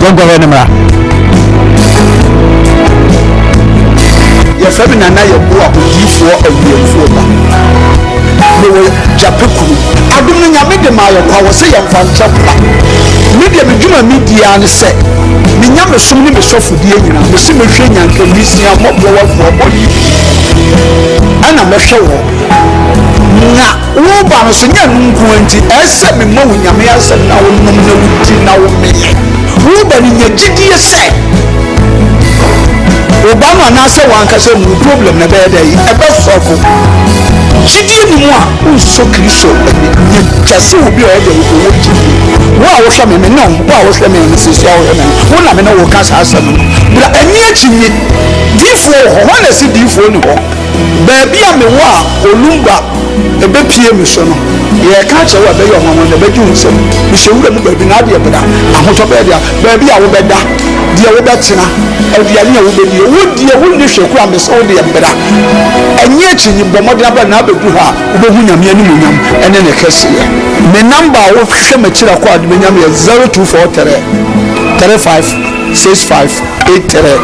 Yɛnkɔhwɛ no mmra. Yɛfrɛ me Nana Yeboah Odiyifoɔ Awiɛmfoɔ ba. Mewɔ Gyapɛ kuro. Adom no Nyame de maa yɛ kwa wɔ sɛ yɛmfa nkyɛ kwa. Me deɛ me dwuma me di ara ne sɛ me nyamesom ne me sɔfodie nyinaa mese mɛhwɛ nyanka nwisiaa mmɔborɔwafoɔ ɔnni bi ɛna mɛhwɛ wɔn. Na Woreba no so, nyɛ ɛno nko ara nti, ɛyɛ sɛ mema wo Nyame asɛm na wonom na wodi na womee. Woreba no, nya gyidie sɛ wo ba no anaasɛ w'ankasa mu wo problem no ɛbɛyɛ dɛn? Ɛbɛsɔlvo. Gyidie nni mu a, wonsɔ Kristo ani. Nya twa sɛ obi a ɔyɛ dɛn? Ɔwɔ gyidie. Wo a wohwɛ me, me ne wo, wo a wohwɛ me no, seesei a wohwɛ me no, wo na me ne wo reka saa asɛm no. Bra, ɛnni akyinnye. Diyifoɔ wɔ hɔ. Hwan na ɛse diyifoɔ nni hɔ? Baabi a mewɔ a Olumba bɛpue me so no, yɛreka akyerɛ wo a ɛbɛyɛ ɔnwanwa na ɛbɛgye wo nsam. Mehyɛ wura mu baabi na adeɛ bra, ahotɔ bɛyɛ dea. Baabi a wobɛda, deɛ wobɛtena, aduane a wobɛdie, wo deɛ wonni hwee koraa mese wo deɛ bra. Ɛnyɛ akyinnye, bɔ mmɔden abra na abɛduru ha a wobɛhu Nyame animuonyam ne ne kɛseyɛ. Me number a wohwehwɛ m'akyiri akɔ a wode bɛnya me yɛ 0243 35 65 83.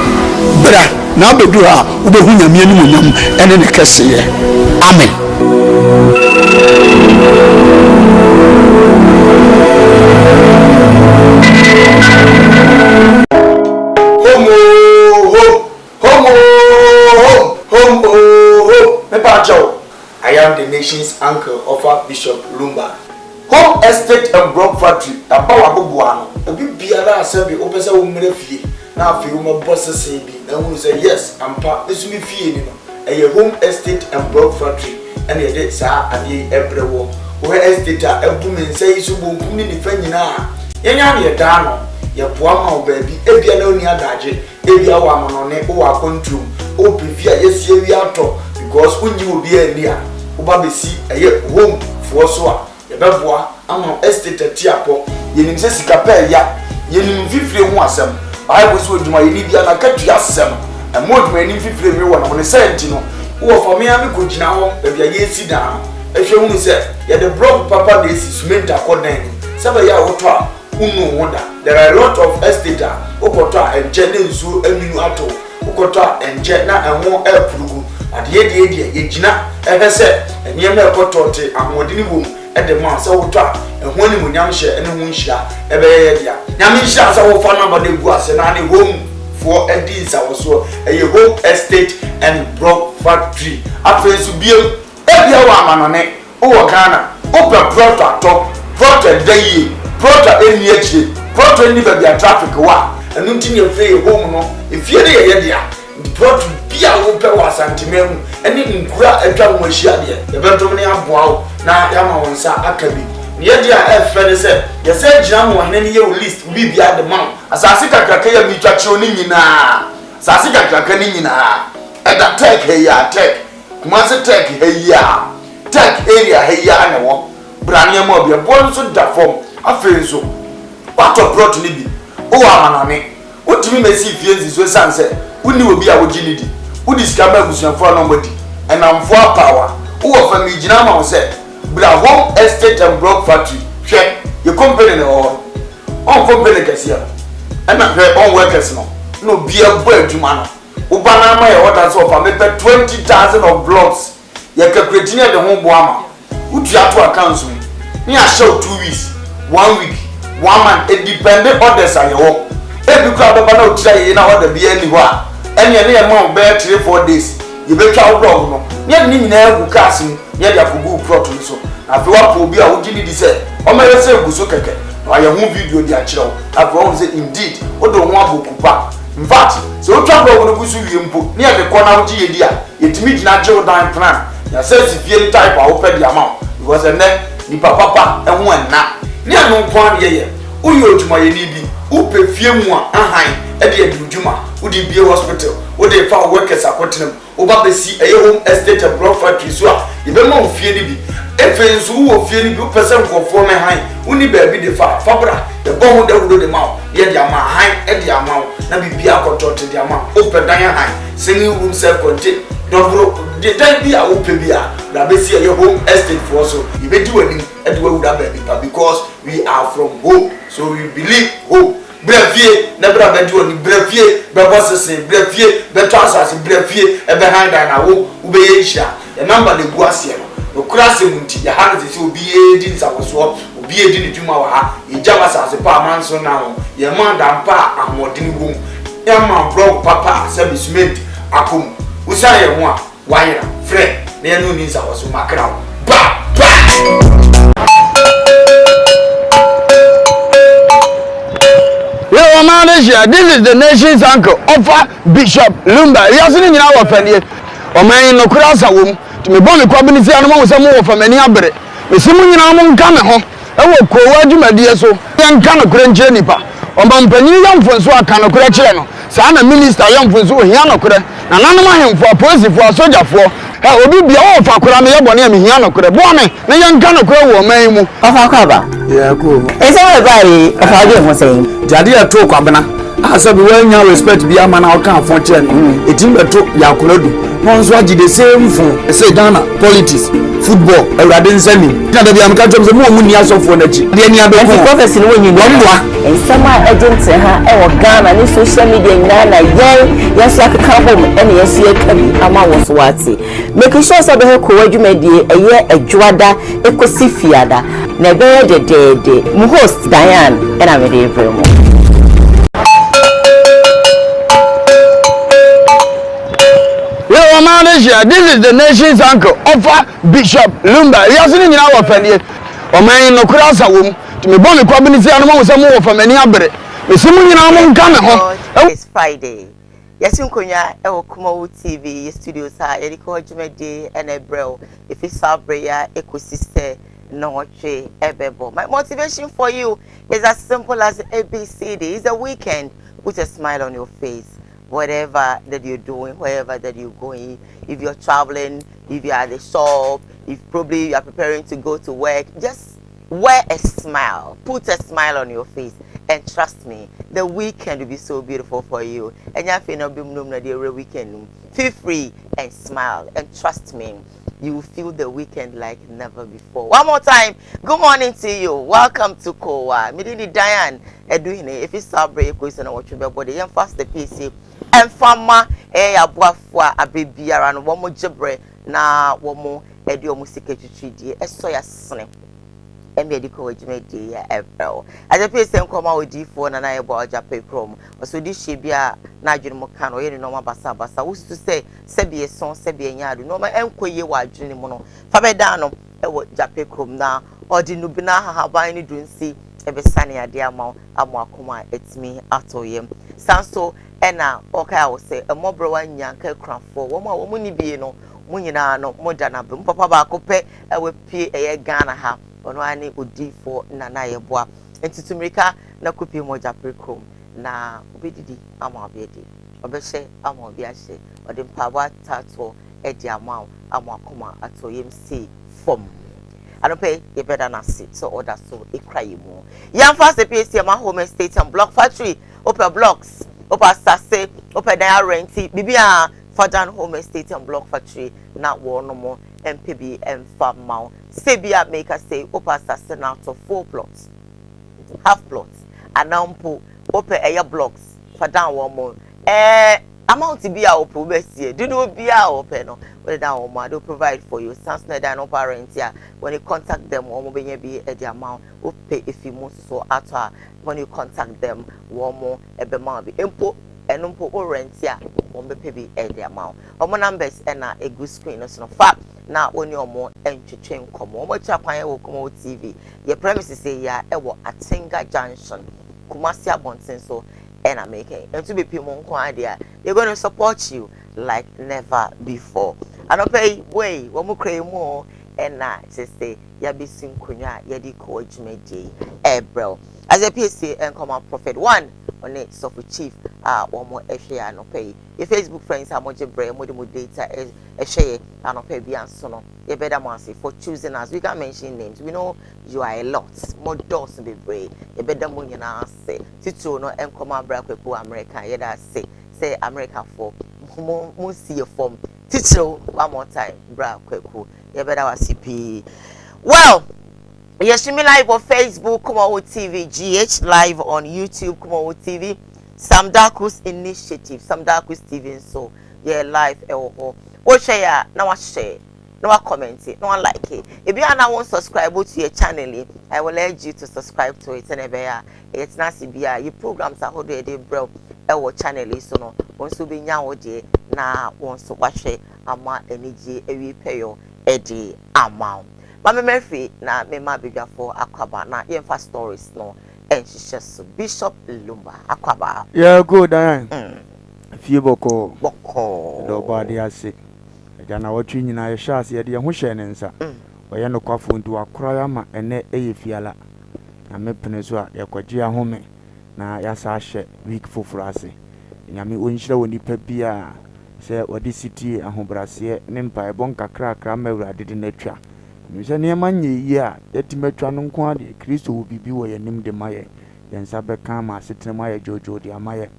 Bra na abɛduru ha a Wobɛhu Nyame animuonyam ne ne kɛseyɛ. Amen. Home oo home, home oo home, home oo home, mepa kyɛw. I am the nation's uncle ɔfa Bishop Lumba. Home Estate and Block Factory aba w'aboboano. Obi biara a sɛbe wopɛ sɛ wo mmra fie na afei womɛbɔ sese bi na ahunu sɛ yes ampa me nso me fie ni no, ɛyɛ Home Estate and Block Factory ɛna yɛde saa adeɛ yi ɛbrɛ woɔ. Wohwɛ estate a abu me nsa yi so bonkum ne nifa nyinaa a, yɛn ara na yɛda ano, yɛboa ma wo baabi, ebia na wonni adagye, ebia wowɔ amanɔne, wowɔ akwantuo mu, wopɛ fie a yɛasi awie atɔ because wonnye obiara nni a, woba bɛsi ɛyɛ Home foɔ so a, Yɛbɛboa ama wo estate atiapɔ. Yɛnim sɛ sika pɛ ɛya. Yɛnim mfifire ho asɛm. Bible se odwumayɛni biara n'akatua sɛ no. Ɛmma odwumayɛni mfifire nwe wɔ ne ho. Ne saa nti no, wowɔ fa me ara mekɔgyina hɔ baabi a yɛresi dan no hwɛ hunu sɛ yɛde blɔk papa na ɛsi, sumenti akɔ dan no mu sɛ ɛbɛyɛ a wotɔ a wonnu wo ho da. There are a lot of estate a wokɔtɔ a ɛnkyɛ na nsuo anwunu atɔ wo. Wokɔtɔ a ɛnkyɛ na ɛho reporo gu. Adeyɛ deɛ deɛ, yɛgyina hwɛ sɛ nneɛma a ɛkɔ tɔɔte, ahoɔdene wom de ma sɛ wotɔ a, ɛho animuonyamhyɛ ne ho nhyira bɛyɛ yɛ dea. Nyame nhyira sɛ wofa number no gu ase na ne home foɔ adi nsawɔsoɔ. Ɛyɛ Home Estate and Block Factory. Afei nso biom, ebia wɔ amanɔne, Wowɔ Ghana, wopɛ prɔto atɔ, prɔto a ɛda yie, prɔto a ɛnni akyire, prɔto a ɛnni baabi a traffic wɔ a, ɛno nti na yɛfrɛ yɛ home no, efie no yɛ yɛ dea. Nti prɔto bi a wopɛ wɔ Asanteman mu ne nkuro a atwa ho ahyia deɛ, yɛbɛdom na yɛaboa wo na yɛama wo nsa aka bi. Ne yɛ deɛ a ɛfɛ ne sɛ, yɛsan gyina ma ɔhene no yɛ wo list, wo biribiara de ma wo. Asase kakraka yi a meretwa kyerɛ wo no nyinaa, asase kakraka no nyinaa, ɛda Turk ha yi ara, Turk, Kumasi Turk ha yi ara. Tech area ha yi ara na ɛwɔ. Bra nneɛma obi ɛboɔ no nso da fam. Afei nso, woatɔ plot no bi, wowɔ amanɔne, wontumi mmɛsi fie nsi so ɛsiane sɛ wonni obi a wogye no di. Wode sika ma abusuafoɔ a na wɔadi, nnamfoɔ apaawa. Wowɔ fa meregyina ama wo sɛ bra Home Estate and Block Factory. Hwɛ, yɛ company na ɛwɔ hɔ no. Ɔn company kɛseɛ no, ɛna hwɛ ɔn workers no, na obiara bɔ adwuma no. Wo ba no ama yɛ order sɛ ɔfa mepɛ 20,000 of blocks. Yɛ calculate ne yɛde ho boa ma wo tua to accounts mu ne yɛahyɛ wo 2 weeks, one week, one month, edepende orders a yɛwɔ. Ebi koraa bɛba na wo tiri ayeye na order biara nni hɔ a, ɛneɛ ne yɛma wo bɛyɛ 3, 4 days, yɛbɛtwa wo blog no ne yɛde ne nyinaa agu cars mu ne yɛde akɔgu wo plot no so. Na afei woapɛ obi a wogye no di sɛ ɔmmɛhwɛ sɛ egu so kɛkɛ na wayɛ ho video de akyerɛ wo na afei woahu sɛ indeed wode wo ho abɔ kupa. Infact, sɛ wotwa blog no gu so wie mpo ne yɛde kɔ na wogye yɛ di a, Yɛtumi gyina gye wo dan plan yɛasɛ si fie no type a wopɛ de ama wo because ɛnnɛ nipa papa ho ɛnna. Ne ɛno nko ara na yɛyɛ. Woyɛ odwumayɛni bi, wopɛ fie mu a ahan de adi wo dwuma, wode rebue hospital, wode refa wo workers akɔtena mu, woba bɛsi ɛyɛ home estate and block factory so a, yɛbɛma wo fie no bi. Afei nso wowɔ fie no bi wopɛ sɛ nkurɔfoɔ mmɛhan, wonni baabi de fa a, fa bra, yɛbɔ ho dawuro de ma wo na yɛde ama ahan de ama wo na biribiara akɔtɔɔte de ama wo. Wopɛ dan ahan, Singing room self contain dɔboro de dan bi a wopɛ bi a bra bɛsi ɛyɛ home estate foɔ so yɛbɛdi w'anim de w'awura baabi pa because we are from home so we believe home. Bra fie na bra bɛgye w'ani, bra fie bɛbɔ sese, bra fie bɛtɔ asase, bra fie bɛhan dan na wo wobɛyɛ nhyira. Yɛn number na ɛgu aseɛ no. Nokorɛ asɛm nti, yɛha no te sɛ obi redi nsawɔsoɔ, obi redi ne dwuma wɔ ha. Yɛgya wo asase pa a manso nna ho, yɛma dan pa a ahoɔdene wɔ mu, yɛma blɔk papa a sɛbe cement akɔ mu. Wosiane yɛn ho a, Wayera, frɛ na yɛne wo nni nsawɔso, makra wo. Ba! Ba! Yɛ wɔ ɔman no hyia. This is the nation's uncle, ɔfa Bishop Lumba. Wiase no nyinaa wɔ fɛdeɛ. Ɔman yi nokorɛ asa wɔ mu. Nti mebɔ me kwabene tia no moahu sɛ mowɔ fa m'ani abere. Mese mo nyinaa monka me ho wɔ koowa dwumadie so. Yɛnka nokorɛ nkyerɛ nnipa. Ɔmanpanin yɛ mfonsoɔ a, ka nokorɛ kyerɛ no. Saa na minista yɛ mfonsoɔ, ɔhia nokorɛ. Nananom ahemfo, apolisifoɔ, asogyafoɔ, hɛ, obi bia, wo ɔfa koraa meyɛ bɔne a mehia nokorɛ. Boa me na yɛnka nokorɛ wɔ ɔman yi mu. Ɔfa kɔ aba. Yeah, cool. Nsɛm a ɛbaa yi, ɔfa wodwen ho sɛn? Nti adeɛ a ɛtoo Kwabena a sɛbi wannya respect bi ama na ɔka afo kyerɛ no ɛtumi bɛto Yaw Konadu na ɔno nso agye the same fo. Ɛsɛ Ghana politics football awurade nsa nim. Na dabi a meka kyerɛ mo sɛ mo a mo nni asɔfoɔ no akyi deɛ nea bɛku Ɛnti prophecy no wonnye nni wɔn anaa? boa. Nsɛm a ɛgye nteha wɔ Ghana ne social media nyinaa na yɛn yɛn nso yɛakeka abom ɛna yɛn nso yɛreka bi ama wo nso woate. Make sure sɛ wobɛhwɛ Kowa dwumadie ɛyɛ Adwoada ɛkɔsi Fiada na ɛbɛyɛ dɛdɛɛdɛ. Mo host Diane ɛna mede rebrɛ mo. Yɛ wɔ ɔman no hyia. This is the nation's uncle, ɔfa Bishop Lumba. Wiase no nyinaa wɔ fɛdeɛ. Ɔman yi nokorɛ asa wɔ mu. Nti mebɔ me kwabene tia no moahu sɛ mowɔ fa m'ani abere. Mese mo nyinaa monka me ho. It's Friday. Yɛasi nkonnwa wɔ Kumawu TV yɛ studios a yɛde kɔ dwumadie na ɛbrɛ wo ɛfiri saa berɛ yi ara ɛkɔsi sɛ nnɔnwɔtwe ɛbɛbɔ. My motivation for you is as simple as ABCD. It's a weekend. Put a smile on your face. Whatever that you're doing, wherever that you're going, if you're traveling, if you're at the shop, if probably you are preparing to go to work, just wear a smile. Put a smile on your face. And trust me, the weekend will be so beautiful for you. And you weekend. Feel free and smile. And trust me, you will feel the weekend like never before. One more time, good morning to you. Welcome to Kowa. Me din de Diane Eduhene. If it's Sabre, Kwesi na watch body. Yɛn fast the PC. Ɛmfa ɛyɛ aboafo a abere biara no wɔn gye brɛ na wɔn ɛde wɔn sika twitwiridie ɛsɔ yɛ asene ɛmi ɛde kɔ dwumadie yɛ ɛbrɛ wo agye pii sɛ nkɔmɔ a odiifoɔ nana yɛ bɔ ɔgya pɛ kurom ɔsɛ odi hyɛ bi a n'adwene mu ka no ɔyɛ ne nneɛma basabasa wosusu sɛ sɛbi ɛsɔn sɛbi ɛnyɛ ado nneɛma ɛnkɔ yie wɔ adwene mu no fa bɛdan no ɛwɔ gyape kurom na ɔde nubina ahaban ne dunsi ɛbɛsane adeɛ ama wo ama akoma ɛtumi atɔ yam san so ɛna ɔkae wɔ sɛ mmɔborɔwa nyanka akurafoɔ wɔn a wɔn ni bie no mo nyinaa no mo da n'aba mu papa baako pɛ ɛwɔ pie ɛyɛ Ghana ha ɔno ara ne odiifoɔ Nana Yɛboa ntutu mmirika na kɔpie mu ɔgyapere kurom na obɛdidi ama obi adi ɔbɛhyɛ ama obi ahyɛ ɔde mpaebɔ atatoɔ ɛde ama wo ama akoma atɔ yam sei fam anɔpɛ yɛbɛda n'ase sɛ ɔda so ekura yɛ mu yɛmfa sɛ pie ma home estate and block factory wopɛ blocks wopɛ asase wopɛ dan arɛnti biribi a fadan home estate and block factory na wɔn mpɛ bi mfa ma wo sɛ bi a meka sɛ wopɛ asase na atɔ full plot half plot anaa mpo wopɛ ɛyɛ blocks fadan wɔn mo amount bi a wopɛ wobɛsie dodoɔ bi a wopɛ no wode dan wɔn a they will provide for you sans na ɛdan no wopɛ arɛnti a when you contact them wɔn bɛnya bi de ama wo wopɛ efi mu nso atɔ a when you contact them wɔn mo ɛbɛma wo bi mpo ɛno mpo wo rent a wɔn bɛpɛ bi de ama wo wɔn numbers ɛna egu screen no so no fa na wɔne wɔn ntwetwe nkɔmɔ wɔn akyi akwan wɔ Kumawu TV yɛ premises yi a ɛwɔ Atenga Junction Kumasi abɔnten so ɛna meka ntu bepi mu nko adeɛ a they going to support you like never before anɔpɛ yi wei wɔn kura yi mu ɛna kyerɛ sɛ yɛabɛsi nkonnwa a yɛde kɔ dwumadie yi ɛɛbrɛw as a psa nkɔmɔ prophet one ɔne sɔfo chief a wɔn ɛhwɛ yɛ anɔpɛ yi yɛ Facebook friends a wɔgye brɛ wɔde mo data ɛhwɛ yɛ anɔpɛ bi anso no yɛbɛda mo ase for choosing us. We can mention names, we know you are a lot mo dɔɔso bebree. Yɛbɛda mo nyinaa ase titiri no nkɔmɔ abira kwaku America. Yɛda ase sɛ Americafoɔ mo mo nsi yɛ fam titiri. One more time, bra Kwaku, yɛbɛda wase pii. Well, Yɛhyɛ live wɔ Facebook, Kumawo TV GH, live on YouTube, Kumawo TV, Sam Darkus Initiative, Sam Darkus TV nso yɛ live ɛwɔ hɔ. Wohwɛ yɛ a na wahyɛ na wa comment na wa like. Ebi a na wɔn subscribe to yɛ channel yi, I will urge you to subscribe to it ɛna ɛbɛyɛ a yɛtena ase bi a yɛ programs ahodoɔ yɛde brɛw ɛwɔ channel yi so no, wɔn nso bɛnya wɔ deɛ na wɔn nso wahwɛ ama anigye awie pɛyɔ ɛde ama wo. Maame Murphy na mema abadwafoɔ akwaba na yɛmfa stories no nhyehyɛ so. Bishop Lumba, akwaba. Yɛ go Dan. Fie bɔkɔɔ. Bɔkɔɔ. Ɛdɔ ɔbɔ ade ase. Agya na wɔtwe nyinaa yɛhyɛ ase yɛde yɛn ho hyɛɛ ne nsa. Ɔyɛ nokwafoɔ nti wakora yɛ ama ɛnɛ ɛyɛ fiala. Nyame pene so a yɛkɔgye ahome na yɛasa ahyɛ week foforɔ ase. Nyame ɔnhyira wɔ nipa biara sɛ wɔde sitie, ahobrɛaseɛ ne mpaebɔ nkakrakra ma Awurade de no atwa. Nim sɛ nneɛma nyɛ yie a yɛatumi atwa no nko ara deɛ, Kristo wɔ biribi wɔ yɛn anim de ma yɛn. Yɛn nsa bɛka ama asetena mu ayɛ dwoodwoo de ama yɛn.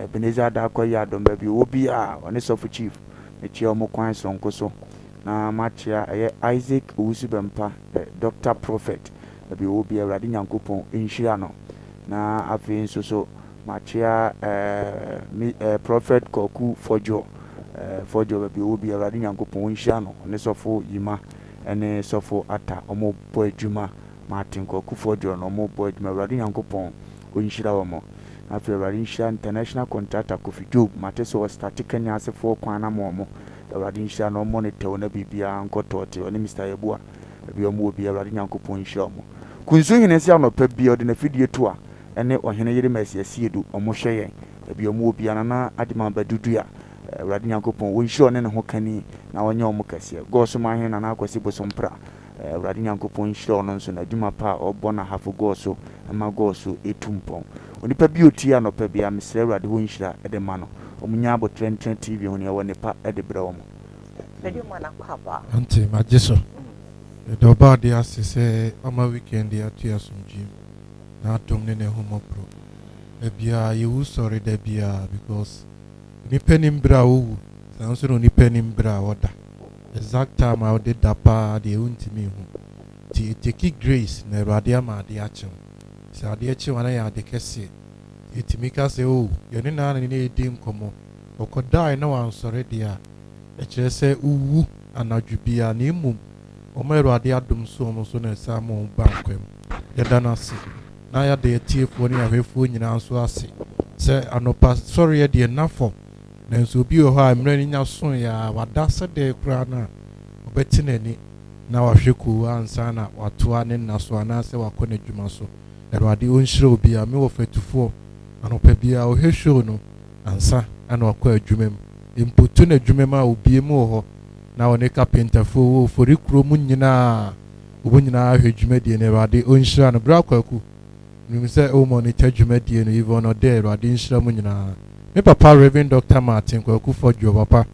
Ebenezer Darko ayi adom baabi ɔwɔ biara, ɔne Sɔfo Chief, mekyia wɔn kwan soronko so. Na makyia ɛyɛ Isaac Owusu Bɛmpa, the Doctor Prophet, baabi ɔwɔ biara, Awurade Nyankopɔn nhyira no. Na afei nso so, makyea me Prophet Kwaku Fɔdwo, Fɔdwo baabi ɔwɔ biara, Awurade Nyankopɔn nhyira no, ɔne Sɔfo Yima ne Sɔfo Atta, wɔbɔ adwuma. Martin Kwaku Fɔdwo no, wɔbɔ adwuma, Awurade Nyankopɔn ɔnhyira wɔn. Na afei Awurade nhyira International Contractor Kofi Job, mate sɛ ɔstate Kenya asefoɔ kwan no ama wɔn, Awurade nhyira no, ɔmmɔ no tɛw na biribiara nkɔ tɔɔte, ɔne Mister Yeboah, baabi a wɔwɔ biara, Awurade Nyankopɔn nhyira wɔn. Kunsu Hene se anɔpa biara ɔde n'afidie to a, ɛne Ɔhene yere Mercy Asiedu, wɔn hwɛ yɛn, baabi a wɔwɔ biara, Nana Agyeman Badu Dua, Awurade Nyankopɔn ɔnhyira ɔne ne ho kani na ɔnyɛ wɔn kɛseɛ. Gɔɔso Hene Nana Akwasi Bosompra, Awurade Nyankopɔn nhyira ɔno nso n'adwuma pa a ɔbɔ no ahafo Gɔɔso ma Gɔɔso ɛtu mpɔn. Onipa bi a ɔtie anɔpa biara, mesrɛ Awurade hɔ nhyira de ma no. Wɔn nya aboterɛ ntena TV ho, nea ɛwɔ nnepa de brɛ wɔn. Mede ma no akwaaba. Auntie, magye so. Yɛda Ɔbɔadeɛ ase sɛ wama weekend yi ato yɛn asomdwoe mu. N'adom ne n'ahummɔborɔ. Da biara yɛwu sɔre da biara because onipa nim berɛ a ɔwu saa nso na onipa nim berɛ a ɔda. Exact time a wode da paa deɛ wontumi nhu. Nti ɛteki grace na Awurade ama adeɛ akye wo. Sɛ adeɛ kye wo a na ɛyɛ ade kɛseɛ. Nti yɛtumi ka sɛ oh yɛne no ara na ne yɛredi nkɔmmɔ. Ɔkɔdaeɛ na wansɔre deɛ a ɛkyerɛ sɛ wowu anadwo biara na mmom wɔn a Awurade adom so wɔn so na ɛsan ma wɔn ba nkwa mu. Yɛda no ase na yɛada yɛn atiefoɔ ne yɛn ahwɛfoɔ nyinaa nso ase sɛ anɔpa sɔreɛ deɛ nna fam, nanso obi wɔ hɔ a mmerɛ no nya soeɛ ara wada sɛdeɛ koraa no a ɔbɛte n'ani na wahwɛ koo ansa na watoa ne nna so anaasɛ wakɔ n'adwuma so. Awurade ɔnhyira obiara. Me wɔfa atufoɔ anɔpa biara ɔhwɛ show no ansa na wakɔ adwuma mu. Mpo to n'adwuma mu a obie mu wɔ hɔ na ɔne kapentafoɔ wɔ Ofori kuro mu nyinaa wɔn nyinaa hwɛ dwumadie no. Awurade ɔnhyira no. Bra Kwaku, menim sɛ wo monitor dwumadie no. Yvonne Ɔdɛ, Awurade nhyira mo nyinaa. Me papa Rev. Doctor Martin Kwaku Fɔdwoɔ, papa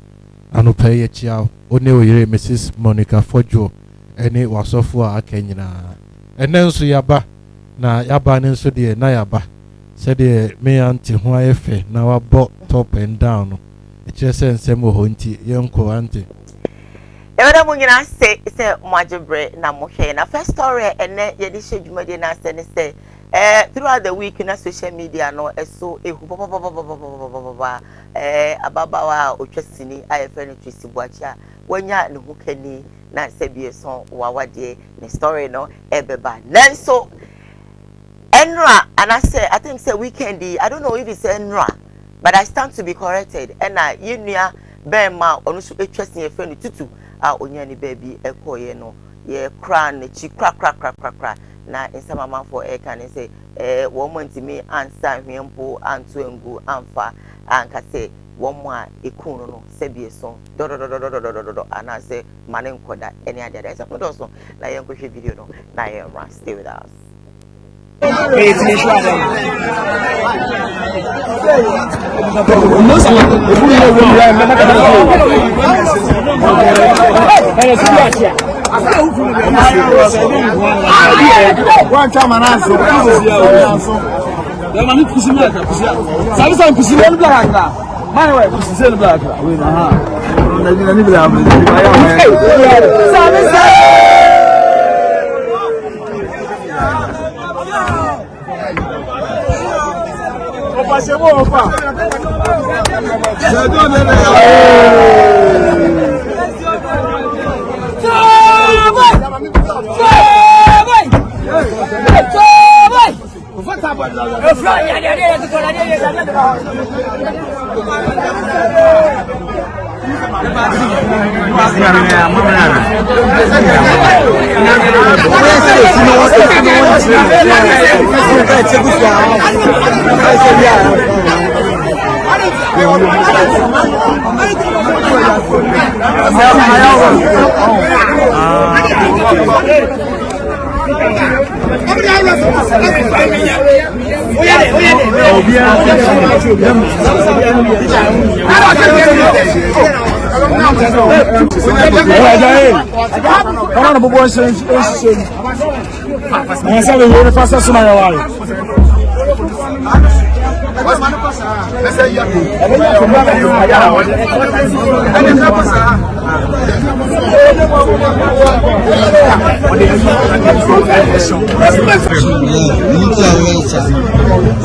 anɔpa yi yɛkyia wo, wo ne wo yere Mrs. Monica Fɔdwoɔ ɛne w'asɔfoɔ a aka nyinaa. Ɛnnɛ nso yɛaba, na yɛaba no nso deɛ na yɛaba. Sɛdeɛ me aunty ho ayɛ fɛ na wabɔ top and down no, ɛkyerɛ sɛ nsɛm wɔ hɔ nti yɛnkɔ aunty. Yɛbɛda mo nyinaa ase sɛ moagye berɛ na mohwɛ yɛn. Na first story a ɛnnɛ yɛde hyɛ dwumadie no ase ne sɛ eh, throughout the week na social media no ɛso ehu papapapapapapapa. Eh, ababaawa a ɔtwa sini a yɛfrɛ no Tracy Boakye a wanya ne ho kani na sɛ bieso wawadeɛ ne story no ɛbɛba. Nanso ɛnora anaasɛ I think sɛ weekend yi, I don't know if it's ɛnora, but I stand to be corrected. Ɛna yɛn nua bɛrima a ɔno nso atwa sin yɛfrɛ no Tutu a ɔnya ne baabi ɛkɔɔyɛ no, yɛkora n'akyi korakorakorakora na nsɛm amanfoɔ ɛreka ne sɛ ɛɛ wɔn antumi ansa ahwea mpo anto angu amfa anka sɛ wɔn a eku no no sɛbi eso dɔdɔdɔdɔdɔdɔdɔdɔ anaasɛ ma ne nkɔda ɛne adeade. Ɛsɛ mo dɔɔso na yɛnkɔhwɛ video no na yɛmmra. Stay with us.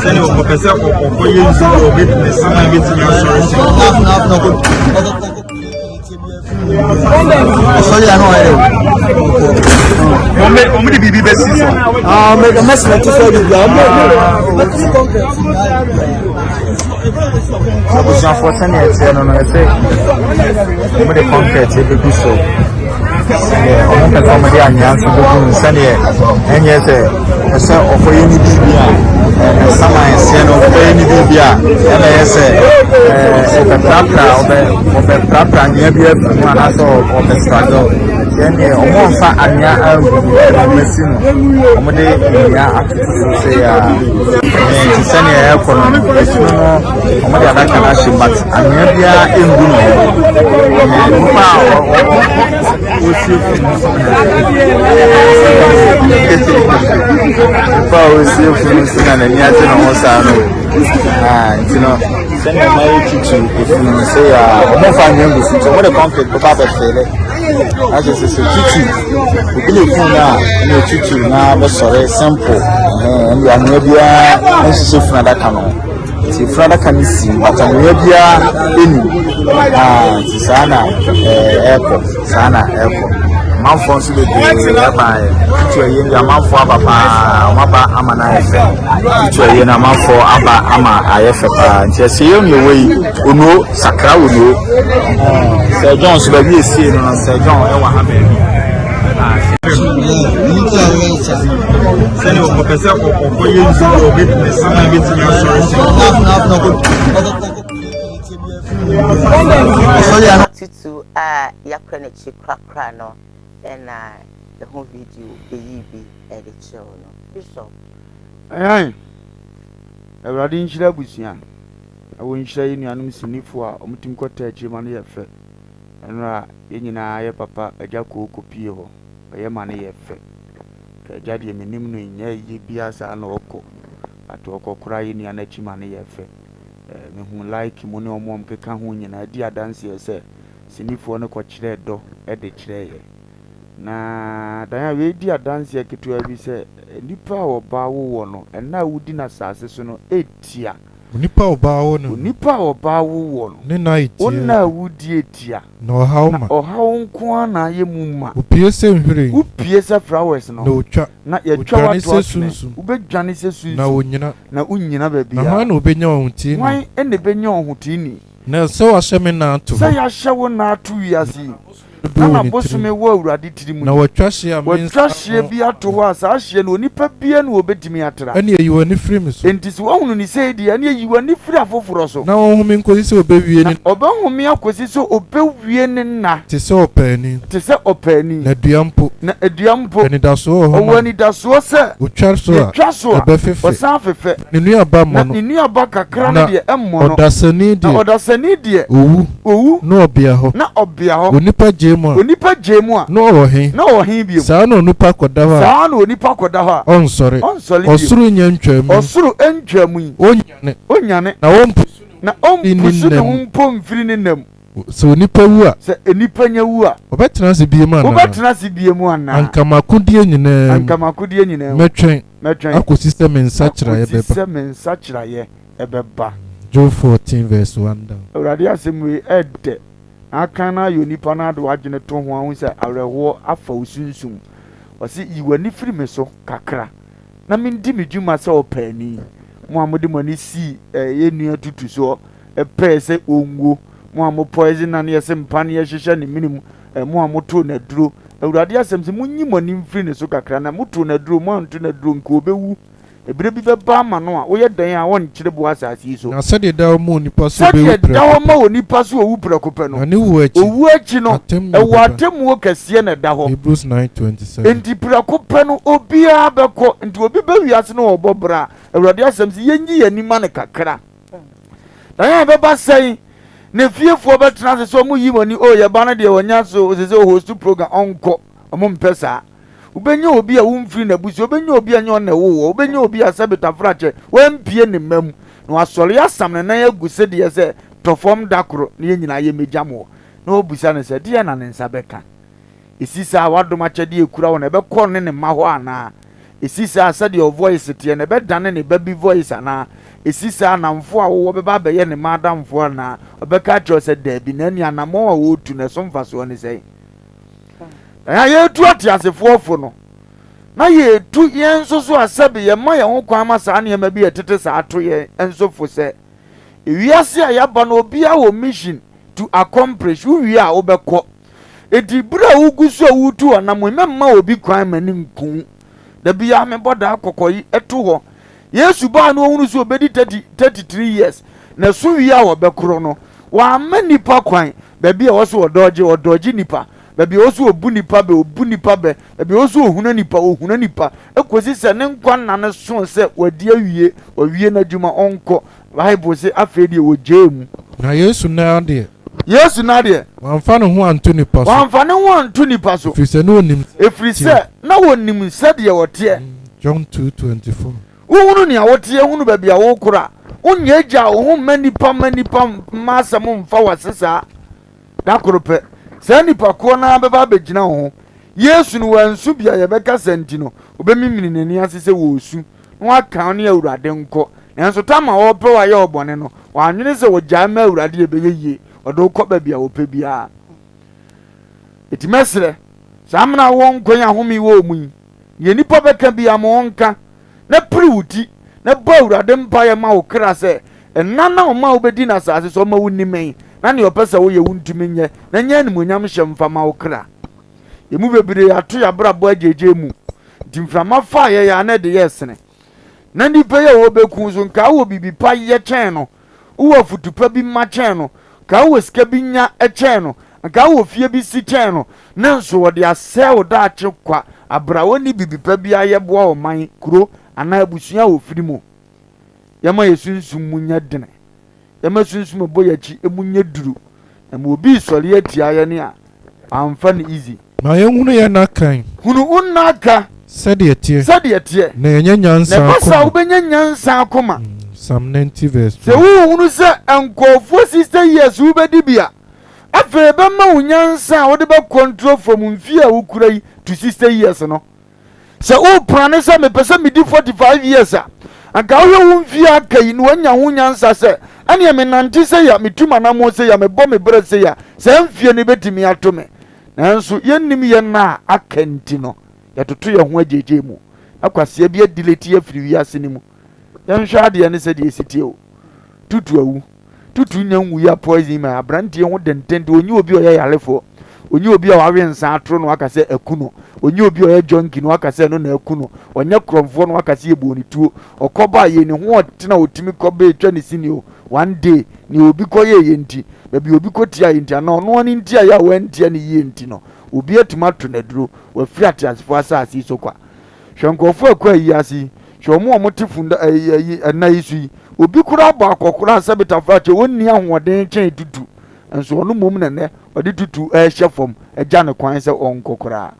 Sɛdeɛ ɔpɛ sɛ ɔkɔyɛ nsu bi ɔbɛtumi saman bɛtumi asɔre sɛ ɔsɔre ano ayɛ ɔmo de biribi bɛsi so mɛsìlẹ̀ tó sọ biribi a ɔmo abusuafoɔ sɛnea ɛteɛ no no ɛsɛ ɔmo de concrete ɛbɛgu so sɛdeɛ ɔmo mpɛ sɛ ɔmo de anwea nso bɛgu no sɛdeɛ ɛnyɛ sɛ ɛsɛ ɔkɔyɛ ne biribi a ɛsaman ɛseɛ no ɔkɔyɛ ne biribi a ɛna ɛyɛ sɛ ɔbɛprapra ɔbɛ ɔbɛprapra anwea bi afiri mu anaasɛ ɔbɛ struggle yɛn deɛ ɔmo nfa anwea angu ɛna ɔmo asi no ɔmo de nnua atoto so sɛ ya nti sɛnea ɛkɔ no efunu no ɔmo de adaka no ahyɛ but anwea biara ngu no nipa a ɔsie funu nipa a ɔsie funu si na n'ani agye ne ho saa no nti no sɛnea ɔmo ayɛ tutu efunu no sɛ ya ɔmo nfa anwea ngu so nti ɔmo de concrete bɛba abɛfɛlɛ akyɛ sɛ sɛ tutu obi na efunu no a ɛna etutu na bɛsɔre simple ɛhɛn ɛna anwea biara nhyehyɛ funu adaka no nti funu adaka no si but anwea biara ɛni aa nti saa na ɛɛ ɛkɔ saa na ɛkɔ amanfoɔ nso bebree ɛbaeɛ tutu ɛyɛ bi amanfoɔ aba paa wɔn aba ama no ayɛ fɛ tutu ɛyɛ no amanfoɔ aba ama ayɛ fɛ paa nti ɛsɛ yɛn na ɛwɔ yi onuo sakra onuo sɛ john nso baabi esie no no sɛ john ɛwɔ ha baabi. Sɛdeɛ ɔpɛ sɛ ɔkɔyɛ nsu bi ɔbɛtumi saman bɛtumi asɔre sɛ Tutu a yɛakora n'akyi korakora no na ɛho video eyi bi de kyerɛw no. Bishop. Ayan, Awurade nhyira abusua na wɔnhyira yɛn nuanom sinifo a wɔtumi kɔtaa akyire ma no yɛ fɛ. Ɛnora yɛn nyinaa yɛ papa agya koo kɔpie hɔ, ɔyɛ ma no yɛ fɛ. Ka agya deɛ menim no nyɛ yie biara saa na ɔkɔ, but ɔkɔ kora yɛn nua no akyi ma no yɛ fɛ. Eh, mehu like mu ne wɔn a wɔkeka ho nyinaa di adanseɛ sɛ sinifoɔ no kɔkyerɛɛ dɔ de kyerɛɛ yɛn. Na dan a wei di adanseɛ ketewa bi sɛ nnipa a ɔbaa wo wɔ no, ɛnna a wodi no asase so no tia. Onipa a ɔbaa wo no. Onipa a ɔbaa wo wɔ no. Ne nna etia. Wo nna a wodi etia. Na ɔhaw ma. Na ɔhaw nko ara na ayɛ mu ma. Wopue sɛ nhwiren. Wopue sɛ flowers no. Na otwa. Na yɛtwa wo ato atwene. Wobɛdwane sɛ sunsum. Na wonyina. Na wonnyina baabiara. Na hwan na obenya ɔhoteeni? Hwan na ebenya ɔhoteeni? Na sɛ wɔahyɛ me nna ato hɔ. Sɛ yɛahyɛ wo nna ato wiase yi. Na n'abosome wɔ Awurade tiri mu yi. Na wɔatwa hyeɛ a me nsa Wɔatwa hyeɛ bi ato hɔ a saa hyeɛ no onipa biara nni hɔ a obetumi atra. Ɛnneɛ yi w'ani firi me so. Enti sɛ woahunu no sei deɛ, ɛnneɛ yi w'ani firi afoforɔ so. Na ɔnhome nkɔsi sɛ ɔbɛwie ne. Na ɔbɛhome akɔsi sɛ ɔbɛwie ne nna. Te sɛ ɔpaani. Te sɛ ɔpaani. Na dua mpo. Na dua mpo. Anidasoɔ wɔ hɔ ma no. Ɔwɔ anidasoɔ sɛ. Wɔtwa so a, Yɛtwa so a, ɛbɛfefɛ. ɔsan fefɛ. Ne nuaba mmɔ Na no. ne nuaba kakra no Na deɛ, ɛmmɔ no. ɔdasani Na deɛ, ɔdasani deɛ, ɔwu, ɔwu, na ɔbea hɔ. na ɔbea hɔ. Onipa gyae mu a. Onipa gyae mu a. Na ɔwɔ he? Na ɔwɔ he bio? Saa na onipa kɔda hɔ a. Saa ara na onipa kɔda hɔ a. Ɔnsɔre. Ɔnsɔre bio. Ɔsoro nnya ntwaa mu yi. Ɔsoro ntwaa mu yi. Ɔnnyane. Ɔnnyane. Na ɔmpusu ne ho Na mfiri ne ɔmpusu ne nna ho mu. mpo mfiri ne nna mu. Sɛ onipa wu a. Sɛ onipa nya wu a. Ɔbɛtena ase bio anaa? Wobɛtena ase bio anaa? Anka m'akodeɛ nyinaa mu. Anka m'akodeɛ nyinaa mu. Mɛtwɛn. Mɛtwɛn. Akɔsi sɛ me nsakyeraeɛ Akɔsi bɛba. sɛ me nsakyeraeɛ. ɛbɛba. Job 14 verse 1 down. Awurade asɛm wei ɛdɛ na akan na ayɛ onipa no ade w'adwene to ho ahu sɛ awerɛhoɔ afa wo sunsum. Ɔse yi w'ani firi me so kakra na mendi me dwuma sɛ ɔpaani. Mo a mode mo ani sii eh, yɛn nua Tutu soɔ pɛɛ sɛ ɔnwuo, mo a mo poison na ne yɛse mpaneɛ hyehyɛ ne mene mu, eh, mo a motoo no aduro. Awurade asɛm se monyi mo ani mfiri ne so kakra na motoo no aduro, moanto no aduro nka ɔbɛwu. Ɛberɛ bi bɛba ama no a woyɛ dɛn a ɔnkyere boɔ asase yi so. Na sɛdeɛ da hɔ ma onipa sɛ ɔbɛwu Sɛdeɛ da prɛko hɔ ma pɛ. onipa sɛ ɔwu prɛko pɛ no, Na ne wuo akyi, owuo akyi no, atemmuo ɛwɔ bɛba. atemmuo kɛseɛ na ɛda hɔ. Hebrews 9:27. Enti prɛko pɛ no obiara bɛkɔ. Nti obi ba wiase na ɔrebɔ bra a, Awurade asɛm se yɛnyi yɛn ani ma no kakra. Na yɛn a ɛbɛba sɛn na fiefoɔ bɛtena ase sɛ wɔyi wɔn ani, oh yɛn ba no deɛ wɔnya so sɛ sɛ ɔhost program, ɔnkɔ, wɔn mpɛ saa. Wobɛnya obi a womfiri n'abusua, wobɛnya obi a nyɛ ɔno na ɛwoo wɔ, wobɛnya obi a sɛbe tafrakyɛ wampie ne mma mu, na wasɔre asam ne nan agu sedeɛ sɛ tɔ fam da koro na yɛn nyinaa yɛmmɛgyam wɔ. Na wɔbisa no sɛ, deɛn na ne nsa bɛka? Ɛsi saa a, w'adom akyɛdeɛ a ɛkura wo no, ɛbɛkɔ ɔne ne mma hɔ anaa? Ɛsi saa a, sɛdeɛ wo voice teɛ no, ɛbɛdane ne ba bi voice anaa? Ɛsi saa a, nnamfoɔ a wowɔ bɛba abɛyɛ ne mma adamfoɔ anaa? Ɔbɛka akyerɛ wo sɛ, Dabi, na ɛnneɛ anammɔn a wɔretu no, ɛso mfasoɔ ne sɛn? Na yɛretu ateasefoɔ fo no, na yɛretu yɛn nso so a sɛbe yɛma yɛn ho kwan ma saa nneɛma bi a ɛtete saa to yɛn nso fo sɛ, ewiase a yɛaba no, obiara wɔ mission to accomplish, wowie a wobɛkɔ. Enti bere a wugu so a wutu anammɔn yi, mɛmma obi kwan ma ne nku wo. Da biara mebɔ daa kɔkɔ yi to hɔ. Yesu baa na ohunu sɛ obedi 30, 33 years, na ɛso wie a wɔbɛkorɔ no, wamma nnipa kwan. Baabi a ɛwɔ sɛ ɔdɔɔgye, ɔdɔɔgye nnipa. Baabi a ɛwɔ sɛ obu nnipa bɛ, obu nnipa bɛ. Baabi a ɛwɔ sɛ ohuna nnipa, ohuna nnipa. Ekosi sɛ ne nkwa nna no soo sɛ wadi awie, wawie n'adwuma, ɔnkɔ. Bible se afei deɛ wɔgyaa mu. Na Yesu no ara deɛ. Yesu no ara deɛ. Wamfa ne ho anto nnipa so. Wamfa ne ho anto nnipa so. Ɛfiri sɛ na ɔnim sɛdeɛ Ɛfiri sɛ na ɔnim sɛdeɛ ɔteɛ. John 2:24. Wohunu nea woteɛ, hunu baabi a worekoro a, wonyɛ wo ho mma nnipa mma nnipa mma asɛm mfa w'ase saa. Da koro pɛ, saa nnipakuo no ara bɛba abɛgyina wo ho. Yesu no, wansu bi a yɛbɛka saa nti no, ɔbɛmimini n'ani ase sɛ wɔresu, na waka wo ne Awurade nkɔ. Nanso tam a ɔrepɛ wo ayɛ wo bɔne no, wannwene sɛ ɔgyae ma Awurade a ɛbɛyɛ yie, ɔde wo kɔ baabi a ɔpɛ biara. Enti mɛsrɛ, saa mmerɛ a wowɔ nkwa yi a home wɔ wo mu yi, deɛ nnipa bɛka biara ma wɔnka, na pere wo ti, na bɔ Awurade mpaeɛ ma wo kra sɛ, nna no a ɔma wobɛdi no asase so, ɔma wo nnimɛn, na deɛ ɔpɛ sɛ woyɛ wontumi nyɛ, na nya animuonyam hyɛ mfa ma wo kra. Yɛn mu bebree ato yɛn abrabɔ agyeegyee mu, nti mframa faa yɛn a na ɛde yɛɛ sene. Na nnipa yi a wɔbɛku nso, nka wowɔ biribi pa yɛ kyɛn no, wowɔ afotu pa bi ma kyɛn no, nka wowɔ sika bi nya kyɛn no, nka wowɔ fie bi si kyɛn no, nanso wɔde asɛe wo daakye kwa bere a wɔnni biribi pa biara yɛ boa ɔman, kuro, anaa abusua a wɔfiri mu. Yɛma yɛn sunsum mu nyɛ dene. Yɛma sunsum a ɛbɔ yɛn akyi mu nyɛ duru. Na ma obi resɔre atia yɛn a, wamfa no easy. Ma yɛnhunu yɛn nna kan. Hunu wo nna aka. Sɛdeɛ ɛteɛ. Sɛdeɛ ɛteɛ. Na yɛanya nyansa Na akoma. ɛba saa a, wobɛnya nyansa akoma. Psalm 90 verse Sɛ 1. wohunu sɛ nkurɔfoɔ 60 years wobɛdi bi a, afei ɛbɛma wo nyansa a wode bɛ control from mfie a wokura yi to 60 years no. Sɛ woreprane sɛ mepɛ sɛ medi 45 years a, anka wohwɛ wo mfie a aka yi na woanya ho nyansa sɛ, ɛneɛ menante sei a, metu m'anammɔn sei a, mebɔ me bra sei a, saa mfie no bɛtumi ato me. Nanso yɛnnim yɛn nna a aka nti no, yɛtoto yɛn ho agyeegyee mu. Na kwasea bi adelete afiri wiase no mu. Yɛnhwɛ adeɛ no sɛdeɛ ɛsi teɛ o. Tutu awu. Tutu nya nwui a poison ma aberanteɛ ho dententen. Ɔnyɛ obi a ɔyɛ yarefoɔ. Ɔnyɛ obi a wawe nsa atoro na waka sɛ aku no. Ɔnyɛ obi a ɔyɛ junkie na waka sɛ ɛno na aku no. Ɔnyɛ korɔmfoɔ na waka sɛ yɛbɔɔ ne tuo. Ɔkɔba a yɛ ne ho ɔtena a ɔtumi kɔ bɛ twa ne sini o. One day, nea obi kɔyɛeɛ nti, baabi a obi kɔtiaeɛ nti, anaa ɔno ara ne ntiaeɛ a wantia no yie nti no, obi atumi ato no aduro. Wafiri ateasefoɔ asase yi so kwa. Hwɛ nkurɔfoɔ a ɛkɔ ayi ase yi, hwɛ wɔn a wɔte funda ayi ayi ɛna yi so yi. Obi koraa bɔ akɔkoraa sɛ betafrakyɛ, ɔnni ahoɔden kyɛn tutu. Nso ɔno mmom na nnɛ ɔde tutu rehyɛ fam agya no kwan sɛ ɔnkɔ koraa.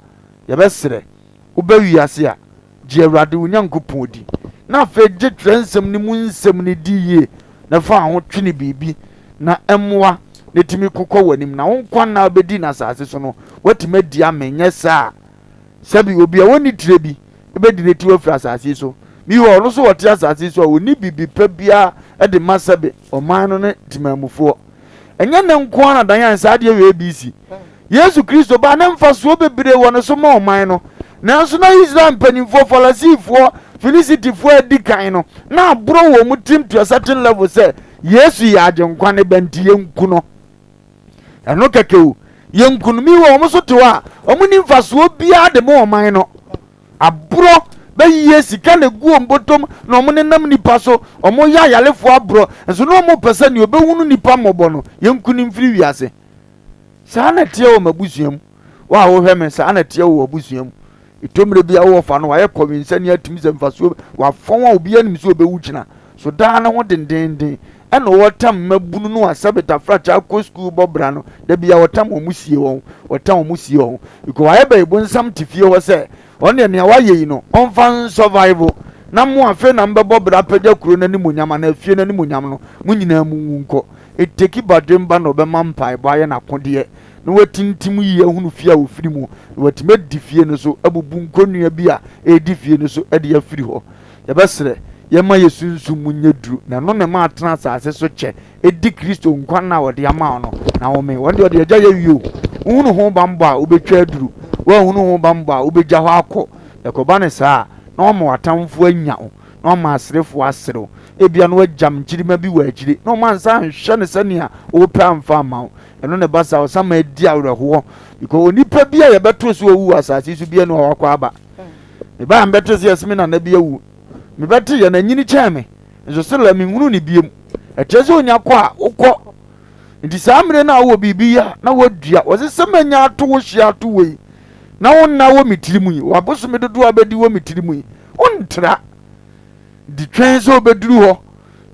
Yɛbɛsrɛ, woba wiase a, gye Awurade wo Nyankopɔn di, na afei gye twerɛnsɛm no mu nsɛm no di yie, na fa ho twene biribi na ɛmmoa na tumi kokɔ w'anim, na wo nkwa nna a wobɛdi no asase so no, woatumi adi amee, nyɛ saa a, Sɛbi obi a onni tire bi bedi n'atiw afiri asase yi so. Meanwhile, ɔno nso ɔte asase yi so a onni biribi pa biara de ma sɛbe ɔman no ne temanmufoɔ. Ɛnyɛ nnɛ nko ara na Dayan saa adeɛ wei bi si. Yesu Kristo baa ne mfasoɔ bebree wɔ ne so ma ɔman no. Nanso na Israel mpanimfoɔ, Farisifoɔ, Filisitifoɔ a adi kan no, na aborɔ wɔ wɔn tirim to a certain level sɛ Yesu yɛ Agyenkwa ne ba nti yɛnku no. Ɛno kɛkɛ o, yɛnku no. Meanwhile, wɔn nso te hɔ a, wɔn ni mfasoɔ biara de ma ɔman no. Aborɔ bɛyɛ sika na egu wɔn bɔtɔm na wɔn nenam nipa so, wɔn yɛ ayarefoɔ aborɔ, nso na wɔn pɛ sɛ nea ɔbɛhunu nipa mmɔbɔ no, yɛnku no mfiri wiase. Saa na ɛteɛ wɔ m'abusua mu. Wo a wohwɛ me, saa na ɛteɛ wɔ w'abusua mu. Ɛtɔ mmerɛ bi a wowɔ fa no, wayɛ kɔwensani atumi sɛ mfasoɔ, wafɔn a obiara nim sɛ ɔbɛwu kyena. So daa ne ho dendeenden ɛna ɔtam mmabunu no a sɛbe tafrakyɛ akɔ sukuu bɔ bra no, da biara ɔtam wɔn sie wɔn, ɔtam wɔn sie wɔn. Because wayɛ bɛyi bonsam te fie hɔ sɛ ɔno deɛ nea wayɛ yi no ɔmfa nsurvive na mo afei na mbɛbɔ bra apagya kuro no animuonyam anaa fie no animuonyam no, mo nyinaa mo nwu nkɔ. Eteki badwemba na ɔbɛma mpaebɔ ayɛ n'akodeɛ na watintim yie ahunu fie a ɔfiri mu na watumi adi fie no so abubu nkɔnnua bi a ɛredi fie no so de afiri hɔ. Yɛbɛsrɛ, yɛmma yɛ sunsum mu nyɛ duru, na ɛno na ɛma atena asase so kyɛ, ɛdi Kristo nkwa nna a ɔde ama wo no, na wome. Wɔn deɛ ɔde agya yɛ wie o. Wohunu ho bammɔ a, wobɛtwa aduru. Woanhunu ho bammɔ a, wobɛgya hɔ akɔ. Ɛkɔba no saa a, na wama w'atamfoɔ anya wo, na wama aserefoɔ asere wo. Ebia na wagyam nkyirimma bi wɔ akyire, na wɔansan anhwɛ no sɛnea wopɛ amfa amma wo. Ɛno na ɛba saa, ɔsan ma adi awerɛhoɔ. Because onipa bi a yɛbɛto so owu wɔ asase so bi ɛna wakɔ aba. Mebaa mbɛte sɛ yɛse me nana bi awu. Mebɛte yɛ n'anyini kyɛn me. Nso se la menhunu ne biom. Ɛkyerɛ sɛ onya kɔ a, wokɔ. Nti saa mmerɛ no a wowɔ biribi yɛ a, na woadua. Wɔse sɛ manya ato wo hye ato wei, na wo nna wɔ me tiri mu yi, w'abosome dodoɔ a bɛdi wɔ me tiri mu yi, wontra. Di twɛn sɛ obeduru hɔ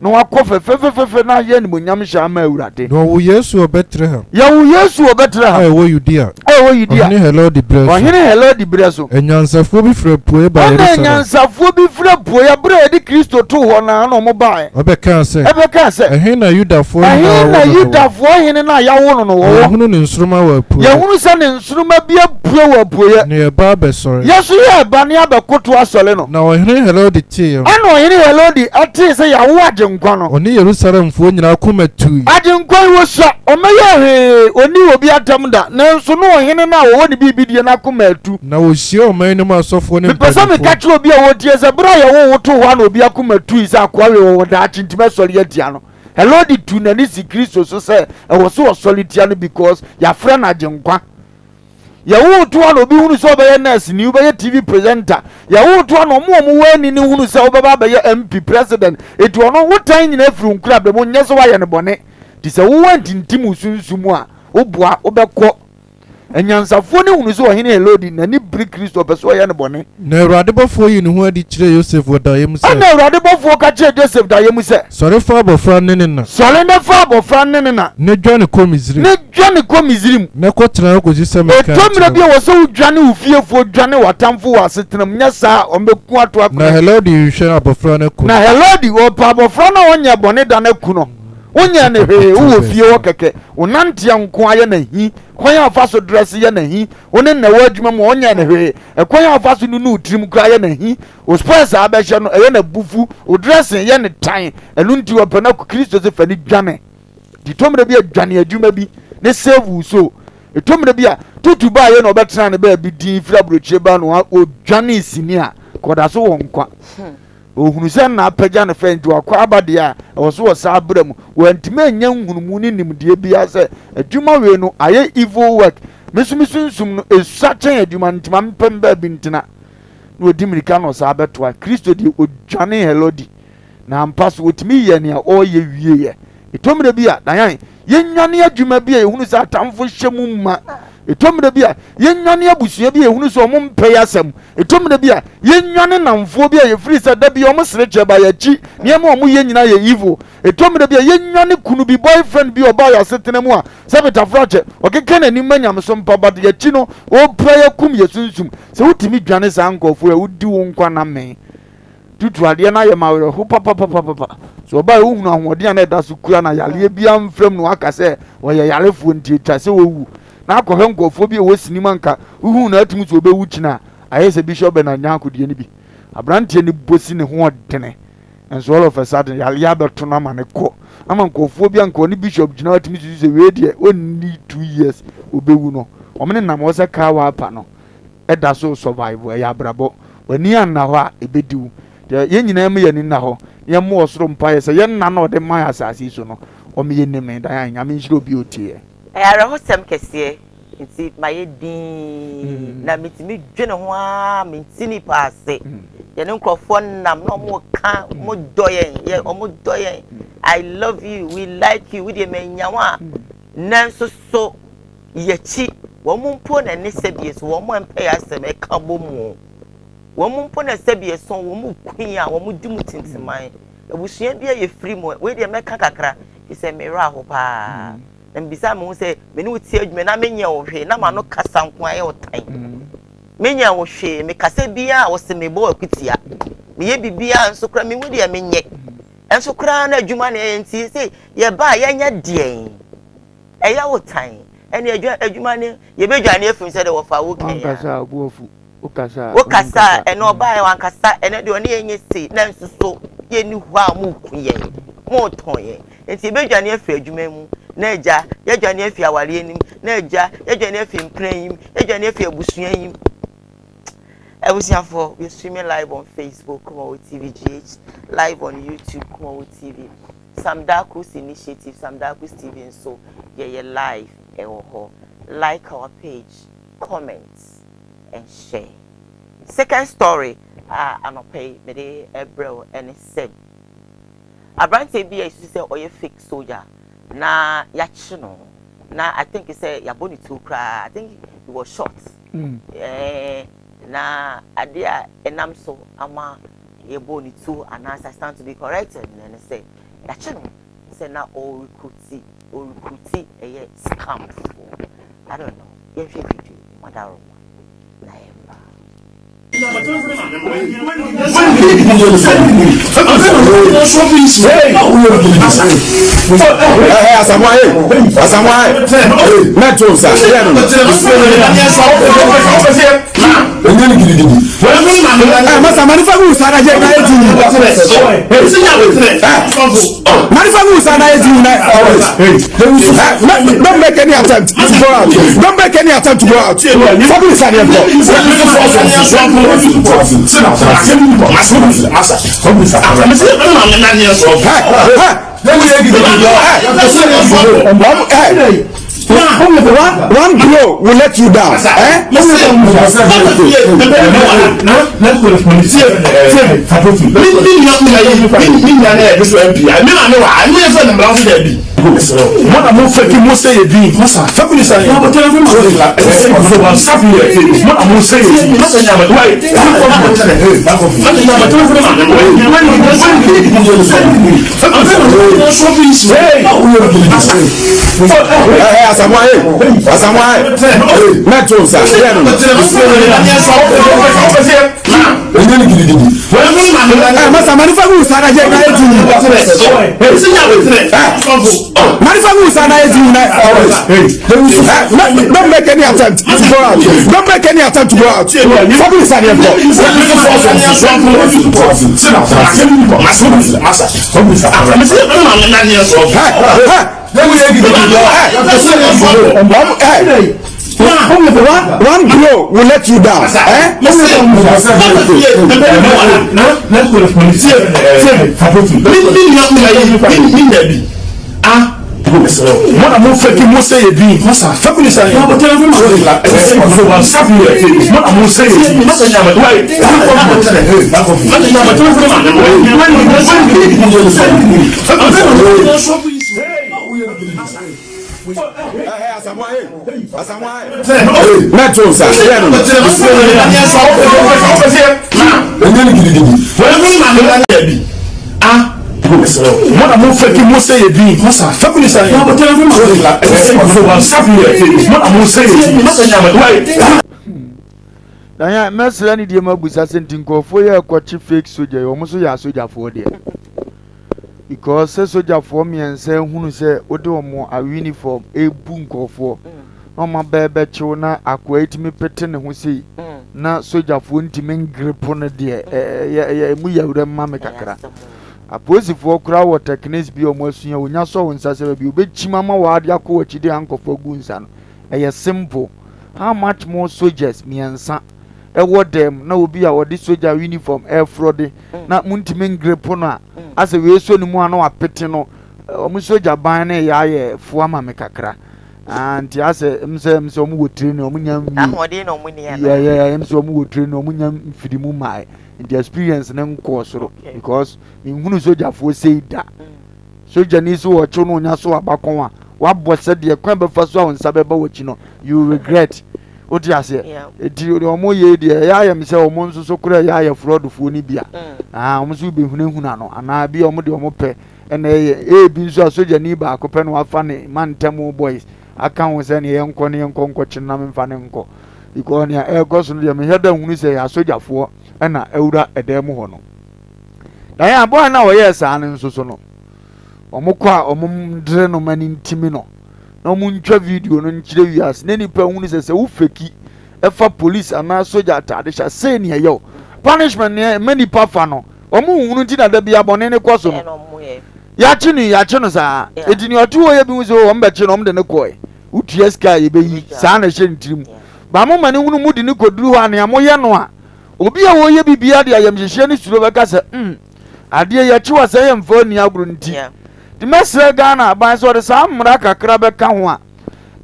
na wakɔ fɛfɛfɛfɛ na ayɛ animuonyam hyɛ ama Awurade. Na wɔwoo Yesu wɔ Betlehem. Yɛwoo Yesu wɔ Betlehem. A ɛwɔ Yudea. A ɛwɔ Yudea. Ɔhene Herode berɛ so. Ɔhene Herode berɛ so. Anyansafoɔ bi firi apueɛ baa Yerusalem. Ɛnna anyansafoɔ bi firi apueɛ berɛ a yɛde Kristo too hɔ no ara na wɔbaeɛ. Wɔbɛkaa sɛ. Ɛbɛkaa sɛ. Ɛhe na Yudafoɔ hene a wɔawo no no wɔ? Ɛhe na Yudafoɔ hene no a yɛawo no no wɔ? Na yɛahunu ne nsoromma wɔ apueɛ. Yɛahunu sɛ ne nsoromma bi apue wɔ apueɛ. Na yɛreba abɛsɔre. Yɛn nso yɛreba na yɛabɛkoto asɔre no. Na ɔhene Herode teeɛ no. Ɛnna ɔhene Herode tee sɛ yɛawo Agyenkwa no. Ɔne Yerusalemfoɔ nyinaa koma tui. Agyenkwa yi, ɔsua, ɔmmɛyɛɛ hwee, ɔnnii obi atɛm da, nanso na ɔhene no a ɔwɔ ne biribi deɛ no akoma atu. Na wɔhyiaa ɔman no mu asɔfoɔ ne Mepɛ sɛ meka mpanimfoɔ. kyerɛ obi a ɔretie sɛ, berɛ a yɛwoo wo too hɔ ara na obi akoma tui sɛ akoa wei ɔwɔ daakye nti mɛsɔre atia no. Herode tuu n'ani si Kristo so sɛ ɛwɔ sɛ ɔsɔre tia no because yɛafrɛ no Agyenkwa. Yɛwoo to a na obi hunu sɛ ɔbɛyɛ nurse ni, wobɛyɛ TV presenter. Yɛwoo to a na ɔmo a ɔmo wɔ ani no hunu sɛ wobɛba abɛyɛ MP, president. Eti ɔno wo tan nyinaa firi wo nkurabɛ mu, nyɛ sɛ woayɛ no bɔne. Nti sɛ wowɔ antintim wo sunsum mu a, woboa, wobɛkɔ. Anyansafoɔ no hunu sɛ ɔhene Herode n'ani bere Kristo, ɔpɛ sɛ ɔyɛ no bɔne. Na Awurade bɔfoɔ yii ne ho adi kyerɛɛ Yosef wɔ daeɛ mu sɛ. Ɛnna Awurade bɔfoɔ ka kyerɛɛ Yosef daeɛ mu sɛ. Sɔre fa abɔfra no ne ne na. Sɔre na fa abɔfra no ne ne na. Na dwane kɔ Misraim. Na dwane kɔ Misraim. Na kɔtena hɔ kɔsi sɛ mɛka Ɛtɔ akyerɛ mmerɛ bi a wo. ɛwɔ sɛ wodwane wo fiefoɔ, dwane w'atamfo wɔ asetena mu, nyɛ saa a, wɔbɛku ato Na akone. Herode rehwehwɛ abɔfra no aku Na no. Herode, ɔpɛ abɔfra no a ɔnyɛɛ bɔne da no aku no. Wonyɛɛ no hwee, wowɔ fie hɔ kɛkɛ, wo nanteɛ nko ara yɛ no ahi, kwan a wofa so drɛse yɛ no ahi, wo ne no na ɛwɔ adwuma mu a, ɔnyɛɛ no hwee, ɛkwan a wofa so nunu wo tirim koraa yɛ no ahi, wo spɛs a abɛhyɛ no, ɛyɛ no abufu, wo dressing yɛ no tan, ɛno nti ɔpɛ no aku. Kristo se fa no dwane. Nti ɛtɔ mmerɛ bi a dwane adwuma bi ne save wo soul. Ɛtɔ mmerɛ bi a tutu baayɛ na ɔbɛtena ne baabi din firi aburokyire ba no ɔdwane sini a kɔda so wɔ nkwa. Ɔhunu sɛ nna apagya no fɛ nti wakɔ aba deɛ a ɛwɔ so wɔ saa berɛ mu. Wantumi annya nhunumu ne nimdeɛ biara sɛ adwuma wei no ayɛ evil work. Me nso me sunsum no ɛsua kyɛn adwuma no nti ma mepɛ me baabi ntena. Na ɔdi mmirika na ɔsaa bɛtoa. Kristo deɛ ɔdwanee Herode. Na ampa so ɔtumi yɛɛ nea ɔreyɛ wieeɛ. Ɛtɔ mmerɛ bi a, Diane, yɛnnwane adwuma bi a yɛhunu sɛ atamfo hyɛ mu ma. Ɛtɔ mmerɛ bi a, yɛnnwane abusua bi a yɛhunu sɛ wɔn mpɛ yɛ asɛm. Ɛtɔ mmerɛ bi a, yɛnnwane nnamfoɔ bi a yɛfiri sɛ da bi wɔn sere kyerɛ ba yɛakyi, nneɛma a wɔyɛ nyinaa yɛ evil. Ɛtɔ mmerɛ bi a, yɛnnwane kunu bi, boyfriend bi a ɔbaa yɛn asetena mu a, sɛ Peter Frakyɛ, ɔkeka n'anim ma nyamesom pa but yɛakyi no, ɔrepira yɛ kum yɛ sunsum. Sɛ wotumi dwane saa nkurɔfoɔ yi a, wodi wo nkwa nna mee. Tutu adeɛ no ayɛ ma awerɛho papapapapa. So ɔbaa yi wohunu ahoɔden a na ɛda so kura na yareɛ biara mfra mu na waka sɛ ɔyɛ yarefoɔ nti atwa sɛ ɔwu. Na akɔhwɛ nkurɔfoɔ bi a ɛwɔ sini mu anka wohunu na atumi sɛ ɔbɛwu kyina a ayɛ sɛ Bishop Bernard Nyarko deɛ no bi. Aberanteɛ no bɔ si ne ho ɔdene. Nso all of a sudden yareɛ abɛto no ama no kɔ. Ama nkurɔfoɔ bi a nka ɔne bishop gyina hɔ atumi susu sɛ wei deɛ ɔnni 2 years ɔbɛwu no, wɔn ne nam hɔ sɛ car wiper no ɛda so survive. Ɛyɛ abrabɔ. W'ani anna hɔ a, ɛbɛdi wo. Deɛ yɛn nyinaa mu yɛn ani nna hɔ na yɛmmɔ ɔsoro mpaeɛ sɛ yɛn nna na ɔde ma yɛ asase yi so no, ɔmo yɛ nim dan a Nyame nhyira obi a ɔtie. Ɛyɛ awerɛhosɛm kɛseɛ, nti mayɛ dinn na metumi dwene ho ara, mente nipa ase. Yɛne nkurɔfoɔ nam na ɔmo ka, ɔmo dɔ yɛn, yɛ ɔmo dɔ yɛn, "I love you, we like you," wodeɛ manya wo a, nanso so yɛkyi wɔn mo mpo na ne sɛbie so wɔn mo mpɛ yɛ asɛm ɛka bɔ mu wɔn mo mpo na sɛbie so wɔn mo kun a wɔn di mu tintiman. Abusua bi a yɛfiri mu, wei deɛ mɛka kakra fi sɛ mmerɛ aho paa na mbisa me ho sɛ me ne wo tie adwuma na menyɛ wo hwee na ma no kasa nko ayɛ wo tan. Menyɛ wo hwee, mekasa biara a wɔsɛ mebɔ akutia, meyɛ biribiara nso koraa mehu deɛ menyɛ nso koraa na adwuma na ɛyɛ, nti sɛ yɛba a yɛnyɛ deɛn ɛyɛ wo tan. Ɛne adwuma ne yɛbɛdwane afiri sɛ deɛ wɔfa wo kɛn. Wankasa a obu afu, wokasa a. Wokasa a ɛnɛ ɔbaa yɛ wankasa, ɛnɛ deɛ ɔne yɛnyɛ sei na nso so yɛni hɔ a moku yɛn, motɔn yɛn, nti yɛbɛdwane afiri adwuma mu na agya yɛdwane afiri awareɛ anim na agya yɛdwane afiri mpena yi mu, yɛdwane afiri abusua yi mu. Abusuafoɔ, we streaming live on Facebook, Kumawo TV GH, live on YouTube, Kumawo TV, Sam Darkus Initiative, Sam Darkus TV nso yɛyɛ live ɛwɔ hɔ. Like our page, comment and share. Second story a anɔpɛ yi mede ɛbrɛ wo ɛne sɛ aberanteɛ bi a esusu sɛ ɔyɛ fake soldier na yɛakye no na I think sɛ yɛabɔ ne tuo koraa. I think he was shot. Na adeɛ a ɛnam so ama yɛbɔ ne tuo anaasɛ I stand to be corrected na ɛne sɛ yɛakye no sɛ na ɔrecruit ɔrecruit ɛyɛ scam foɔ. I don't know, yɛnhwɛ video madaroma na yɛmba. Asamoah, Asamoah, mɛto nsa yɛ no. Onye ni gidigidi. Ɛ masa manifa gu sa na jɛ na ye ti yi. Manifa gu sa na ye ti yi na. Don't make any attempt to go out. Don't make any attempt to go out. Fabi sa ni ɛ kɔ. Hey, hey. One blow will let you down. Eh? Mo na mo fẹ́ kí mo sẹ yẹ dín fẹ́kùnì sàn yẹn mo na mo sẹ yẹ dín wáyé. Hey, Asamoah, hey. Asamoah, hey. Mɛto nsa yɛ no. Onye ni gidigidi. Ɛ masa manifa gu sa na jɛ na ye ti yi. Manifa gu sa na ye ti yi na. Don't make any attempt to go out. Don't make any attempt to go out. Fabi sa ni ɛ kɔ. Hey, hey. Hey. One blow will let you down. Eh? Mo na mo fẹ́ kí mo sẹ yẹ dín fẹ́kùnì sàn yẹn mo na mo sẹ yẹ dín wáyé. Asamoah, hey. Asamoah, hey. Mɛto nsa yɛ no. Onye ni gidigidi. Mo na mo fẹ́ kí mo sẹ yẹ dín fẹ́kùnì sàn yẹn mo na mo sẹ yẹ dín wáyé. Danya mɛsrɛ ne deɛ mu abusa sɛ nti nkurɔfoɔ yɛ ɛkɔkye fake soldier yi, wɔn nso yɛ asogyafoɔ deɛ, because sɛ sogyafoɔ mmiɛnsa ehunu sɛ wode wɔn a uniform ebu nkurɔfoɔ na wɔn abɛɛ bɛkyew na akoa yi tumi pete ne ho sei na sogyafoɔ ntumi ngrepo no deɛ, ɛyɛ ɛyɛ emu yɛ wura mma me kakra. Apolisifoɔ koraa wɔ techniques bi a wɔn asua, wɔnya sɔ wo nsa sɛ baabi wɔbɛkyim ama w'ade akɔ w'akyi de handcuff agu wo nsa no, ɛyɛ simple. How much more soldiers mmiɛnsa ɛwɔ dɛm na obi a ɔde soldier uniform ɛrefrɔde na montumi ngrepo no a, asɛ wei sɔ ne mu a na wapete no, wɔn soldier ban no ɛyɛ ayɛ fo ama me kakra. Ah, nti asɛ m sɛ m sɛ wɔn wɔ training wɔn nya nwie. Ahoɔden na wɔn ni ana? Yeah, yeah, m sɛ wɔn wɔ training wɔn nya mfiri mu mae. Nti experience no nkɔɔ soro because menhunu sogyafoɔ sei da. Sogyani so wɔkyew no onya so abakɔn a wabɔ sɛdeɛ kwan bɛfa so a wo nsa bɛba w'akyi no you regret. Wote aseɛ? Nti deɛ wɔn yɛ deɛ ɛyɛ ayɛ me sɛ wɔn nso so koraa ɛyɛ ayɛ fraudfoɔ no bi a ah wɔn nso bɛhunahuna no anaa bi a wɔn deɛ wɔn pɛ ɛna ɛyɛ ebi nso a sogyani baako pɛ na wafa ne mantam boys aka ho sɛ neɛ yɛnkɔ ne yɛnkɔ nkɔkye no na memfa ne nkɔ. Because nea ɛrekɔ so no deɛ mehwɛ da nhunu sɛ ɛyɛ asogyafoɔ na awura ɛdan mu hɔ no. Na yɛn aboa no a wɔyɛɛ saa no nso so no, wɔn kɔ a wɔn ndere no ma no ntimi no na wɔn ntwa video no nkyerɛ wiase na nipa hunu sɛ sɛ wo feki ɛfa police anaa sogya ataade hyɛ sei nea ɛyɛ o punishment nea ɛma nipa fa no wɔn nhunu nti na da bi abɔne ne kɔ so no yɛakye no yɛakye no saa eti nea ɔte hɔ yɛ bi hu sɛ wɔn bɛkye no wɔn de ne kɔɛ. Wotua sika a yɛbɛyi, saa na ɛhyɛ ne tirim. Ba moma no hunu mode no kɔduru hɔ a nea moyɛ no a, obi a ɔreyɛ biribiara de ayamhyehyeɛ ne suro bɛka sɛ, hmm, adeɛ yi akyi wa sɛ yɛmfa nni agorɔ nti. Nti mɛsrɛ Ghana aban sɛ ɔde saa mmara kakra bɛka ho a,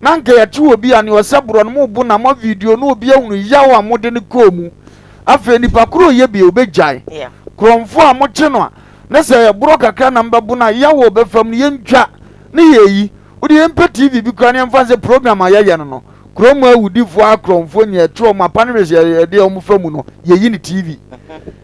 na anka yɛkye obi a nea ɔsɛ borɔ no mobo no a moavideo na obi ahunu yaw a mode no kɔɔ mu. Afei nipa koro ɔyɛ bi a ɔbɛgyae. Korɔmfoɔ a mokye no a, na sɛ ɛyɛ borɔ kakra na mobɛbo no a, yaw a ɔbɛfa mu no yɛntwa ne yɛyi. Wode yɛmpɛ TV bi koraa na yɛmfa nsɛ program a yɛyɛ no no, kurom awudifoɔ akorɔmfoɔ nyinaa ɛto wɔn apa ne hwɛ sɛ yɛde wɔn fa mu no, yɛyi no TV.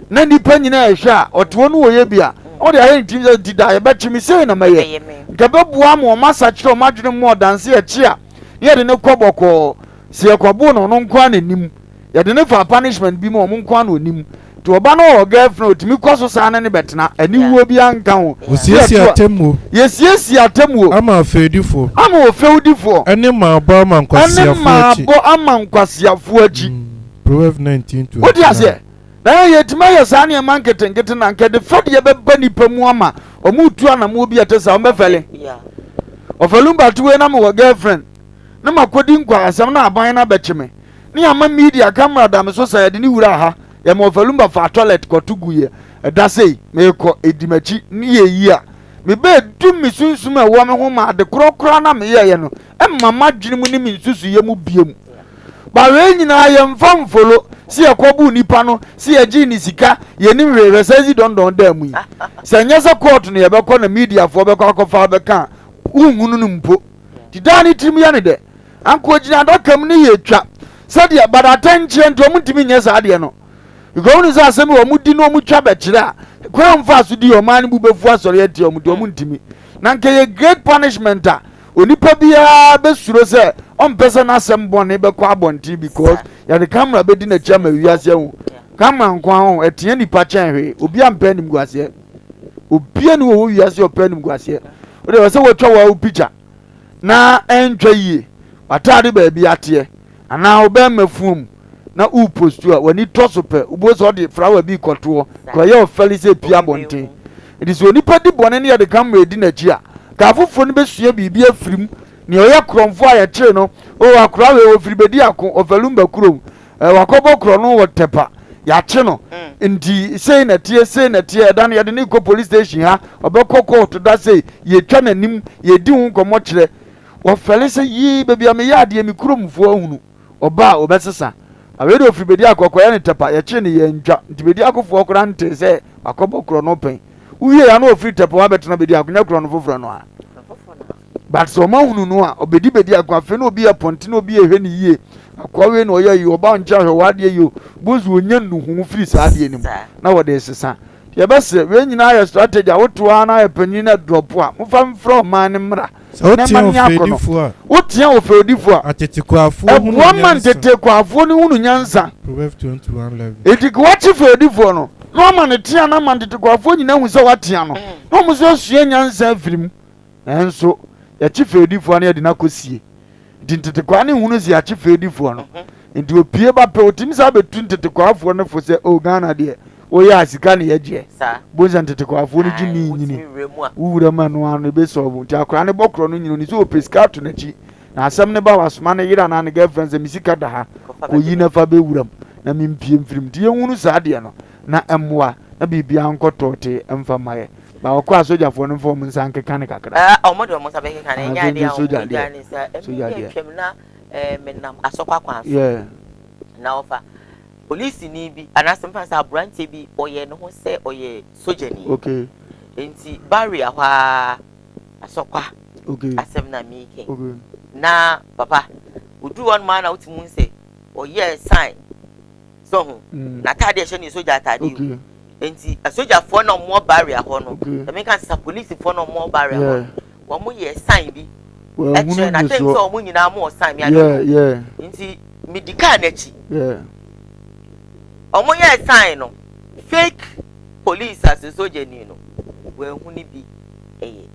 Na nnipa nyinaa ɛhwɛ a, ɔte hɔ no wɔyɛ bi a, na wɔde ayɛ ne tirim sɛ nti da yɛbɛkye me sei na mɛyɛ. Nka bɛboa ma wɔn asakyerɛ wɔn adwene mu ɔdanse ɛkye a, na yɛde no kɔ bɔkɔɔ. Sɛ yɛkɔboo no ɔno nko ara na nim. Yɛde no fa punishment bi mu a ɔmo nko ara na onim. Nti ɔba no ɔwɔ girlfriend a otumi kɔ so saa ne no bɛtena. Aniwuo biara nka ho. Wɔsiesie atemmuo. Yɛsiesie atemmuo. Ama afɛwdifoɔ. Ama ɔfɛwdifoɔ. Ɛne mmaabɔ ama nkwaseafoɔ akyi. Ɛne mmaabɔ ama nkwaseafoɔ akyi. Proverbs 19:29. Wote aseɛ? Na yɛn yɛtumi ayɛ saa nneɛma nketenkete na anka ɛde fɛdeɛ bɛba nipa mu ama ɔmo retu anamoɔ bi a ɛte saa ɔmo bɛfɛle. Ɔfɛlu mbate wei na mewɔ girlfriend na makɔdi nkwaasɛm na aban no abɛkye me. Ne yɛama media camera da me so sa yɛde ne wuraa ha yɛma ɔfalumba faa toilet kɔto guiɛ ɛda sei meekɔ ɛdi m'akyi ne yɛyi a mebɛɛ dum me sunsum a ɛwɔ me ho ma ade korɔ koraa na meyɛeɛ no ɛmma m'adwene mu ne me nsusuyɛ mu biom ba wei nyinaa yɛmfa mfolo sɛ yɛkɔboo nipa no sɛ yɛgyee ne sika yɛnim hwee hwɛ sɛ zi dɔndɔn daa mu yi sɛ nyɛ sɛ court no yɛbɛkɔ na mediafoɔ bɛkɔ akɔfa abɛka a wonhunu no mpo nti daa ne tirim yɛ ne dɛ Anka ogyina adaka mu ne yɛ twa sɛdeɛ but atɛnkyerɛ nti wɔn ntumi nyɛ saa adeɛ no because wɔn sɛ asɛm bi wɔn di na wɔn twa bɛkyerɛ a kwan wɔn fa so di ɔman no bu bɛfu asɔre atia wɔn nti wɔn ntumi na nka yɛ great punishment a onipa biara bɛsuro sɛ ɔmpɛ sɛ n'asɛm bɔne bɛkɔ abɔnten because yɛde camera bɛdi n'akyi ama wiase ahu camera nko ara ho ɛteɛ nipa kyɛn hwee obi ampɛ animguaseɛ obia ni wɔ wɔ wiase ɔpɛ animguaseɛ wode wɔ sɛ wɔtwa wɔ picture na ɛntwa yie, w'ataade baabi ateɛ, anaa wo bɛrima fuom na worepostu a, w'ani tɔ so pɛ, wobɛhu sɛ ɔde flower bi rekɔtoɔ, ka ɔyɛ ɔfɛle sɛ pie abɔnten. Nti sɛ onipa di bɔne ne yɛde camera di n'akyi a, ka afoforɔ no bɛsua biribi afiri mu. Nea ɔyɛ korɔmfoɔ a yɛkyere no, o akora wei ɔfiri Bediako, ɔfɛ Lumba kurom, Eh, wakɔbɔ korɔno wɔ Tɛpa, yɛakye no. Nti sei na ɛteɛ, sei na ɛteɛ, ɛda no yɛde no rekɔ police station ha, ɔbɛkɔ court da sei, yɛtwa n'anim, yɛdi ho nkɔmmɔ kyerɛ. Wɔfɛle sɛ yii, baabi a meyɛ adeɛ, me kuromfoɔ ahunu. Ɔba a, ɔbɛsesa. Na wei deɛ ɔfiri Bediako, ɔkɔyɛ no Tɛpa, yɛkyee no yɛantwa. Nti Bediakofoɔ koraa ntee sɛ wakɔbɔ korɔno pɛn. Wowie a na ɔfiri Tɛpa wabɛtena Bediako, nyɛ korɔno foforɔ no a. But sɛ ɔma hunu no a, ɔbɛdi bɛdi ako. Afei na obi yɛ pɔnte na obi yɛ hwɛ ne yie. Akoa wei na ɔyɛ yi, ɔba nkyɛn ahwɛ w'adeɛ yi o. Bosu ɔnya nnuhu firi saa adeɛ no mu na wɔde resesa. Yɛbɛsrɛ, wei nyinaa yɛ strategy a woto ara na ayɛ panyin na drop a, momfa mfrɛ ɔman no mmra Sɛ na wotea ɛma no nyɛ akɔnnɔ. ɔfɛdifoɔ a, Wotea ɔfɛdifoɔ a, atetekwaafoɔ hunu ɛboa ma nyansa. ntetekwaafoɔ no hunu nyansa. Proverbs 21:11. Enti ka wakye fɛdifoɔ no na wama no tea no ama ntetekwaafoɔ nyinaa ahu sɛ watea no na wɔn nso asua nyansa afiri mu. Nanso yɛkye fɛwdifoɔ no yɛde no akɔsie. Nti ntetekwaa no nhunu sɛ yɛakye fɛwdifoɔ no. Nti opie ba pɛ otumi saa bɛtu ntetekwaafoɔ no fo sɛ o Ghana deɛ Woyɛ a sika ne yɛgyeɛ. Bohu sɛ ntetekwafoɔ no gye ne nyini. Wo wura mu ɛno ano ebe sɔɔbo. Nti akwadaa no bɔ korɔ no nyini oni sɛ ɔpɛ sika ato n'akyi. Na asɛm no ba wasoma ne yere anaa ne girlfriend sɛ me sika da ha kɔyi na fa bɛwura mu na mempie mfiri mu. Nti yɛnhunu saa adeɛ no na ɛmmoa na biribiara nkɔ tɔɔtee mfa mma yɛ. Ba ɔkɔ a sogyafoɔ no mfa wɔn nsa nkeka no kakra. Ɛɛ wɔn de wɔn nsa bɛkeka no ɛnyɛ adeɛ a wɔn bɛgya ne nsa. Ɛmi yɛ twɛm na ɛɛ menam asɔkwa kwan so na ɔfa. Polisini bi anaasɛ mfa sɛ aberanteɛ bi ɔyɛ ne ho sɛ ɔyɛ sogyani. Okay. Nti barrier hɔ ara asɔkwa. Okay. Asɛm na meekɛ. Okay. Na papa oduru hɔ nom ara na wotumi hu sɛ ɔyɛ sign so ho. Mm. N'ataade ɛhyɛ ne sogya ataade o. Okay. Nti asogyafoɔ na wɔwɔ barrier hɔ no. Okay. Ɛmi ka sɛ polisifoɔ na wɔwɔ barrier hɔ no. Wɔn yɛ sign bi. Wɔahunu Ɛkyerɛ na nnisoɔ. think sɛ wɔn nyinaa mo wɔ sign mi Yeah, yeah. Nti medi kaa n'akyi. Yeah. Wɔn yɛ sign no fake police ase sogyani no wɔahu ne bi ɛyɛ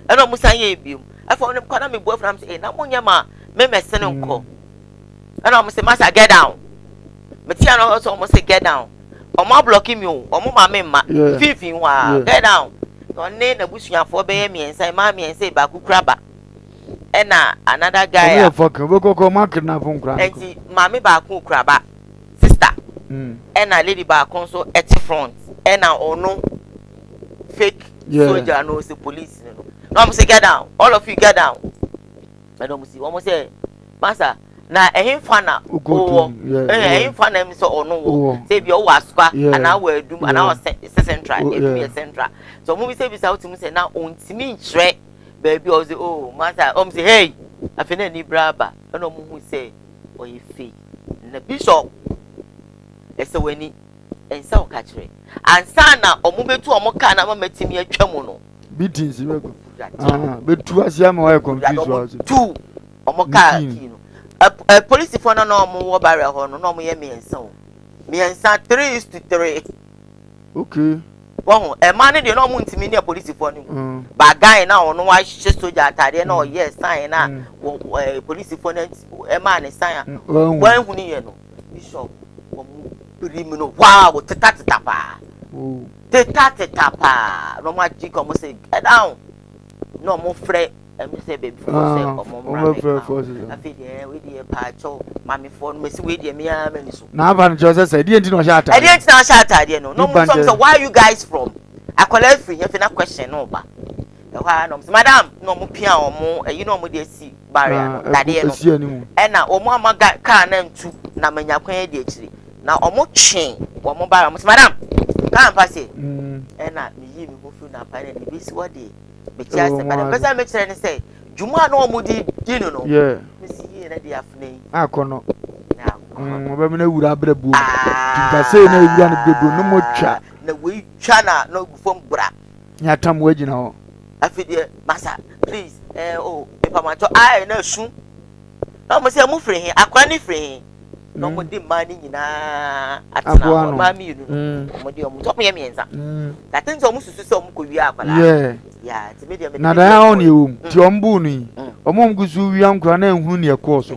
ɛna wɔn san yɛ ebiem afɔ wɔn kɔ na mi bu afɔ na mi sɛ ee na mo nyɛ ma me mɛsɛn nkɔ ɛna wɔn sɛ masa get down mɛ ti ano sɛ wɔn sɛ get down wɔn ablɔki mi o wɔn ma mi mma mfimfini hɔ a get down ɔne n'abusuafoɔ bɛyɛ mmiɛnsa mmaa mmiɛnsa baako kura ba ɛna another guy a ɔmo yɛ fɔkin ɔbɛkɔ kɔ ɔmo akidnap nkura no nti maame baako kura ba sister ɛna lady baako nso ɛte front ɛna ɔno fake Yeah. soldier no sɛ police no no na ɔmo sɛ get down all of you get down ɛna ɔmo si ɔmo sɛ masa na ɛhenfa na Wokɔ wowɔ tum, yeah, ɛhɛn yeah. ɛhenfa na ɛmi sɛ ɔno wɔ Wowɔ. sɛ ebi ɔwɔ asokwa Yeah, anaa wɔ adum anaa yeah. wɔ sɛ sɛ central Oh, edum yeah. yɛ central so ɔmo bisa bisa wotumi sɛ na ɔntumi nkyerɛ baabi a ɔsɛ oh masa ɔmo sɛ hey afei na ani bere aba ɛna ɔmo hu sɛ ɔyɛ fake na bishop ɛsɛ w'ani ɛnsɛ ɔka kyerɛ ansa na ɔmo bɛtu ɔmo kaa na ama mɛtumi atwa mu no Beatings bɛ kɔ. Ah, bɛtu ase ama wayɛ confused wɔ ase. Tu ɔmo kaa kii no. Ɛ polisifoɔ no na ɔmo wɔ barrier hɔ no na ɔmo yɛ mmiɛnsa o. Mmiɛnsa 3 is to 3. Okay. Wɔn ɛmaa no deɛ na ɔmo ntumi ne polisifoɔ no mu. Ba guy na ɔno wahyɛ soja ataadeɛ na ɔyɛ sign na wɔ ɛ polisifoɔ no ɛmaa ne sign a wɔn ehunu yɛ no bishop wɔn biri mu no wow teta teta paa. Teta teta paa na ɔmo agye ka ɔmo sɛ get down na ɔmo frɛ ɛmi sɛ beebi fo sɛ ɔmo mmra bɛka afei deɛ wei deɛ paakyɛw maamefoɔ no mesi wei deɛ mea m'ani so. Na afa no kyerɛ sɛ sɛ ɛdeɛ nti na ɔhyɛ ataadeɛ. Ɛdeɛ nti na ɔhyɛ ataadeɛ no na ɔmo sɛ why you guys from akwadaa firi yɛn fɛ na question no ba ɛhɔ ara na ɔmo sɛ madam na ɔmo pia ɔmo ɛyi na ɔmo de esi barrier no dadeɛ no ɛna ɔmo ama kaa na ntu na manya kwan adi akyire na ɔmo twe wɔn barrier ɔmo sɛ madam kaa mpa se ɛna meyi mi ho firi na apa ɛna ne bi si hɔ deɛ mekyia sɛ madam pɛsɛ mekyerɛ ne sɛ dwuma a na ɔmo di di no no mesi yie na de afena yi akɔ no ɔbɛmi na ewura abere buo nkasɛ na ewura no bere buo no mo twa na wei twa na na ogu fam gbra nyatam wo gyina hɔ afei deɛ masa please ɛɛ o mepamakyɛ ayɛ na esu na ɔmo sɛ mo firi he akora ne firi he na ɔmo de mmaa ne nyinaa atena hɔ mmaa mmienu no ɔmo de ɔmo ɔmo yɛ mmiɛnsa na ati sɛ ɔmo susu sɛ ɔmo kɔ wia akwadaa yaa ti mi deɛ mi na dan ahɔ ne ɛwɔ mu ti ɔmo buu no yi ɔmo ɔmo gu so wia nkora na ehunu ne ɛkɔɔ so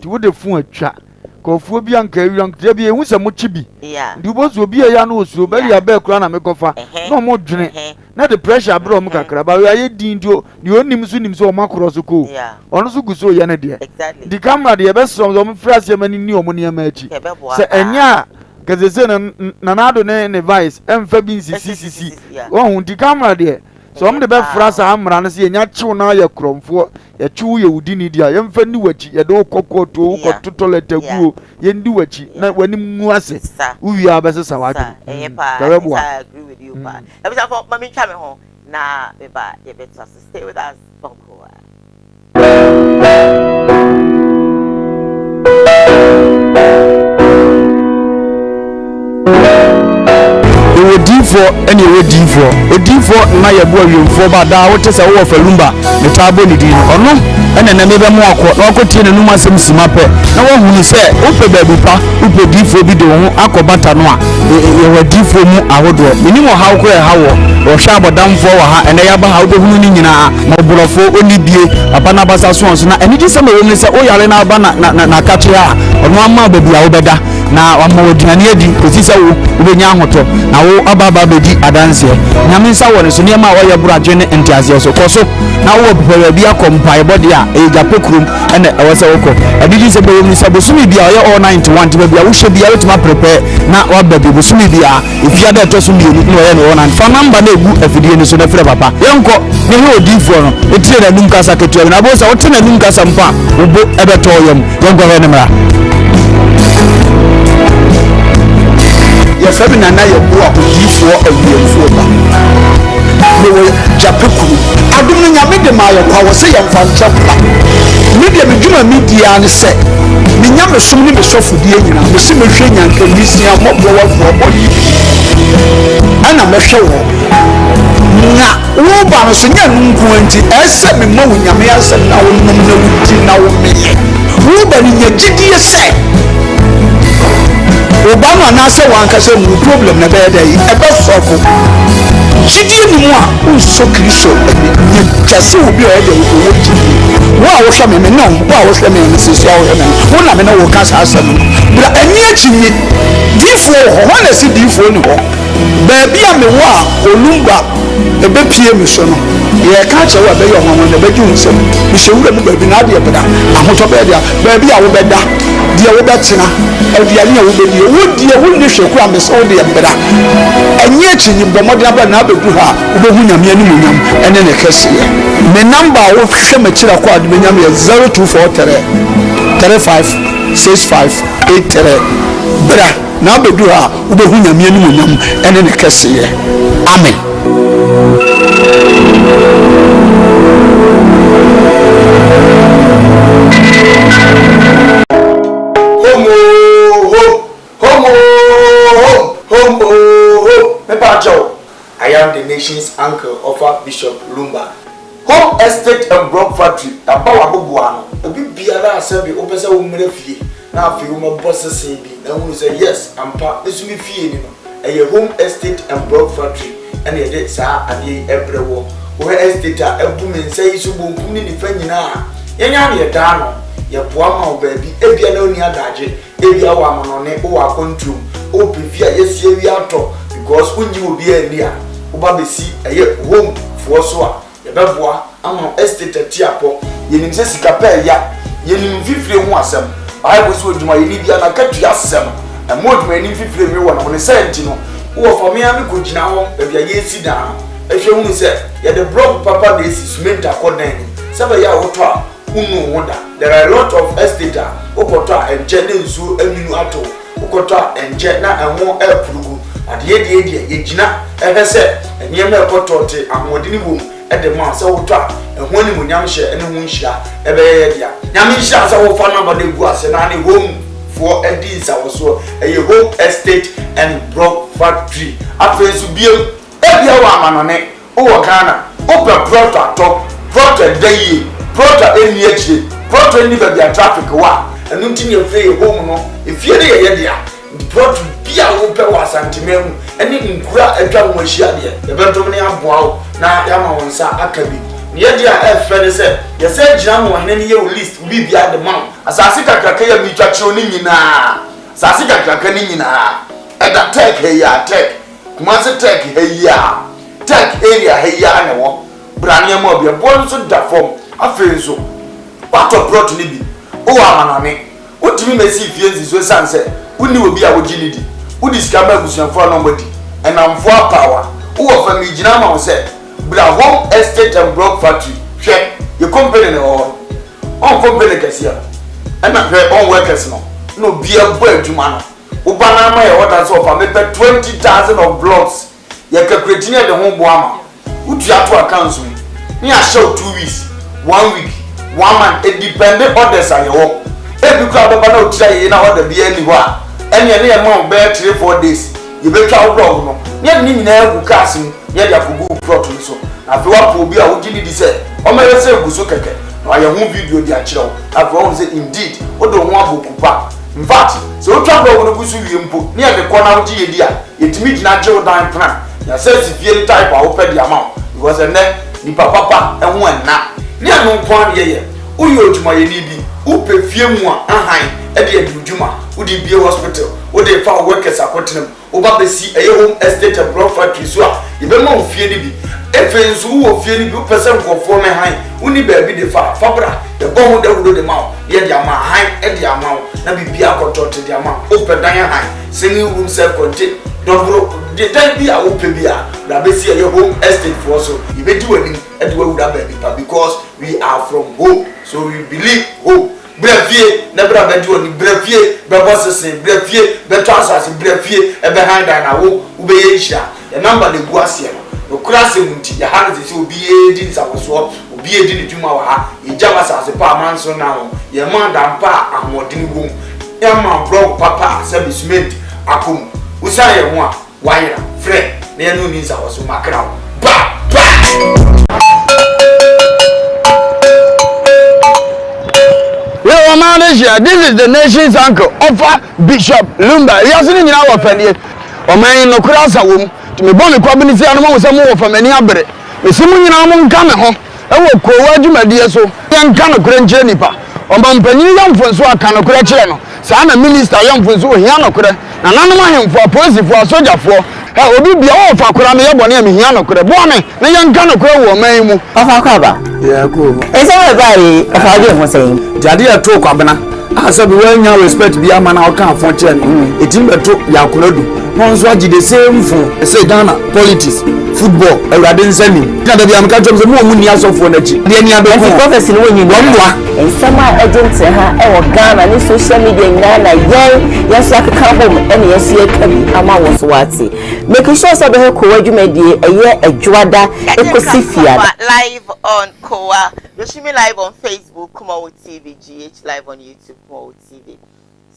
ti wo de fon atwa kɔfoɔ bi anka awia nkora bi ehu sɛ mo kyi bi nti wobɔ so obi a ɛyɛ ano osuro bɛyi abɛɛ kora na mekɔfa na ɔmo dwene na de pressure abrɛ ɔmo kakra ba ayɛ din nti deɛ onim so nim sɛ ɔmo akorɔ so koo ɔno so gu so yɛ ne deɛ nti camera deɛ ɛbɛsrɛ ɔmo sɛ ɔmo firi aseɛ ma ne ni ɔmo nneɛma akyi sɛ ɛnyɛ a kɛsɛsɛ no Nana Addo ne ne vice ɛmfa bi nsisi sisi wɔn nti camera deɛ sɛ ɔmo de bɛfra saa mmara no sɛ yɛnya kyew na yɛ korɔmfoɔ yɛkyew yɛ wodi ni di a yɛmfa ni w'akyi yɛde wo kɔ kɔɔto wo kɔto toilet agu o yɛndi w'akyi na w'anim ngu ase wowie a bɛsesa w'adwene kɛbɛboa. Abusuafo ma mentwa me ho na meba yɛbɛtoa so stay with us bɔnkɔ. Yɛwɔ diifoɔ ɛne yɛwɔ diifoɔ. Odiifoɔ nna yɛbo awiemfoɔ ba daa wote sɛ wowɔ falumba metaa bɔ ne din no ɔno ɛna ɛnɛ mebɛmo akɔ na wakɔtie n'anum asɛm sima pɛ na wahunu sɛ wopɛ baabi pa wopɛ diifoɔ bi de wo ho akɔ bata no a yɛwɔ adiifoɔ mu ahodoɔ menim ɔhaw korɔ ɛha wɔ wɔhwɛ abɔdamfoɔ wɔ ha ɛnɛ yɛaba ha wobɛhunu ne nyinaa ma ɔborɔfoɔ ɔnni bie aba n'abasa soɔ nso na anigyesɛm a ɛwɔ mu ne sɛ woyare no aba na na na nakakye a ɔno ama baabi a wobɛda. Na wama wo aduane adi kɔsi sɛ wo wobɛnya ahotɔ, na wo aba aba abɛdi adanseɛ. Nyame nsa wɔ ne so, nneɛma a ɔyɛ boro adwene ne nteaseɛ so. Kɔ so na wowɔ pepɛ baabi akɔ mpaebɔ deɛ a, ɛyɛ Gyapɛ kurom ɛna ɛwɔ sɛ wokɔ. Anigyesɛm bɛwɔ mu ne sɛ bosome biara ɔyɛ all 91 nti baabi a wohyɛ biara wobɛtumi aprepare na waba bi bosome biara. Efia da ɛtɔ so mmienu na ɔyɛ ne all 9. Fa namba no ɛgu afidie no so na frɛ papa. Yɛnkɔ na hwɛ odiyifoɔ no, tie n'anum kasa ketewa bi na wobɛhu sɛ wote n'anum kasa mpo a, wo bo ɛbɛtɔ wo yam. Yɛnkɔhwɛ ne mmra. Yɛfrɛ me Nana Yeboah Odiyifoɔ Awiɛmfoɔ ba. Mewɔ Gyapɛ kuro. Adom no Nyame de maa yɛ kwa wɔ sɛ yɛmfa nkyɛ kwa. Me deɛ me dwuma me di ara ne sɛ me nyamesom ne me sɔfodie nyinaa me se mɛhwɛ nyanka nwisiaa mmɔborɔwafoɔ ɔnni bi ɛna mɛhwɛ wɔn. Na Wo ba no so, nyɛ ɛno nko ara nti, ɛyɛ sɛ mema wo Nyame asɛm na wo nom na wo di na wo meɛ. Wo ba no nya gyidie sɛ wo ba no anaasɛ w'ankasa mu wo problem no ɛbɛyɛ dɛn? Ɛbɛ sɔlvo. Gyidie nni mu a, wonsɔ Kristo ani. Nya twa sɛ obi a ɔyɛ dɛn? Ɔwɔ gyidie. Wo a wohwɛ me, me ne wo, wo a wohwɛ me no, seesei a wohwɛ me no, wo na me ne wo reka saa asɛm no. Bra, ɛnni akyinnye. Diyifoɔ wɔ hɔ. Hwan na ɛse diyifoɔ nni hɔ? Baabi a mewɔ a Olumba bɛpue me so no, yɛreka akyerɛ wo a, ɛbɛyɛ ɔnwanwa na ɛbɛgye wo nsam. Mehyɛ wura mu baabi na adeɛ bra, ahotɔ bɛyɛ dea. Baabi a wobɛda, deɛ wobɛtena, aduane a wobɛdie, wo deɛ wonni hwee koraa, mese wo deɛ bra. Ɛnyɛ akyinnye, bɔ mmɔden abra na abɛduru ha a, wobɛhu Nyame animuonyam ne ne kɛseyɛ. Me number a wohwehwɛ m'akyiri akɔ a wode bɛnya me yɛ 0243 35 65 83. Bra na abɛduru ha a, Wobɛhu Nyame animuonyam ne ne kɛseyɛ. Amen. Home oo home, home oo home, home oo home, mepa kyɛw. I am the nation's uncle ɔfa Bishop Lumba. Home Estate and Block Factory aba w'aboboano. Obi biara a sɛbe wopɛ sɛ wo mmra fie na afei wo mmɛbɔ sese bi na wohunu sɛ yes ampa me nso me fie ni no, ɛyɛ Home Estate and Block Factory ɛna yɛde saa adeɛ yi ɛbrɛ woɔ. Wohwɛ estate a abu me nsa yi so bonkum ne nifa nyinaa a, yɛn ara na yɛda ano, yɛboa ma wo baabi, ebia na wonni adagye, ebia wowɔ amanɔne, wowɔ akwantuom, wopɛ fie a yɛasi awie atɔ because wonnye obiara nni a, woba bɛsi ɛyɛ Home foɔ so a, Yɛbɛboa ama wo estate atiapɔ. Yɛnim sɛ sika pɛ ɛya. Yɛnim mfifire ho asɛm. Bible se odwumayɛni biara n'akatua sɛ no. Ɛmma odwumayɛni mfifire nwe wɔ ne ho. Ne saa nti no, wowɔ fa me ara mekɔgyina hɔ baabi a yɛresi dan no hwɛ hunu sɛ yɛde blɔk papa na ɛsi, cement akɔ dan no mu sɛ ɛbɛyɛ a wotɔ a wonnu wo ho da. There are a lot of estate a wokɔtɔ a ɛnkyɛ na nsuo anwunu ato wo. Wokɔtɔ a ɛnkyɛ na ɛho reporo gu. Adeyɛ deɛ deɛ, yɛgyina hwɛ sɛ nneɛma a ɛkɔ tɔɔte, ahoɔdene wom de ma wo. Sɛ wotɔ a, ɛho animuonyam hyɛ ne ho nhyira bɛyɛ yɛ dea. Nyame nhyira wo sɛ wofa number no gu ase na ne home foɔ adi nsawɔsoɔ. Ɛyɛ Home Estate and Block Factory. Afei nso biom, ebia wɔ amanɔne, Wowɔ Ghana, wopɛ prɔto atɔ, prɔto a ɛda yie, prɔto a ɛnni akyire, prɔto a ɛnni baabi a traffic wɔ a, ɛno nti na yɛfrɛ yɛ home no, efie no yɛ yɛ dea. Nti prɔto bi a wopɛ wɔ Asanteman mu ne nkuro a atwa ho ahyia deɛ, yɛbɛdom na yɛaboa wo na yɛama wo nsa aka bi. Ne yɛ deɛ a ɛyɛ fɛ ne sɛ, yɛsan gyina ma ɔhene no yɛ wo list, wo biribiara de ma wo. Asase kakraka yi a meretwa kyerɛ wo no nyinaa, asase kakraka no nyinaa, ɛda Turk ha yi ara, Turk. Kumasi Tech ha yi ara, Tech area ha yi ara na ɛwɔ. Bra nneɛma obi, ɛboɔ no nso da fam. Afei nso, woatɔ plot no bi, wowɔ amanɔne, wontumi mmɛsi fie nsi so ɛsiane sɛ wonni obi a wogye no di. Wode sika ma abusuafoɔ a na wɔadi, nnamfoɔ apaawa. Wowɔ fa meregyina ama wo sɛ bra Home Estate and Block Factory, hwɛ, yɛ company na ɛwɔ hɔ no. Ɔn company kɛseɛ no, ɛna hwɛ ɔn workers no, na obiara bɔ adwuma no. Wo ba no ama yɛ order sɛ ɔfa mepɛ 20,000 of blocks yɛ calculate ne yɛde ho boa ma wo tua to accounts mu ne yɛahyɛ wo 2 weeks 1 week 1 month edepende orders a yɛwɔ ebi koraa bɛba na otiri ayeye na order biara nni hɔ a ɛneɛ ne yɛma wo bɛyɛ 3 4 days yɛbɛtwa wo blog no ne yɛde ne nyinaa agu cars mu ne yɛde akɔgu wo plot no so na afei woapɛ obi a wogye ne di sɛ ɔmmɛhwɛ sɛ egu so kɛkɛ na wayɛ ho video de akyerɛ wo na afei wahu sɛ indeed wode wo ho abɔ kupa. Infact, sɛ wotwa blɔk no gu so wie mpo na yɛde kɔ na wogye yɛ di a, yɛtumi gyina gye wo dan plan, yɛasɛ si fie no type a wopɛ de ama wo because ɛnnɛ nipa papa ho ɛnna. Nyɛ ɛno nko ara na yɛyɛ, woyɛ odwumayɛni bi, wopɛ fie mu a ahan de adi wo dwuma, wode rebue hospital, wode refa wo workers akɔtena mu, woba bɛsi ɛyɛ home estate and block factory so a, yɛbɛma wo fie no bi. Afei nso wowɔ fie no bi, wopɛ sɛ nkurɔfoɔ mmɛhan, wonni baabi de fa a, fa bra, yɛbɔ ho dawuro de ma wo, na yɛde ama ahan de ama wo, na biribiara akɔtɔɔte de ama wo. Wopɛ dan ahan, single room self contained, dɔboro, de dan bi a wopɛ biara, bra bɛsi ɛyɛ home estate foɔ so, yɛbɛdi w'anim de wo awura baabi pa because we are from home, so we believe home. Bra fie na bra bɛgye w'ani, bra fie bɛbɔ sese, bra fie bɛtɔ asase, bra fie bɛhan dan na wo wobɛyɛ nhyira. Yɛn number na ɛgu aseɛ no. Nokorɛ asɛm nti, yɛha no te sɛ obi redi nsawɔsoɔ, obi redi ne dwuma wɔ ha. Yɛgya w'asase pa a manso nna ho, yɛma dan pa a ahoɔdene wɔ mu, yɛma blɔk papa a sɛbe cement akɔ mu. Wosiane yɛn ho a, Wayera, frɛ na yɛne wo nni nsawɔso, makra wo. Ba! Ba! Yɛ wɔ maa no hyia. This is the nation's uncle, ɔfa Bishop Lumba. Wiase no nyinaa wɔ fɛdeɛ. Ɔman yi nokorɛ asa wɔ mu. Nti mebɔ me kwabene tia no mahu sɛ mowɔ fa m'ani abere. Mese mo nyinaa monka me ho wɔ koowa dwumadie so. Yɛnka nokorɛ nkyerɛ nnipa. Ɔmanpanin yɛ mfonsoɔ a, ka nokorɛ kyerɛ no. Saa na minista yɛ mfonsoɔ, ohia nokorɛ. Nananom ahemfo, apolisifoɔ, asogyafoɔ, hɛ, obi bia, oh, fa koraa meyɛ bɔne a mehia nokorɛ. Boa me na yɛnka nokorɛ wɔ ɔman yi mu. Ɔfa Kwaba. Yeah, cool. Nsɛm a ɛbaa yi, ɔfa wodwen ho sɛn? Nti adeɛ a ɛtoo Kwabena a sɛbi wannya respect bi ama na ɔka afo kyerɛ no ɛtumi bɛto Yaw Konadu na ɔno nso agye the same fo. Ɛsɛ Ghana politics football awurade nsa nim. Na dabi a meka kyerɛ mo sɛ mo a mo nni asɔfoɔ no akyi deɛ nea bɛku Nti prophecy no wonyi wɔn mmoa. Nsɛm a ɛgye nteha wɔ Ghana ne social media nyinaa na yɛn yɛn nso yɛakeka abom na yɛn nso yɛreka bi ama wo nso woate. Make sure sɛ wobɛhwɛ Kowa dwumadie ɛyɛ Adwoada ɛkɔsi Fiada. Live on Kowa, you're streaming live on Facebook, Kumawo TV, GH live on YouTube, Kumawo TV.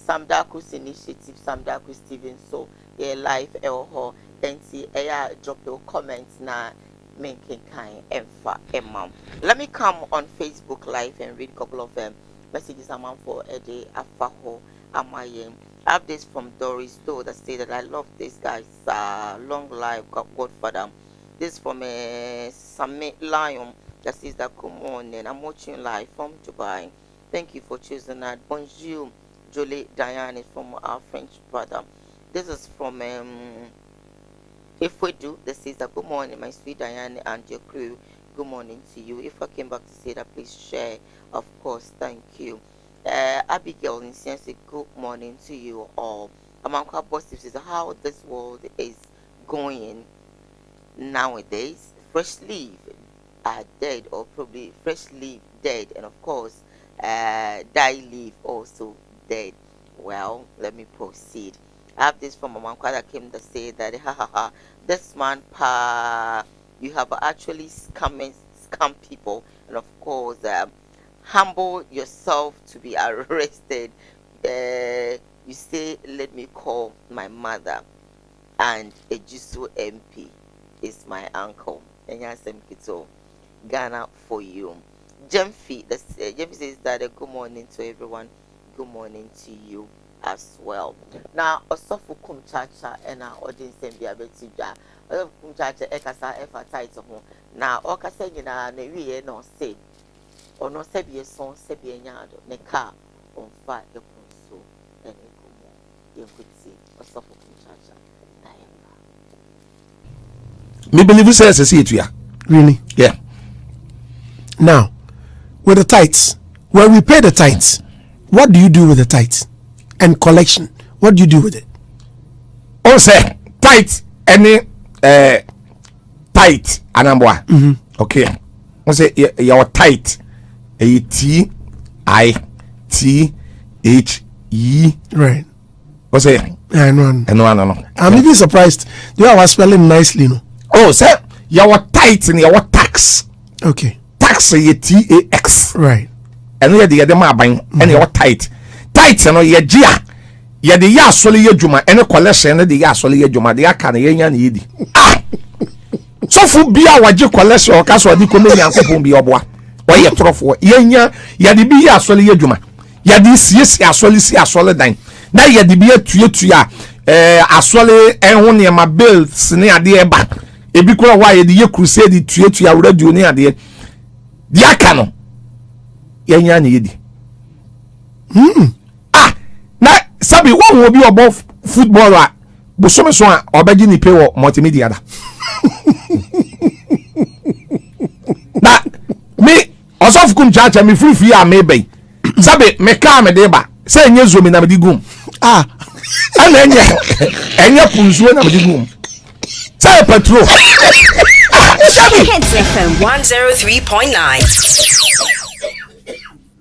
Sam Darkus Initiative, Sam Darkus TV nso yɛ live ɛwɔ hɔ. Ɛnti ɛyɛ a drop your comment na menkenkan ɛmfa ɛma wo. Let me come on Facebook live and read couple of um, messages amanfoɔ ɛde afa hɔ ama yɛn. I have this from Doris Doe that say that I love this guy, sir. Long life, Godfather. This from uh, Sami Lion that says that good morning. I'm watching live from Dubai. Thank you for choosing that. Bonjour, Julie Diane is from our French brother. This is from um, If we do, this is a good morning, my sweet Diane and your crew. Good morning to you. If I came back to say that, please share. Of course, thank you. Abigail Nsiensi, good morning to you all. Amankwa Bossip says how this world is going nowadays. Fresh leaf are dead, or probably fresh leaf dead, and of course, die leaf also dead. Well, let me proceed. I have this from Amankwa that came to say that ha ha ha, this man pa, you have actually scam people, and of course, humble yourself to be arrested. You say, let me call my mother, and a Ejisu MP is my uncle. Ghana for you. Jemfi, Jemfi says that good morning to everyone. Good morning to you as well. Now, Osofo Kumchacha and our audience and be able to Osofo Kumchacha ekasa efa title ho. Now, okasa nyina na wiye no say. Ono sebi son sebi enyado ne car on fa ekunso ene komo. Yenkuti Osofo Kumchacha na yemba. Me believe sɛ ɛsɛ sɛ yɛtua. Really? Yeah. Now, with the tithes, when we pay the tithes, what do you do with the tithes and collection? What do you do with it? Oh, sɛ tithe ɛne tithe anamboa. Okay. Wọ́n sɛ yɛwɔ tithe ɛyɛ T I T H E. Right. Wọ́n sɛ. Yeah, I know. Ɛno ano no. I'm even surprised. The way I was spelling nicely, no. Oh, sɛ yɛwɔ tithe and yɛwɔ tax. Okay. Tax yɛ T A X. Right. Ɛno yɛ de yɛde ma aban ɛna yɛwɔ tithe. Tithe no yɛ gye a yɛde yɛ asɔre yɛ adwuma ɛne collection no de yɛ asɔre yɛ adwuma de aka no yɛnya na yɛdi. Ah! Sɔfo bi a wɔgye collection ɔka so ɔde kɔmɛ Nyankopɔn bi ɔboa ɔyɛ torɔfoɔ. Yɛnya yɛde bi yɛ asɔre yɛ adwuma yɛde siesie asɔre si asɔre dan na yɛde bi atuatua asɔre ɛho nneɛma bills ne adeɛ ba ebi kura hɔ a yɛde yɛ crusade tuatua radio ne adeɛ deɛ aka no yɛnya na yɛdi. Ah! Sɛbi wɔn obi ɔbɔ football a bosome so a ɔbɛgye ne pay wɔ multimedia da. Na me ɔsɔfo kum kyaakyaa me firi fie a meba yi sɛbi me kaa me de ba sɛ ɛnyɛ zomi na me de gum. Ah ɛna ɛnyɛ ɛnyɛ punsuo na me de gum sɛ yɛ petrol. Ah sɛbi. Hits FM 103.9.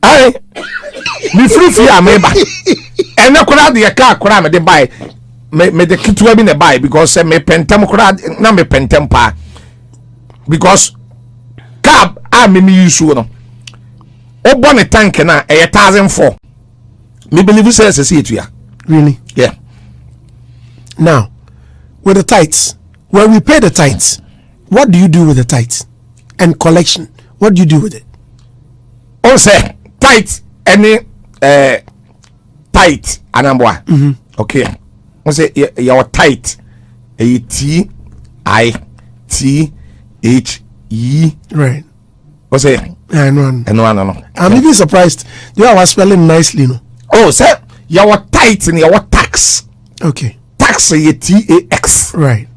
Ayi, mefiri fie a meba. Ɛnɛ koraa deɛ kaa koraa mede bae. Me mede ketewa bi na bae because sɛ mepɛ ntɛm koraa na mepɛ ntɛm paa. Because kaa a me me use no, wobɔ ne tank no a ɛyɛ 1004. Me believe sɛ ɛsɛ sɛ yɛtua. Really? Yeah. Now, with the tithes, when we pay the tithes, what do you do with the tithes and collection? What do you do with it? O sɛ tight ɛne ɛɛ eh, tight anamboa. Mm -hmm. Okay. O sɛ yɛ yɛ tight ɛyɛ T I T H E. Right. O sɛ. Ɛno ano. Ɛno ano no. I'm even surprised. The way I was spelling nicely no. Oh sɛ yɛ wɔ tight ni yɛ wɔ tax. Okay. Tax yɛ T A X. Right.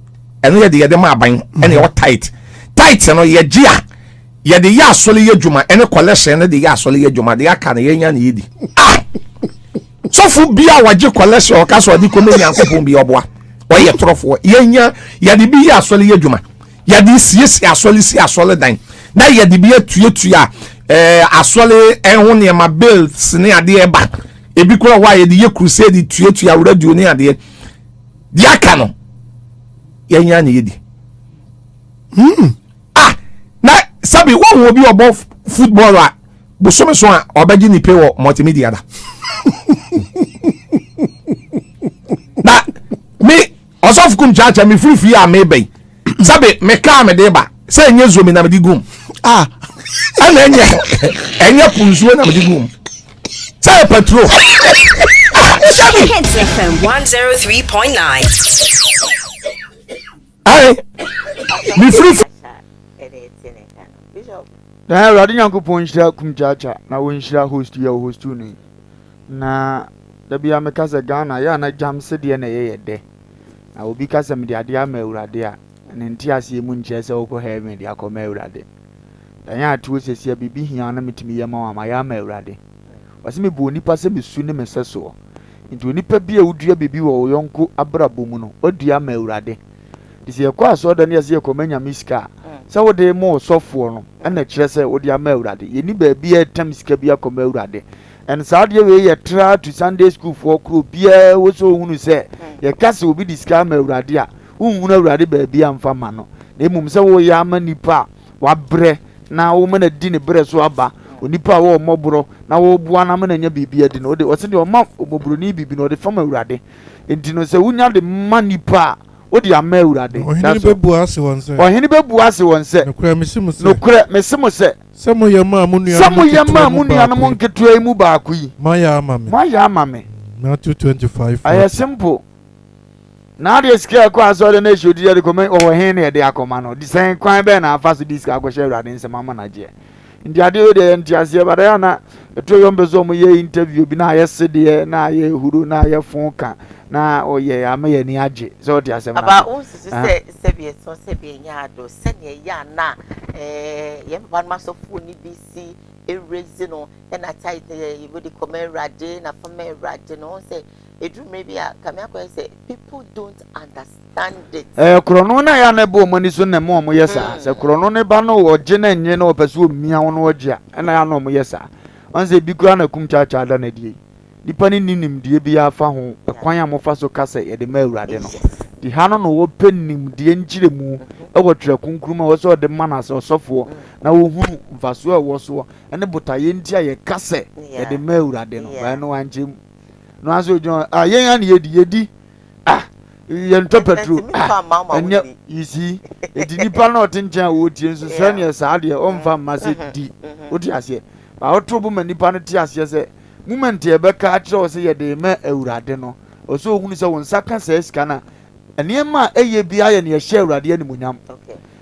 Ɛno yɛ de yɛ de ma aban ɛna yɛ wɔ tight. Tight no yɛ gye a. Yɛde yɛ asɔre yɛ adwuma ɛne collection no de yɛ asɔre yɛ adwuma deɛ aka no yɛnya na yɛdi. Ah! Sɔfo bi a wɔgye collection ɔka sɛ ɔde kɔmɛ Nyankopɔn bi ɔboa ɔyɛ torɔfoɔ. Yɛnya yɛde bi yɛ asɔre yɛ adwuma yɛde siesie asɔre si asɔre dan na yɛde bi atuatua ɛɛ eh, asɔre ɛho nneɛma bills ne adeɛ ba ebi kura hɔ a yɛde yɛ crusade tuatua radio ne adeɛ deɛ aka no yɛnya na yɛdi. Hmm. Ah na sɛbi wohu obi ɔbɔ football a bosome so a ɔbɛgye ne pay wɔ multimedia da. Na me ɔsɔfo kum kyaakyaa me firi fie a meba yi sɛbi me kaa me de ba sɛ ɛnyɛ zomi na mede gum. Ah ɛna ɛnyɛ ɛnyɛ punsuo na mede gum sɛ yɛ petrol. Ah sɛbi. Hits FM 103.9. Ae, mefiri fi. Na Awurade Nyankopɔn nhyira Kumkyaakya na ɔnhyira host yi a ɔhostu no yi. Na da biara meka sɛ Ghana yɛ a na gyamse deɛ na ɛyɛ yɛ dɛ. Na obi ka sɛ mede adeɛ ama Awurade a, ne nteaseɛ mu nkyerɛ sɛ wokɔ heaven de akɔma Awurade. Ɛnyɛ atuo sɛsi a biribi hia wo na metumi yɛ ma wo a, mayɛ ama Awurade. Ɔse mebɔɔ onipa sɛ me su ne me sɛsoɔ. Nti onipa bi a wodua biribi wɔ wo yɔnko abrabɔ mu no, woadua ama Awurade. Nti sɛ yɛkɔ asɔredan na yɛsɛ yɛkɔma Nyame sika a, sɛ wode rema ɔsɔfoɔ no na ɛkyerɛ sɛ wode ama Awurade. Yɛnni baabi a yɛtam sika bi akɔma Awurade. And saa adeɛ wei yɛ tra to Sunday school foɔ korɔ obiara wɔ sɛ ɔhunu sɛ yɛka sɛ obi de sika ama Awurade a, wonhunu Awurade baabi a mfa ma no. Na mmom sɛ woyɛ ama nipa a wabrɛ na woma no adi ne brɛ so aba, onipa a ɔwɔ mmɔborɔ na woboa no ama no anya biribi adi no, wode, ɔse deɛ ɔma mmɔborɔni biribi no, ɔde fam Awurade. Enti no, sɛ wonya de ma nipa a, wode ama Awurade. Na ɔhene no That's all. bɛbua ase wɔn sɛ. Ɔhene bɛbua ase wɔn sɛ. Nokorɛ mese mo sɛ. Nokorɛ mese mo sɛ. Sɛ moyɛ maa mo Sɛ nuanom moyɛ nketewa maa mu mo nuanom baako yi. nketewa yi mu baako yi. Moayɛ ama me. Moayɛ ama me. Matthew 25, Ɛyɛ 40. simple. Na adeɛ sika ɛkɔ asɔre na ɛhyɛ odi yɛde kɔma ɔwɔ he na yɛde akɔma no de sɛn kwan bɛn na afa so de sika akɔhyɛ awurade nsɛm ama no agyeɛ nti adeɛ wei deɛ yɛnte aseɛ bada yɛ na ɛtɔ yɔm pɛ sɛ ɔmo yɛ interview bi na ayɛ sedeɛ na ayɛ huro na ayɛ fon ka na ɔyɛ ama yɛ ani agye sɛ ɔte asɛm no Aba ase. wonsusu sɛ sɛbi ɛtɔ sɛbi ɛnyɛ ado sɛnea ɛyɛ a na ɛɛ yɛn papa nom asɔfoɔ no bi si erezi no ɛna tithe yɛ yɛde kɔma awurade na fama awurade no wɔn sɛ Ɛduru mmerɛ bi a, kame akɔyɛ sɛ people don't understand it. Ɛyɛ korɔno no a ɛyɛ a na ɛbɔ wɔn ani so na ɛma wɔyɛ saa. Sɛ korɔno no ba no ɔgye na nnye na ɔpɛ sɛ ɔmia wo na ɔgye a, ɛna ɛyɛ a na wɔyɛ saa. Wɔn sɛ ebi koraa na kum kyaakyaa da no adie yi. Nipa no nni nimdeɛ biara fa ho ɛkwan a mofa so ka sɛ yɛde ma Awurade no. Nti ha no na wɔpɛ nimdeɛ nkyerɛmu wɔ Twerɛ Kronkron mu a ɛwɔ sɛ ɔde ma no asɛ ɔsɔfoɔ na ɔhunu mfasoɔ a ɛwɔ soɔ ne botaeɛ nti a yɛka sɛ yɛde ma Awurade no. But ɛno wankyerɛ mu. No aso gyina hɔ ah yɛn ani yɛdi yɛdi ah yɛntɔ petrol ah ɛnyɛ you see eti nipa na ɔte nkyɛn a wɔretie nso sɛdeɛ saa deɛ ɔmfa mma sɛ mm-hmm. di mm-hmm. wote aseɛ ba woto bo ma nipa no te aseɛ sɛ moment yɛbɛka akyerɛ wɔ sɛ yɛde ma awurade no ɔsɛ ohunu sɛ wo nsa ka saa sika no a nneɛma a ɛyɛ bi ayɛ ne ɛhyɛ awurade animonyam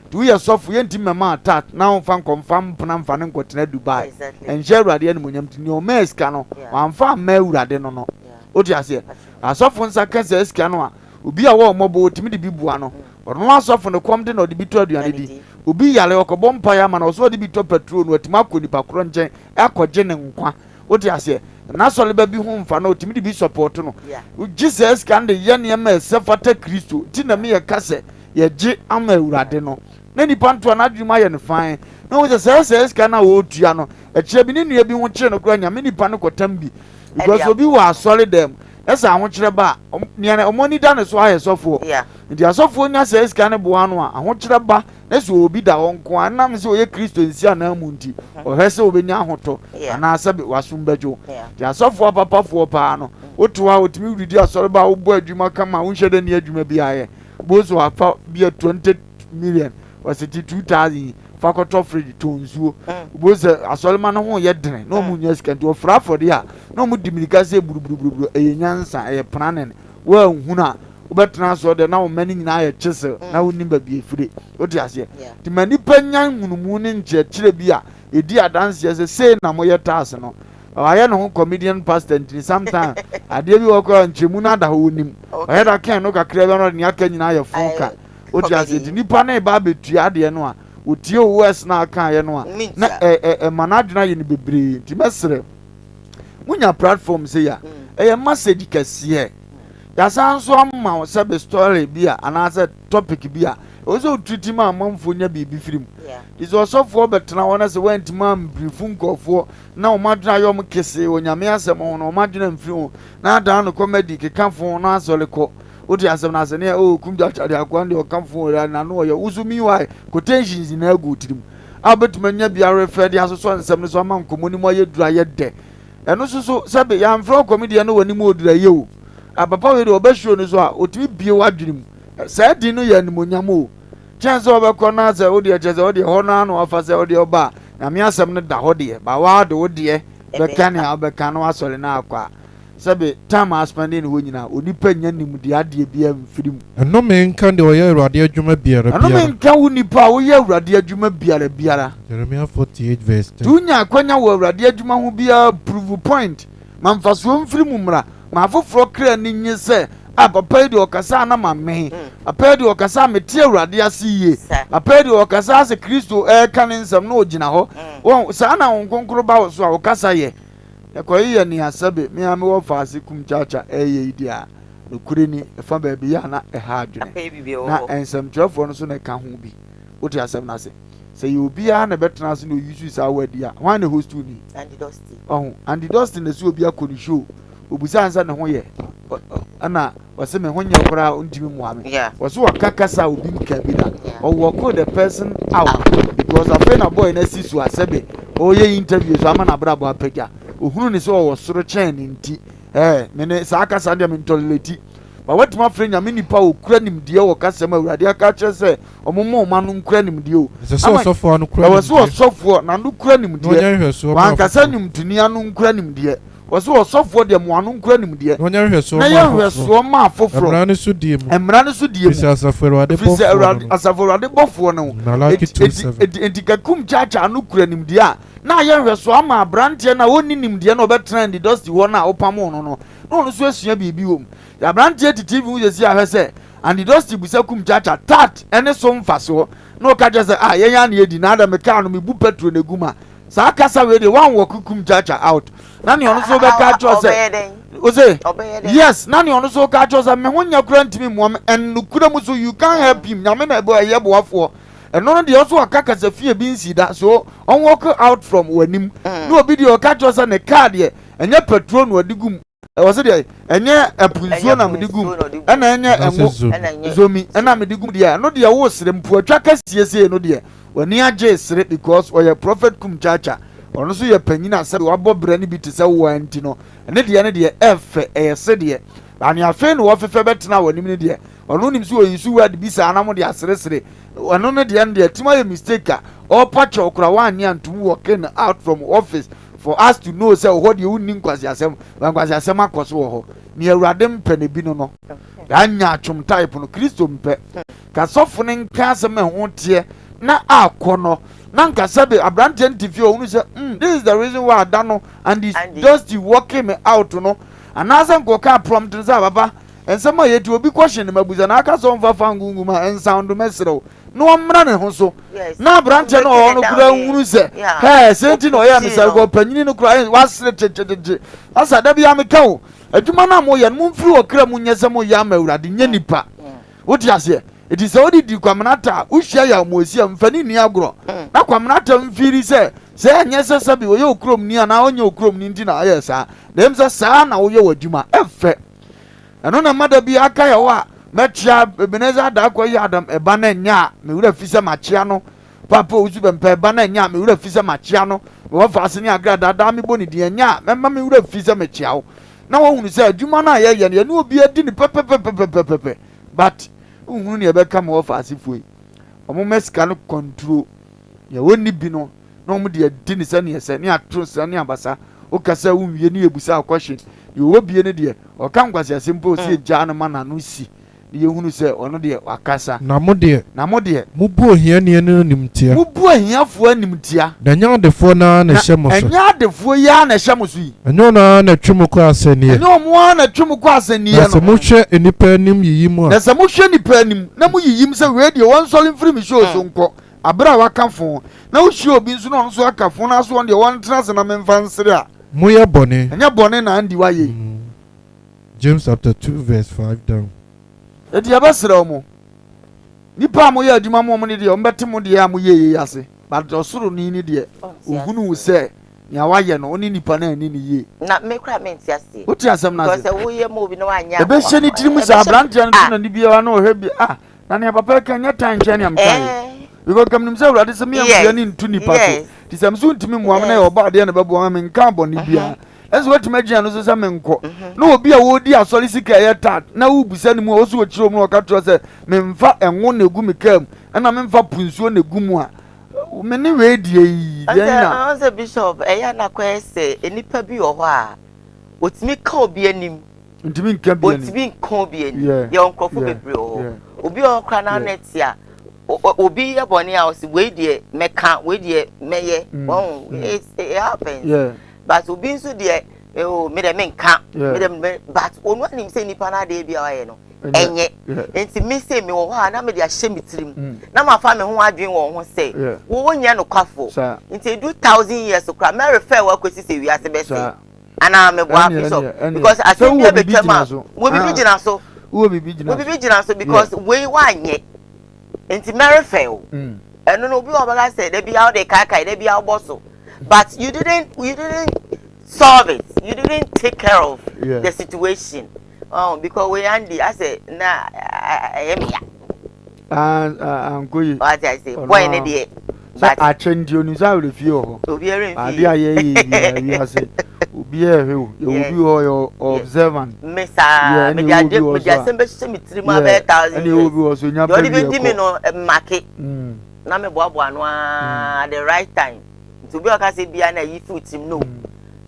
Nti woyɛ sɔfo yɛntimi mɛma attack na womfa nkɔ mfa mpena mfa no nkɔtena Dubai ɛnhyɛ awurade animonyam nti nea ɔmaa sika no wamfa amma awurade no no. Wote aseɛ? Asɔfo nsa ka saa sika no a, obi a ɔwɔ mmɔbɔ ɔtumi de bi boa no. Ɔno asɔfo no kɔm de na ɔde bi tɔ aduane di. Obi yare ɔkɔbɔ mpaeɛ ama no, ɔsɛ ɔde bi tɔ patrol no watumi akɔ nipa korɔ nkyɛn akɔgye ne nkwa. Wote aseɛ? N'asɔreba bi ho mfa no, ɔtumi de bi sɔpɔɔto no. Wogye saa sika no de yɛ nneɛma a ɛsɛ fata Kristo. Nti na me yɛka sɛ yɛgye ama Awurade no. Na nipa ntoa n'adwene mu ayɛ no fann. Na ɔhu sɛ saa saa sika no a ɔretua no, ɛkyerɛ bi ne nua bi ho kyere no koraa Nyame nipa no kɔtam bi. Because obi wɔ asɔre dɛm na sɛ ahokyerɛ ba a, nea wɔn ani da ne so ayɛ sɔfoɔ. Nti asɔfoɔ nya saa sika no boa ano a, ahokyerɛ ba na sɛ obi da hɔ nko a, ɛnam sɛ ɔyɛ Kristo nsi ananmu nti, ɔhwɛ sɛ ɔbɛnya ahotɔ anaa sɛ wasom bɛdwo. Nti asɔfoɔ apapafoɔ paa no, wote hɔ a wɔtumi redi asɔre ba a wobɔ adwuma kama a wonhyɛ da nni adwuma biara yɛ. Wobɛhu sɛ wafa bi a 20 million, ɔsɛ ti 2000 yi fa kɔtɔ fridge tɔ nsuo. Wobɛhu sɛ asɔrema no ho yɛ dene na wɔn nya sika nti wɔfra afɔdeɛ a na wɔn di mirika sɛ buruburuburuburu. Ɛyɛ nyansa, ɛyɛ planning. Woanhunu a wobɛtena asɔre dɛ na wo mma no nyinaa yɛ chisel na wonnim baabi efire. Wote aseɛ? Nti ma nnipa nya nhunumu ne nkyerɛkyerɛ bi a ɛdi adanseɛ sɛ sei na moyɛ taase no. Wayɛ ne ho comedian pastor nti sometimes adeɛ bi wɔ hɔ koraa nkyerɛmu no ada hɔ ɔnim. Ɔyɛ da kɛn no kakra bi na ɔde nea aka nyinaa yɛ fon ka. Wote aseɛ? Nti nipa no reba abɛtua adeɛ no a, ɔtie wo words no a wokaeɛ no a, na ɛma n'adwene ayɛ no bebree. Nti mɛsrɛ, monya platform sei a, ɛyɛ message kɛseɛ. Yɛasan nso ama wo sɛbe story bi a anaasɛ topic bi a ɛwɔ sɛ wotiriti ma amanfoɔ nya biribi firi mu. Nti sɛ ɔsɔfoɔ bɛtena hɔ na sɛ woantumi ambrifu nkurɔfoɔ na wɔn adwene ayɛ wɔn kesee wɔ Nyame asɛm ho na wɔn adwene amfiri ho na adan no comedy keka fo na asɔre kɔ. Wote asɛm no ase ne oh kum gyakyade akoa no deɛ ɔka fo ɔyɛ n'ano ɔyɛ wo so meanwhile quotations nyinaa gu wo tirim a wobɛtumi anya bi arefɛ de asosɔ nsɛm no so ama nkɔmmɔ no mu ayɛ duru ayɛ dɛ. Ɛno nso so sɛbe yɛamfrɛ wo comedian no w'anim ɔduru ayɛ o. Ah papa wei deɛ ɔbɛ show no so a ɔtumi bie w'adwene mu. Saa din no yɛ animonyam o. Kyɛn sɛ ɔbɛkɔ na sɛ wodeɛ kyɛ sɛ wodeɛ hɔ no ara na wafa sɛ wodeɛ ɔba a Nyame asɛm no da hɔ deɛ ba waa de wodeɛ bɛka nea wobɛka na wasɔre na akɔ a sɛbe time a aspɛnde ne hɔ nyinaa onipa nnya nimdeɛ adeɛ biara mfiri mu. Nnome nka deɛ ɔyɛ Awurade adwuma biara Nnome biara. nka wo nipa a woyɛ Awurade adwuma biara biara. Jeremiah 48 verse Nti 10. wonya akwanya wɔ Awurade adwuma ho biara prove point ma mfasoɔ mfiri mu mmra ma afoforɔ kra ani nnye sɛ ah papa yi deɛ ɔkasa a na mamee, papa yi deɛ ɔkasa a mete Awurade ase yie, papa yi deɛ ɔkasa a sɛ Kristo reka ne nsɛm na ɔgyina hɔ. Wɔn saa na Honhom Kronkron ba wo so a wo kasa yɛ. Ɛkɔyeyɛ nea sɛbe me ara mewɔ faase kum kyakya reyɛ yi deɛ a, nokorɛ ni, ɛfa baabi yɛ a na ɛha adwene. Na nsɛmtwerɛfoɔ no nso na ɛka ho bi. Wote asɛm no ase? Sɛ ɛyɛ obiara na ɛbɛtena ase na ɔuse saa word yi a, hwan na ɛhost ni? Andy Dosty. Ɔho, Andy Dosty na ɛsɛ obi akɔ ne show, ɔbusaa no sɛ ne ho yɛ, ɛna ɔse me ho nyɛ koraa ɔntumi mmoa me. Ɔse ɔka kasa a obi nkaa bi da. Ɔwɔko the person out because afei na boy no asi so a sɛbe ɔyɛ interview so ama n'abrabɔ apagya. Ohunu ne sɛ ɔwɔ soro kyɛn ne nti. Ɛɛ me ne saa kasa deɛ me ntɔleleti. Ba watumi afrɛ nyame nipa a ɔkura nimdeɛ wɔ kasa mu Awurade aka akyerɛ sɛ ɔmo mma ɔmo ano nkura nimdeɛ o. Ɛsɛ sɛ ɔsɔfoɔ ano kura nimdeɛ. Ɛwɔ sɛ ɔsɔfoɔ n'ano kura nimdeɛ. Wankasa nnwomtoni ano nkura nimdeɛ. Wɔse ɔsɔfoɔ deɛ mo ano nkura nimdeɛ. Na ɔnyɛ nhwɛsoɔ Na yɛ nhwɛsoɔ ma afoforɔ. Mmara no so die mu. Mmara no so die mu. Ɛfiri sɛ Asafo Awurade Ɛfiri sɛ bɔfoɔ Awurade, no no. Asafo Awurade bɔfoɔ no. Malaki Enti, enti, 2:7. enti, enti Kakum Kyaakyaa no kura nimdeɛ a, na ayɛ nhwɛsoɔ ama aberanteɛ no a ɔnni nimdeɛ no a ɔbɛtena Andy Dusty hɔ no a wopamoo no no, na ɔno nso asua biribi wɔ mu. Yɛ aberanteɛ te TV ho seesei a hwɛ sɛ Andy Dusty bisa Kum Kyaakyaa tart ne so mfasoɔ, na ɔka kyerɛ sɛ, ah, yɛn ara na yɛdi, na adɛn me kaa no mebu petrol na egu mu a. Saa kasa wei deɛ wan wɔk kum chacha out na nea ɔno nso bɛka akyerɛ sɛ ose yes na nea ɔno nso ka akyerɛ sɛ me ho nyɛ kora ntumi mmoa me and nokura mu so you can't help him nyame na ɛbɔ ɛyɛ boafoɔ ɛno no deɛ ɔso ɔka kasa fie bi nsi da so ɔn walk out from w'anim mm. na obi deɛ ɔka kyerɛ sɛ ne car deɛ ɛnyɛ petrol na ɔde gum ɛwɔ sɛ deɛ ɛnyɛ ɛpo nsuo na mede gum ɛna ɛnyɛ ɛngo zomi ɛna mede gum deɛ ɛno deɛ wo sere mpoatwa kɛseɛ sei no deɛ w'ani agye sere because ɔyɛ prophet kum chacha ɔno nso yɛ panyin a sɛ wabɔ brɛ no bi te sɛ wo a nti no ɛne deɛ no deɛ ɛfɛ ɛyɛ se deɛ ane afei na wɔfefɛ bɛtena w'anim no deɛ ɔno nim sɛ ɔyi so word bi saa na mo de aseresere ɛno no deɛ no deɛ tim ayɛ mistake a ɔpa kyɛw kora wanyɛ antum walking out from office For us to know sɛ wɔ hɔ deɛ wonni nkwaseasɛm, na nkwaseasɛm akɔ so wɔ hɔ. Nea Awurade mpɛ no bi no no. Daa nyaatwom type no, Kristo mpɛ. Ka sɔfo no nka asɛm a ɛho teɛ na akɔ no. Na nka sɛbe aberanteɛ no te fie ɔhunu sɛ, mm, this is the reason why ada no and is dusty walking me out no. Anaasɛ nka ɔkaa prompt no sɛ papa nsɛm a yɛti obi kɔhye no mabusa na aka sɛ ɔmfa fa ngungu ma ɛnsoundo mɛserɛ wo na ɔmmra ne ho so na aberanteɛ no ɔwɔ no koraa nhunu sɛ hɛɛ sɛ nti na ɔyɛ me sɛ kɔ panyini no koraa wasere kyekyekye asa da bia meka o adwuma no a moyɛ no momfiri ɔkra mu nyɛ sɛ moyɛ ama awurade nyɛ nipa wote aseɛ ɛti sɛ wode di Kwamena ta a wohyia yɛ amoasi a mfa ne nni agorɔ na Kwamena ta mfiri sɛ sɛ ɛnyɛ sɛ sɛbi ɔyɛ okurom ni anaa ɔnyɛ okurom ni nti na ayɛ saa na ɛm sɛ saa na woyɛ w'adwuma ɛfɛ Ɛno na ɛma da bi aka yɛ hɔ a mɛkyea Ebenezer Darko yi Adam ɛba no ɛnyɛ a me werɛ fi sɛ makyea no Papa Owusu Bɛmpa ɛba no ɛnyɛ a me werɛ fi sɛ makyea no Me wɔfa ase ne agradaa daa mebɔ ne din ɛnyɛ a mɛma me werɛ fi sɛ mekyea wo na woahunu sɛ adwuma no a yɛyɛ no yɛne obi adi no pɛpɛpɛpɛpɛpɛ but wohunu nea ɛbɛka me wɔfa asefoɔ yi wɔn ma sika no kɔnturo nea wɔnni bi no na wɔn de adi ne sɛnea ɛsɛ ne atoro nsra ne abasa wokasa wonwie ne yɛbusa question deɛ ɔwɔ bie no deɛ ɔka nkwaseasɛm mpo ɔsi egyaa no ma n'ano si na yɛhunu sɛ ɔno deɛ wakasa. Na mo deɛ. Na mo deɛ. Mobu ohiani no animtia. Mobu ahiafoɔ animtia. Na ɛnyɛ adefoɔ no ara na ɛhyɛ mo so. Na ɛnyɛ adefoɔ yi ara na ɛhyɛ mo so yi. Ɛnyɛ wɔn ara na ɛtwe mo kɔ asɛnniiɛ. Ɛnyɛ wɔn ara na ɛtwe mo kɔ asɛnniiɛ no. Na sɛ mohwɛ nnipa anim yiyim a. Na sɛ mohwɛ nnipa anim na moyiyim sɛ wei deɛ wɔnsɔre mfiri me show so nkɔ, Bere a waka fon, na wuhyia obi nso na ɔno nso aka fon na so ɔno deɛ ɔntena ase na memfa nsere a. Moyɛ bɔne. Ɛnyɛ bɔne na Andy wayɛ yi. James chapter 2 verse 5 down. Enti yɛbɛsrɛ mo, nnipa a moyɛ adwuma ma wɔn no deɛ, wɔbɛte mo deɛ a moyɛeɛ yi ase, but ɔsoroni no deɛ, ɔhunu wo sɛ nea wayɛ no, wo ne nipa no anni no yie. Na me koraa mente aseɛ. Wote asɛm no ase? Because sɛ woyɛ ma obi na wanyɛ a. Ɛbɛhyɛ ne tirim sɛ aberanteɛ no to n'ani biara na ɔhwɛ bi ah na nea papa ka nyɛ tan nkyɛn nea meka yi because kam nim sɛ awurade sɛ meyɛ ne ntu nipa so nti sɛ mso ntumi mmoa me na yɛ ɔba adeɛ na bɛboa me menka bɔne biara ɛsɛ watumi agyina no so sɛ menkɔ na obi a wɔredi asɔre sika ɛyɛ tat na wobusa ne mu a wɔso wɔkyerɛ mu na ɔka kyerɛ sɛ memfa ɛnwo na egu me kaa mu ɛna memfa po nsuo na egu mu a me ne wei deɛ yi deɛ na. Ɔn sɛ bishop ɛyɛ anakɔyɛ sɛ nnipa bi wɔ hɔ a wɔtumi ka obi anim ntumi nka bi ani ɔntumi nka obi ani yɛwɔ nkurɔfo bebree wɔ hɔ obi wɔ hɔ koraa na na ɛte a obi yɛ bɔne a ɔsi wei deɛ mɛka wei deɛ mɛyɛ mm. wɔn mm. it it happens yeah. but obi nso deɛ oh me deɛ menka me deɛ me but onu anim sɛ nipa no adeɛ bi a ɔyɛ no ɛnyɛ nti me sɛ me wɔ hɔ a na me de ahyɛ me tirim mm. na ma fa me ho adwene wɔn ho sɛ wɔn nyɛ nokwafo nti edu thousand years koraa mɛrefɛ wɔ akɔsi sɛ wiase bɛsɛ. anaa meboa bishop because asɛm bi abɛtwam a wɔ biribi gyina so wɔ biribi gyina so because wei wanyɛ nti mɛrefɛ o mm. ɛno no obi wɔ bɛka sɛ dabi a wode kaakae dabi a wobɔ so but you didn't you didn't solve it you didn't take care of yeah. the situation oh, because wei andi asɛ na ɛyɛ me ya ankɔ yi. Wate ase boy ne deɛ. Sɛ akyɛ nti onim sɛ awerɛfie wɔ hɔ. Obiara mfie. Ade a yɛyɛ yi biara wiase obiara ɛhwɛ o. Yɛwɔ obi wɔ hɔ yɛ observant. Me saa mede ade mede asɛm bɛhyehyɛ me tirim abɛyɛ thousand years. Ɛna ɛwɔ obi wɔ so nya pɛ bi ɛkɔ. Deɛ ɔde bɛdi mi no mmake. Mm. Na meboaboa ano aa the right time. Nti obi a ɔka sɛ bia na ayi fi wo tirim no. Mm.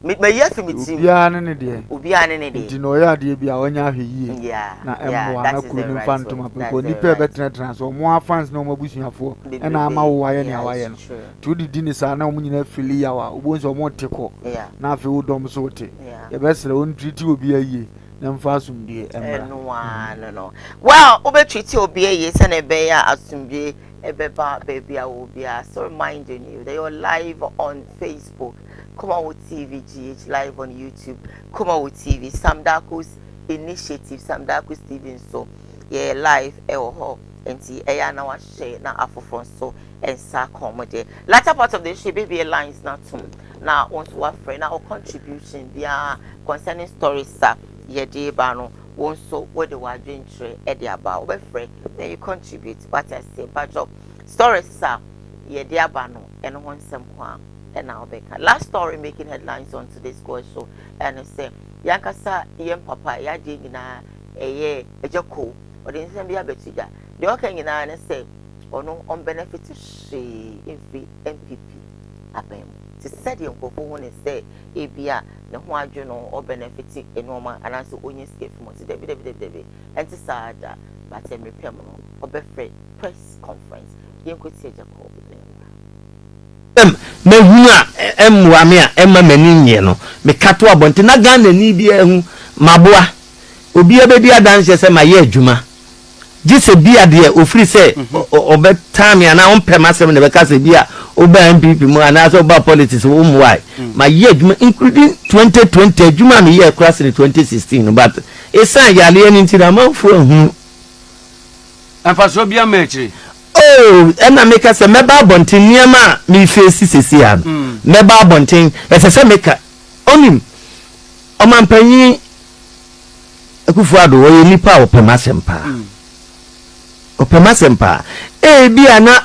Mayi afi me tirim. Obiara ne ne deɛ. Obiara ne ne deɛ. Nti na ɔyɛ adeɛ bi a ɔnyɛ ahwɛ yie. Na ɛmmoa na kuro no mfa ntoma pɛ. Because nipa ɛbɛtenatena so wɔn afans na wɔn abusuafoɔ ɛna ama wo ayɛ nea wayɛ no. Nti wode di ne saa na wɔn nyinaa fili yaw a wobɛhu sɛ wɔn te kɔ. Na afei wo dɔm so te. Yɛbɛsrɛ wo ntriti obiara yie na mfa asomdwie mmra. Ɛno ara no no. Well, wobɛtriti obiara yie sɛnea ɛbɛyɛ a asomdwie ɛbɛba baabi a wɔ biara. So reminding you that you're live on Facebook. Kumawo TV GH live on YouTube Kumawo TV Sam Darko's initiative Sam Darko Stephen so yɛyɛ live ɛwɔ hɔ nti ɛyɛ a na wahyɛ na afoforɔ nso nsa ka wɔn deɛ latter part of the show ebibie lines na tom na wɔn nso wafrɛ na wɔ contribution biara concerning stories a yɛde ba no wɔn nso wɔde wɔn adwenkyerɛ ɛde aba wɔbɛfrɛ then you contribute wate aseɛ mpatsɔ stories a yɛde aba no ɛno ho nsɛm ko a. ɛna wobɛka. Last story making headlines on today's Goy so ɛne sɛ yɛankasa yɛn papa yɛ adeɛ nyinaa ɛyɛ agya kow ɔde nsɛm bi abɛto dwa deɛ ɔka nyinaa ne sɛ ɔno ɔmbenefit hwee mfiri NPP aban mu te sɛdeɛ nkurɔfoɔ hu ne sɛ ebia ne ho adwo no ɔbenefit nneɛma anaasɛ ɔnya sika fi mu nti dabi dabi dabi dabi ɛnte saa da but mmerɛ pɛ mu no ɔbɛfrɛ press conference yɛnkɔtie agya kow ne mmra. Sɛ mahunu a ɛmmoa me a ɛmma m'ani nnye no, meka to abɔnten na Ghanani biara hu. Maboa. Obiara bɛdi adanseɛ sɛ mayɛ adwuma. Gye sɛ bia deɛ ɔfiri sɛ ɔbɛtan me anaa ɔmpɛ m'asɛm na ɛbɛka sɛ bia wobaa NPP mu anaasɛ wobaa politics wommoae. Mayɛ adwuma including 2020 adwuma a meyɛɛ koraa sene 2016 no but ɛsiane yareɛ no nti no amanfoɔ ahunu. Mfasoɔ biara mma akyire. Oh, ɛna meka sɛ mɛba abɔnten nneɛma a mefeesi seesei ara no mɛba abɔnten ɛsɛ sɛ meka. Onim, ɔmampanyin Akufo Addo, ɔyɛ nipa a ɔpɛ m'asɛm paa. Ɔpɛ m'asɛm paa. Ebia na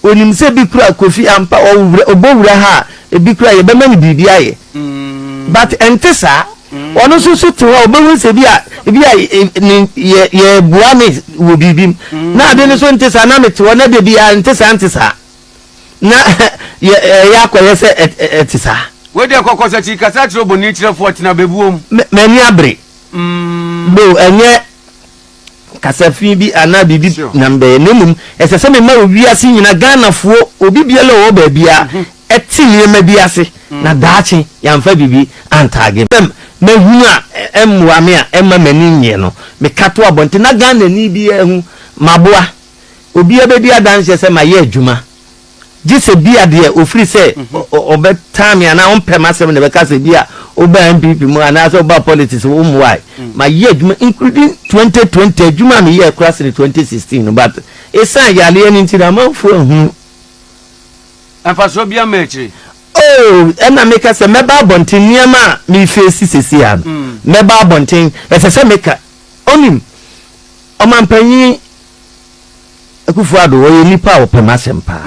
onim sɛ bi kura Kofi ampa ɔwura ɔbɔ wura ha a, ebi kura yɛbɛma no biribi ayɛ. But ɛnte saa. Ɔno nso so te hɔ a ɔbɛhu sɛ bi a ebi a ne yɛ yɛboa me wɔ biribi mu. Na ade no so nte saa na mete hɔ na da biara nte saa nte saa. Na yɛ ɛyɛ akɔyɛ sɛ ɛte saa. Wei deɛ kɔkɔsakyi kasa kyerɛ oboni kyerɛfoɔ tena bɛbuom. M'ani abere. Though ɛnyɛ kasa fi bi anaa biribi na mebɛyɛ na mmom ɛsɛ sɛ mema wiase nyina Ghanafoɔ obi biara a ɔwɔ baabiara ɛte nneɛma bi ase na daakye yɛamfa biribi antaage me. Mahunu a ɛmmoa me a ɛmma m'ani nnye no meka to abɔnten na Ghanani biara hu maboa. Obiara bɛdi adanseɛ sɛ mayɛ adwuma. Gye sɛ bia deɛ ɔfiri sɛ ɔbɛtan me anaa ɔmpɛ m'asɛm na ɛbɛka sɛ bia wobaa NPP mu anaasɛ wobaa politics wommoae. Mayɛ adwuma including 2020 adwuma a meyɛɛ koraa sene 2016 no but ɛsiane yareɛ no nti no amanfoɔ ahunu. Mfasoɔ biara mma akyire. Oh, ɛna meka sɛ mɛba abɔnten nneɛma a mefeesi seesei ara no mɛba abɔnten ɛsɛ sɛ meka. Onim, ɔmampanyin Akufo Addo ɔyɛ nipa a ɔpɛ m'asɛm paa.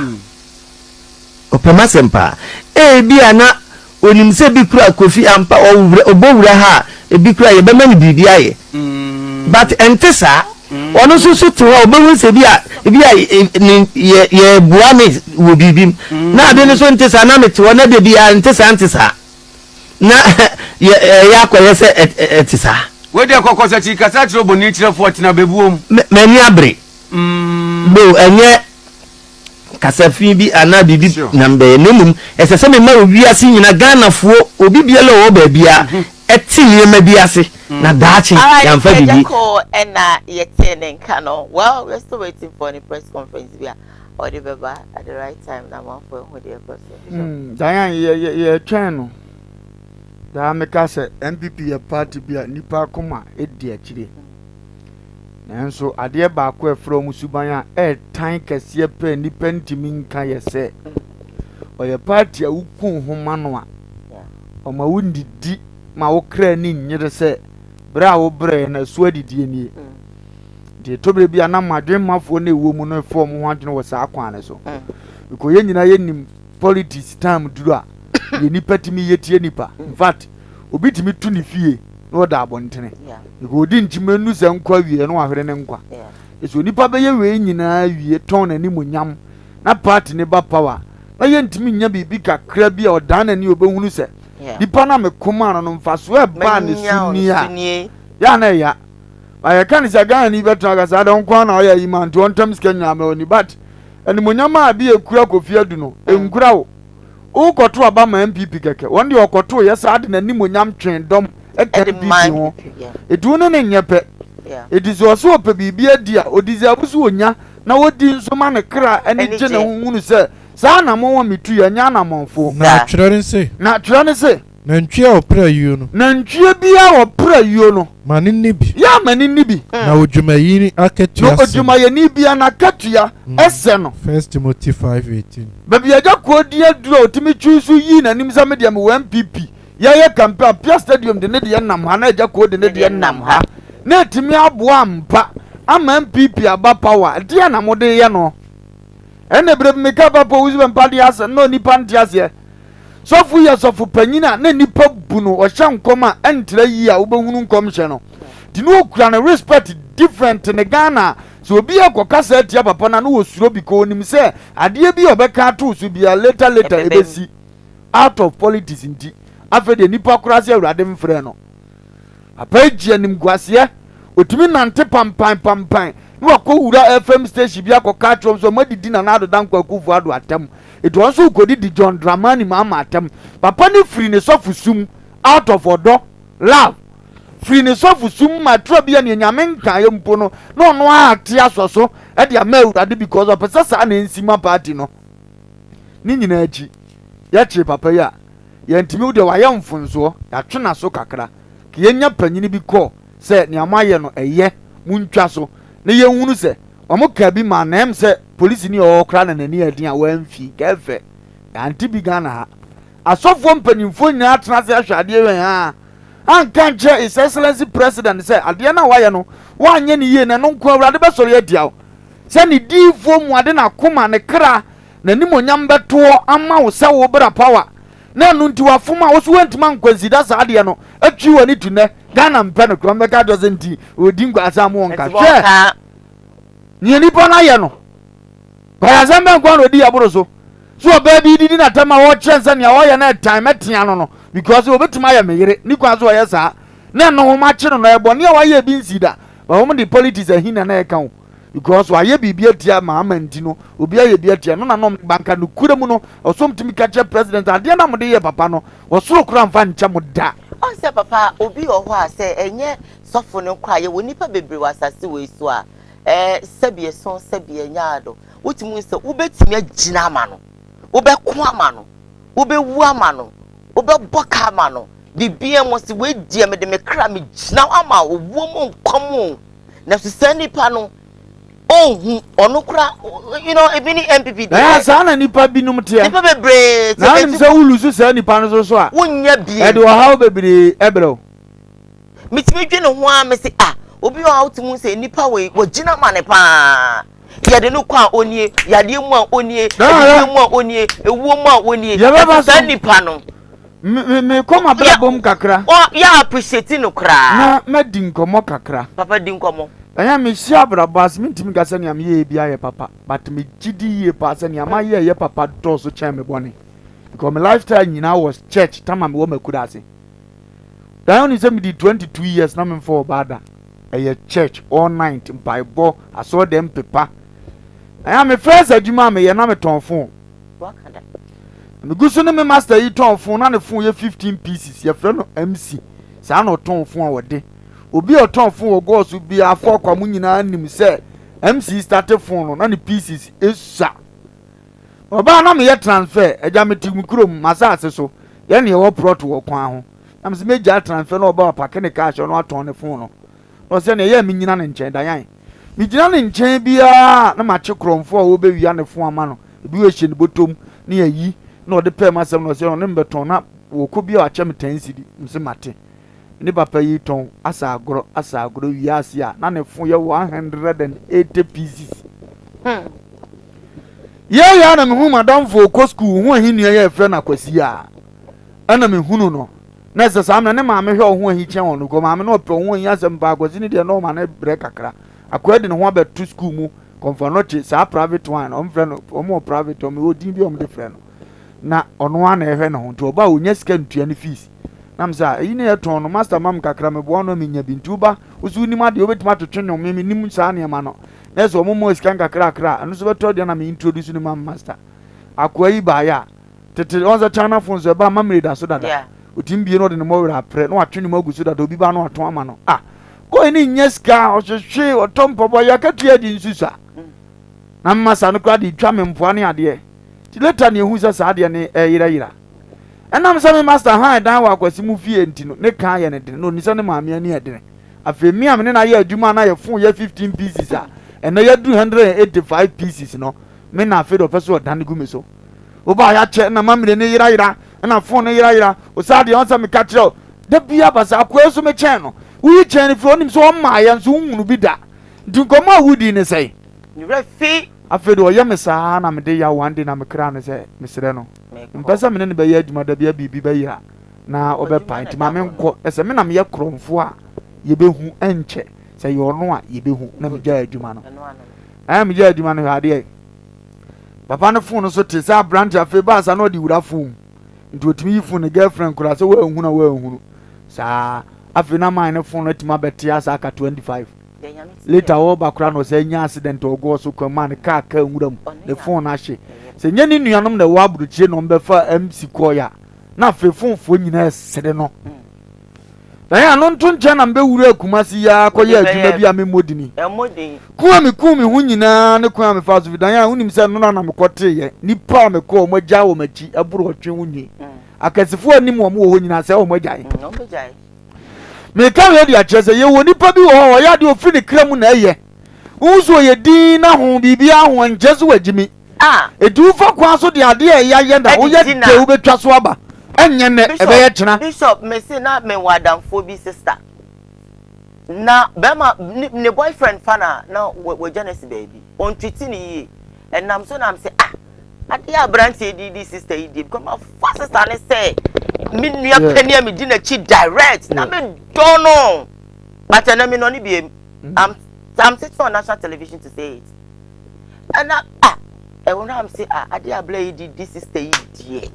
Ɔpɛ m'asɛm paa. Ebia na onim sɛ bi kura Kofi ampa ɔwura ɔbɔ wura ha a ebi kura yɛbɛma no biribi ayɛ. But ɛnte saa. Ɔno nso so te hɔ a ɔbɛhu sɛ bi a ebi a ne yɛ yɛboa me wɔ biribi mu. Na ade no so nte saa na mete hɔ na da biara nte saa nte saa. Na yɛ ɛyɛ akɔyɛ sɛ ɛte saa. Wei deɛ kɔkɔsakyi kasa kyerɛ oboni kyerɛfoɔ tena bɛbuom. M'ani abere. Though ɛnyɛ kasa fi bi anaa biribi na mebɛyɛ na mmom ɛsɛ sɛ mema wiase nyina Ghanafoɔ obi biara a ɔwɔ baabiara ɛte nneɛma bi ase na daakye Alright, yɛamfa biribi. Kejako ɛna yɛtee ne nka no. Well, we're still waiting for ne press conference bi a ɔde bɛba at the right time na amanfoɔ ahu deɛ ɛkɔ so. Mm, Diane, yɛ yɛ yɛtwɛn no. Daa meka sɛ NPP yɛ party bi a nnipa akoma di akyire. Nanso adeɛ baako a ɛfrɛ wɔn suban a ɛretan kɛseɛ pɛ nnipa ntumi nka yɛ sɛ ɔyɛ party a woku ho ma no a ɔma wo ndidi ma wo kra ani nyere sɛ berɛ a wobrɛɛ no ɛso adidie nie. Nti ɛtɔ berɛ bi a na mmadwemmafoɔ no ɛwɔ mu no ɛfa wɔn ho adwene wɔ saa kwan no so. Because yɛn nyinaa yɛnim politics time duru a yɛ nipa tumi yɛ tie nipa. In fact, obi tumi tu ne fie na ɔda abɔntene. Because odi nkyima nu sɛ nkɔ awie na wahwere ne nkwa. Ɛsɛ onipa bɛyɛ wei nyinaa wie tɔn n'animuonyam na party ne ba power na yɛntumi nya biribi kakra bi a ɔdan n'ani obɛhunu sɛ nipa no a mekoma no no mfasoɔ ɛbaa ne so ni a yɛ a na ɛya. Ma yɛka ne sɛ Ghana ni bɛtena aka saa dɛ nko ara na ɔyɛ ayi ma nti ɔntam sika nyinaa ma ɔni but animonyam a bi ekura Kofi Adu no nkura wo. Wokɔto aba ma NPP kɛkɛ wɔn deɛ ɔkɔto yɛ saa de n'animonyam twee dɔm ɛka NPP ho eti wo ne ne nyɛ pɛ eti sɛ ɔsɛ ɔpɛ biribi adi a ɔdeserve sɛ ɔnya na ɔdi nso ma ne kra ani gye ne ho hunu sɛ saa anamɔn a metu yɛ ɛnyɛ anamɔnfo. Na twerɛ ne se. Na twerɛ ne se. Nantwie a ɔpere ayuo no. Nantwie biara a ɔpere ayuo no. Ma no nni bi. Yɛ a ma no nni bi. Na odwumayɛni akatua sɛ no. Na odwumayɛni biara n'akatua sɛ no. First Timothy 5:18. Baabi a Agya Koo din aduru a ɔtumi twi so yii n'anim sɛ me deɛ mewɔ NPP, yɛyɛ campaign a Apia Stadium de ne deɛ nam ha na Agya Koo de ne deɛ nam ha na ɛtumi aboa ampa ama NPP aba power, ɛdeɛn na mode reyɛ no? Ɛnna berɛ bi mekaa Papa Owusu Bɛmpa deɛ asɛm na onipa nte aseɛ. Sɔfo yi yɛ sɔfo panyin a na nnipa bu no, ɔhyɛ nkɔm a ɛntra yie a wobɛhunu nkɔmhyɛ no. Nti na ɔkura no respect different ne Ghana a sɛ obi ɛkɔ kasa atia papa no a na ɔsuro because ɔnim sɛ adeɛ bi a ɔbɛka ato so biara later later ɛbɛsi. Out of politics nti afei deɛ nnipa koraa sɛ Awurade mfrɛ no. Papa yi gye animguaseɛ, ɔtumi nante pampan pampan na wakɔ wura FM station bi akɔka akyerɛ wɔn sɛ wɔadidi Nana Addo Dankwa Akufo Addo atam. Enti ɔno nso rekɔdidi John Dramani Mahama atam. Papa no firi ne sɔfo sum out of ɔdɔ, love. firi ne sɔfo sum ma ɛtorɔ bi a nea Nyame nkaeɛ mpo no na ɔno ara ate asɔ so de ama Awurade because ɔpɛ sɛ saa na ɛnsi ma party no. Ne nyinaa akyi, yɛkyee papa yi a, yɛntumi wo deɛ wayɛ mfonsoɔ, yɛatwe n'aso kakra. Ka yɛnya panyini bi kɔ sɛ nea moayɛ no ɛyɛ, montwa so na yɛnhunu sɛ wɔn kaa bi maa na ɛm sɛ polisini a ɔwɔ hɔ koraa na n'ani yɛ den a wamfi, nka ɛfɛ. Yɛante bi Ghana ha. Asɔfoɔ mpanimfoɔ nyinaa atena ase ahwɛ adeɛ wei aa anka ankyerɛ His Excellency President sɛ adeɛ no a wayɛ no wanyɛ no yie na ɛno nko Awurade bɛsɔre atia wo sɛ ne diyifoɔ mu ade n'akoma ne kra n'animonyam bɛtoɔ ama wo sɛ wo bra power na ɛno nti wafom a wo so woantumi ankwansida saa adeɛ no atwi w'ani to nnɛ Ghana mpɛ no korɔ mbɛka akyerɛ sɛ nti ɔdi nkwaasa mo wɔnka hwɛ nea nipa no ayɛ no Kwayasɛm bɛn nkoa na odi aboro so? So ɔbaa bi didi n'atam a ɔrekyerɛ sɛ nea ɔyɛ no ɛtan mɛtea no no because obetumi ayɛ me yere ne kwan so ɔyɛ saa na ɛno ho makye no no ɛyɛ bɔne a wayɛ bi nsi da but wɔn de politics ahi na na ɛka ho because wayɛ biribi atia Mahama nti no obi ayɛ bi atia no na nom banka no kura mu no ɔsom tumi ka kyerɛ president adeɛ na mode yɛ papa no ɔsoro kora mfa nkyɛ mo da. Ɔn sɛ papa obi wɔ hɔ a sɛ ɛnyɛ sɔfo no nko a yɛwɔ nnipa bebree wɔ asase wei so a Ɛɛ, sɛbi ɛsõ, sɛbi ɛnyɛ ado. Wotumi hu sɛ wobɛtumi agyina ama no, wobɛko ama no, wobɛwu ama no, wobɛbɔ ka ama no, biribiara mu sɛ wei deɛ mede me kra megyina hɔ ama owuo mu nkwa mu o. Nanso saa nipa no, ɔnhu, ɔno kora, you know, ebi ne NPP deɛ. Ɛɛ, saa na nipa binom teɛ. Nipa bebree te. Na wonim sɛ wolusu saa nipa no so so a, wonnya bie. Ɛde ɔhaw bebree ɛbrɛ wo. Metumi dwene ho ara mese ah obi wɔ hɔ a wotumi hu sɛ nipa wei wɔgyina ma no paa yɛde no kɔ a onie yadeɛ mu a onie adidie mu a onie ewuo mu a onie ɛso saa nipa no. Mekɔ m'abrabɔ mu kakra. Yɛ appreciate no koraa. Na madi nkɔmmɔ kakra. Papa di nkɔmmɔ. Ɛyɛ mehyia abrabɔ ase mentumi nka sɛ nea meyɛɛ bi ayɛ papa but megye di yie paa sɛ nea mayɛ ɛyɛ papa dɔɔso kyɛn me bɔne because me lifestyle nyinaa was church tama mewɔ m'akura ase. Dan wonim sɛ medi 22 years na memfa ɔbaa da. Ɛyɛ church all night mpaebɔ asɔre dɛm pepa. Ɛyɛ me first adwuma a meyɛ na metɔn phone. Megu so ne me master yi tɔn phone na ne phone yɛ 15 pieces yɛfrɛ no MC. Saa na ɔtɔn phone a wɔde. Obi a ɔtɔn phone wɔ gɔɔ so biara afɔ akwa mu nyinaa nim sɛ MC starte phone no na ne pieces esua. Ɔbaa na meyɛ transfer, agya mete me kurom, m'asase so, yɛne yɛwɔ prɔt wɔ kwan ho. Na mese megyaa transfer na ɔba wapake ne cash ɔno atɔn ne phone no. Na ɔsɛ nea ɛyɛ a menyina ne nkyɛn, Dayan. Megyina ne nkyɛn biara na makye korɔmfoɔ a wɔbɛwia ne phone ama no. Ebi wɔ ɛhyɛ ne bɔtɔm ne ayi na ɔde pɛɛ m'asɛm na ɔsɛ ɔne me bɛtɔn na wɔkɔ bi a wakyɛ me 10 cedi. Mese mate. Ne papa yi tɔn asa agorɔ asa agorɔ wiase a na ne fo yɛ 180 pieces. Hmm. Yɛyɛ na mehu madamfo ɔkɔ sukuu ho ahi nua yɛ ɛfrɛ no akwasi a ɛna mehunu no na ɛsɛ saa mmerɛ ne maame hwɛ ɔho ahi kyɛn ɔno kɔ maame no ɔpɛ ɔho ahi asɛm paa akwasi ne deɛ na ɔma no brɛ kakra akwaa de ne ho abɛto sukuu mu kɔmfa no kye saa private one ɔmfrɛ no ɔmo wɔ private ɔmo wɔ din bi ɔmo de frɛ no na ɔno ara na ɛhwɛ ne ho nti ɔba a ɔnya sika ntua ne fees na me sɛ ah eyi ne yɛtɔn no master ma me kakra meboa no a menya bi nti woba wo so wonim adeɛ wobɛtumi atwetwe nnwom me menim saa nneɛma no na ɛsɛ ɔmo ma sika nkakrakra a ɛno nso bɛtɔ aduane na me introduce no ma master akoa yi baeɛ a tete ɔn sɛ China phone so ɛba ma mmiri da so dada ɔtumi bie na ɔde ne mɔwerɛ aprɛ na watwe ne mu agu so dada obi ba na watɔn ama no ah boy ne nyɛ sika ɔhwehwe ɔtɔ mpaboa yɛ akatua di nsusa na mma sa no koraa de twa me mpoa ne adeɛ Nti later na yɛhu sɛ saa adeɛ no ɛreyerayera. Ɛnam sɛ me master han dan wɔ Akwasi mu fie nti no, ne ka ayɛ no dene na ɔnim sɛ ne maame ani yɛ dene. Afei me a me ne no ayɛ adwuma a na yɛ phone yɛ 15 pieces a ɛnnɛ yɛaduru 185 pieces no, me na afei deɛ ɔpɛ sɛ ɔdane gu me so. Wobaa yɛakyɛ na mamire no yerayera na phone no yerayera. Osaa deɛ ɔnsɛ meka kyerɛ wo da biara ba saa akoa yi nso mekyɛn no. Woyi kyɛn no firi ɔnim sɛ ɔmmaeɛ nso wonhunu bi da. Nti nkɔmmɔ a wodii ne sɛn? Ne werɛ fi. Afei de ɔyɛ me saa na mede yaw one day na mekraa no sɛ mesrɛ no mempɛ sɛ me ne no bɛyɛ adwuma da biara biribi bɛyera na ɔbɛpae nti ma menkɔ na sɛ me na meyɛ korɔmfoɔ a yɛbɛhu ɛnkyɛ sɛ yɛ ɔno a yɛbɛhu na megyae adwuma no ɛɛ megyae adwuma no hwɛ adeɛ papa no fon no so te sɛ aberante afei baa saa na ɔde wura fon mu nti ɔtumi yi fon ne girlfriend koraa sɛ wɔanhunu a wɔanhunu saa afei na man ne fon no atumi abɛte asa aka 25 Later ɔreba koraa na ɔsan nya accident ɔgɔɔ so kwan mu a ne kaa kaa nwura mu ne phone ahye. Sɛ nyɛ ne nuanom na ɛwɔ aburokyire na wɔbɛfa MC kɔɔeɛ a na afei fonefoɔ nyinaa ɛsere no. Ɛyɛ ano nto nkyɛn na mebɛwuraa Kumasi yi ara kɔyɛɛ adwuma bi a memmɔ dini. Ko a mekuu me ho nyinaa ne kwan a mefaa so fi dan a wonim sɛ nnora na mekɔteeɛ, nnipa a mekɔɔ wɔn agyaa wɔn akyi ɛboro ɔtwe ho nwi. Akɛsefoɔ a nim wɔn wɔ hɔ nyinaa sɛ wɔn agyae. Meka wei de akyerɛ sɛ yɛwɔ nipa bi wɔ hɔ a ɔyɛ adeɛ ɔfiri ne kra mu na ɛyɛ. Wohu sɛ ɔyɛ dinn na ho biribiara ho ɛnkyerɛ sɛ wagyimi. a. Enti wofa kwan so de adeɛ a ɛya yɛ na woyɛ dɛ wobɛtwa so aba. Ɛnyɛ nnɛ, ɛbɛyɛ kyena. Bishop, mese na mewɔ adamfoɔ bi sister. Na bɛrima, ne, ne boyfriend fa na na wagya no asi baabi. Ɔntwiti no yie. Ɛnam so na mese ah, adeɛ a aberanteɛ di di sister yi die because mafa sister no sɛ me nua panin a medi n'akyi direct na medɔ no. But ɛnɛ menɔ no biem. Mm. I'm, I'm sitting on national television to say it. Ɛna ah ɛwɔ no a mese ah adeɛ a abla yi di di sister yi deɛ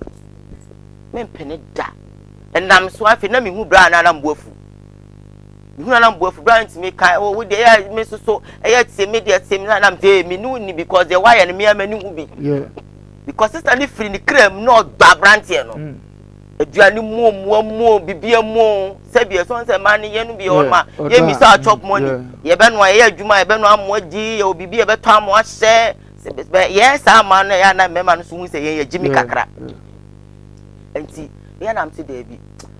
mempene da. Ɛnam so afei na mehu bra na na mbo afu. Mehu na na mbo afu bra ntumi ka ɛwɔ wo deɛ ɛyɛ me nso so ɛyɛ tie me deɛ tie me na na mese me ne wo ni because deɛ wayɛ no me ama ne hu bi. Because sister ne firi ne kra mu na ɔdɔ aberanteɛ no. Mm. Aduane mu o, mmoa mu o, bibia mu o, sɛbi ɛsɔn sɛ mmaa no yɛn no bi yɛ hɔ ma yɛn misa chop money, yɛbɛnoa yɛyɛ adwuma yɛbɛnoa amoa di, yɛwɔ biribi yɛbɛtɔ amoa hyɛ, yɛn saa mmaa no yɛ ana mmarima no so hu sɛ yɛn yɛ gyimi kakra. Nti yɛn nam te daabi,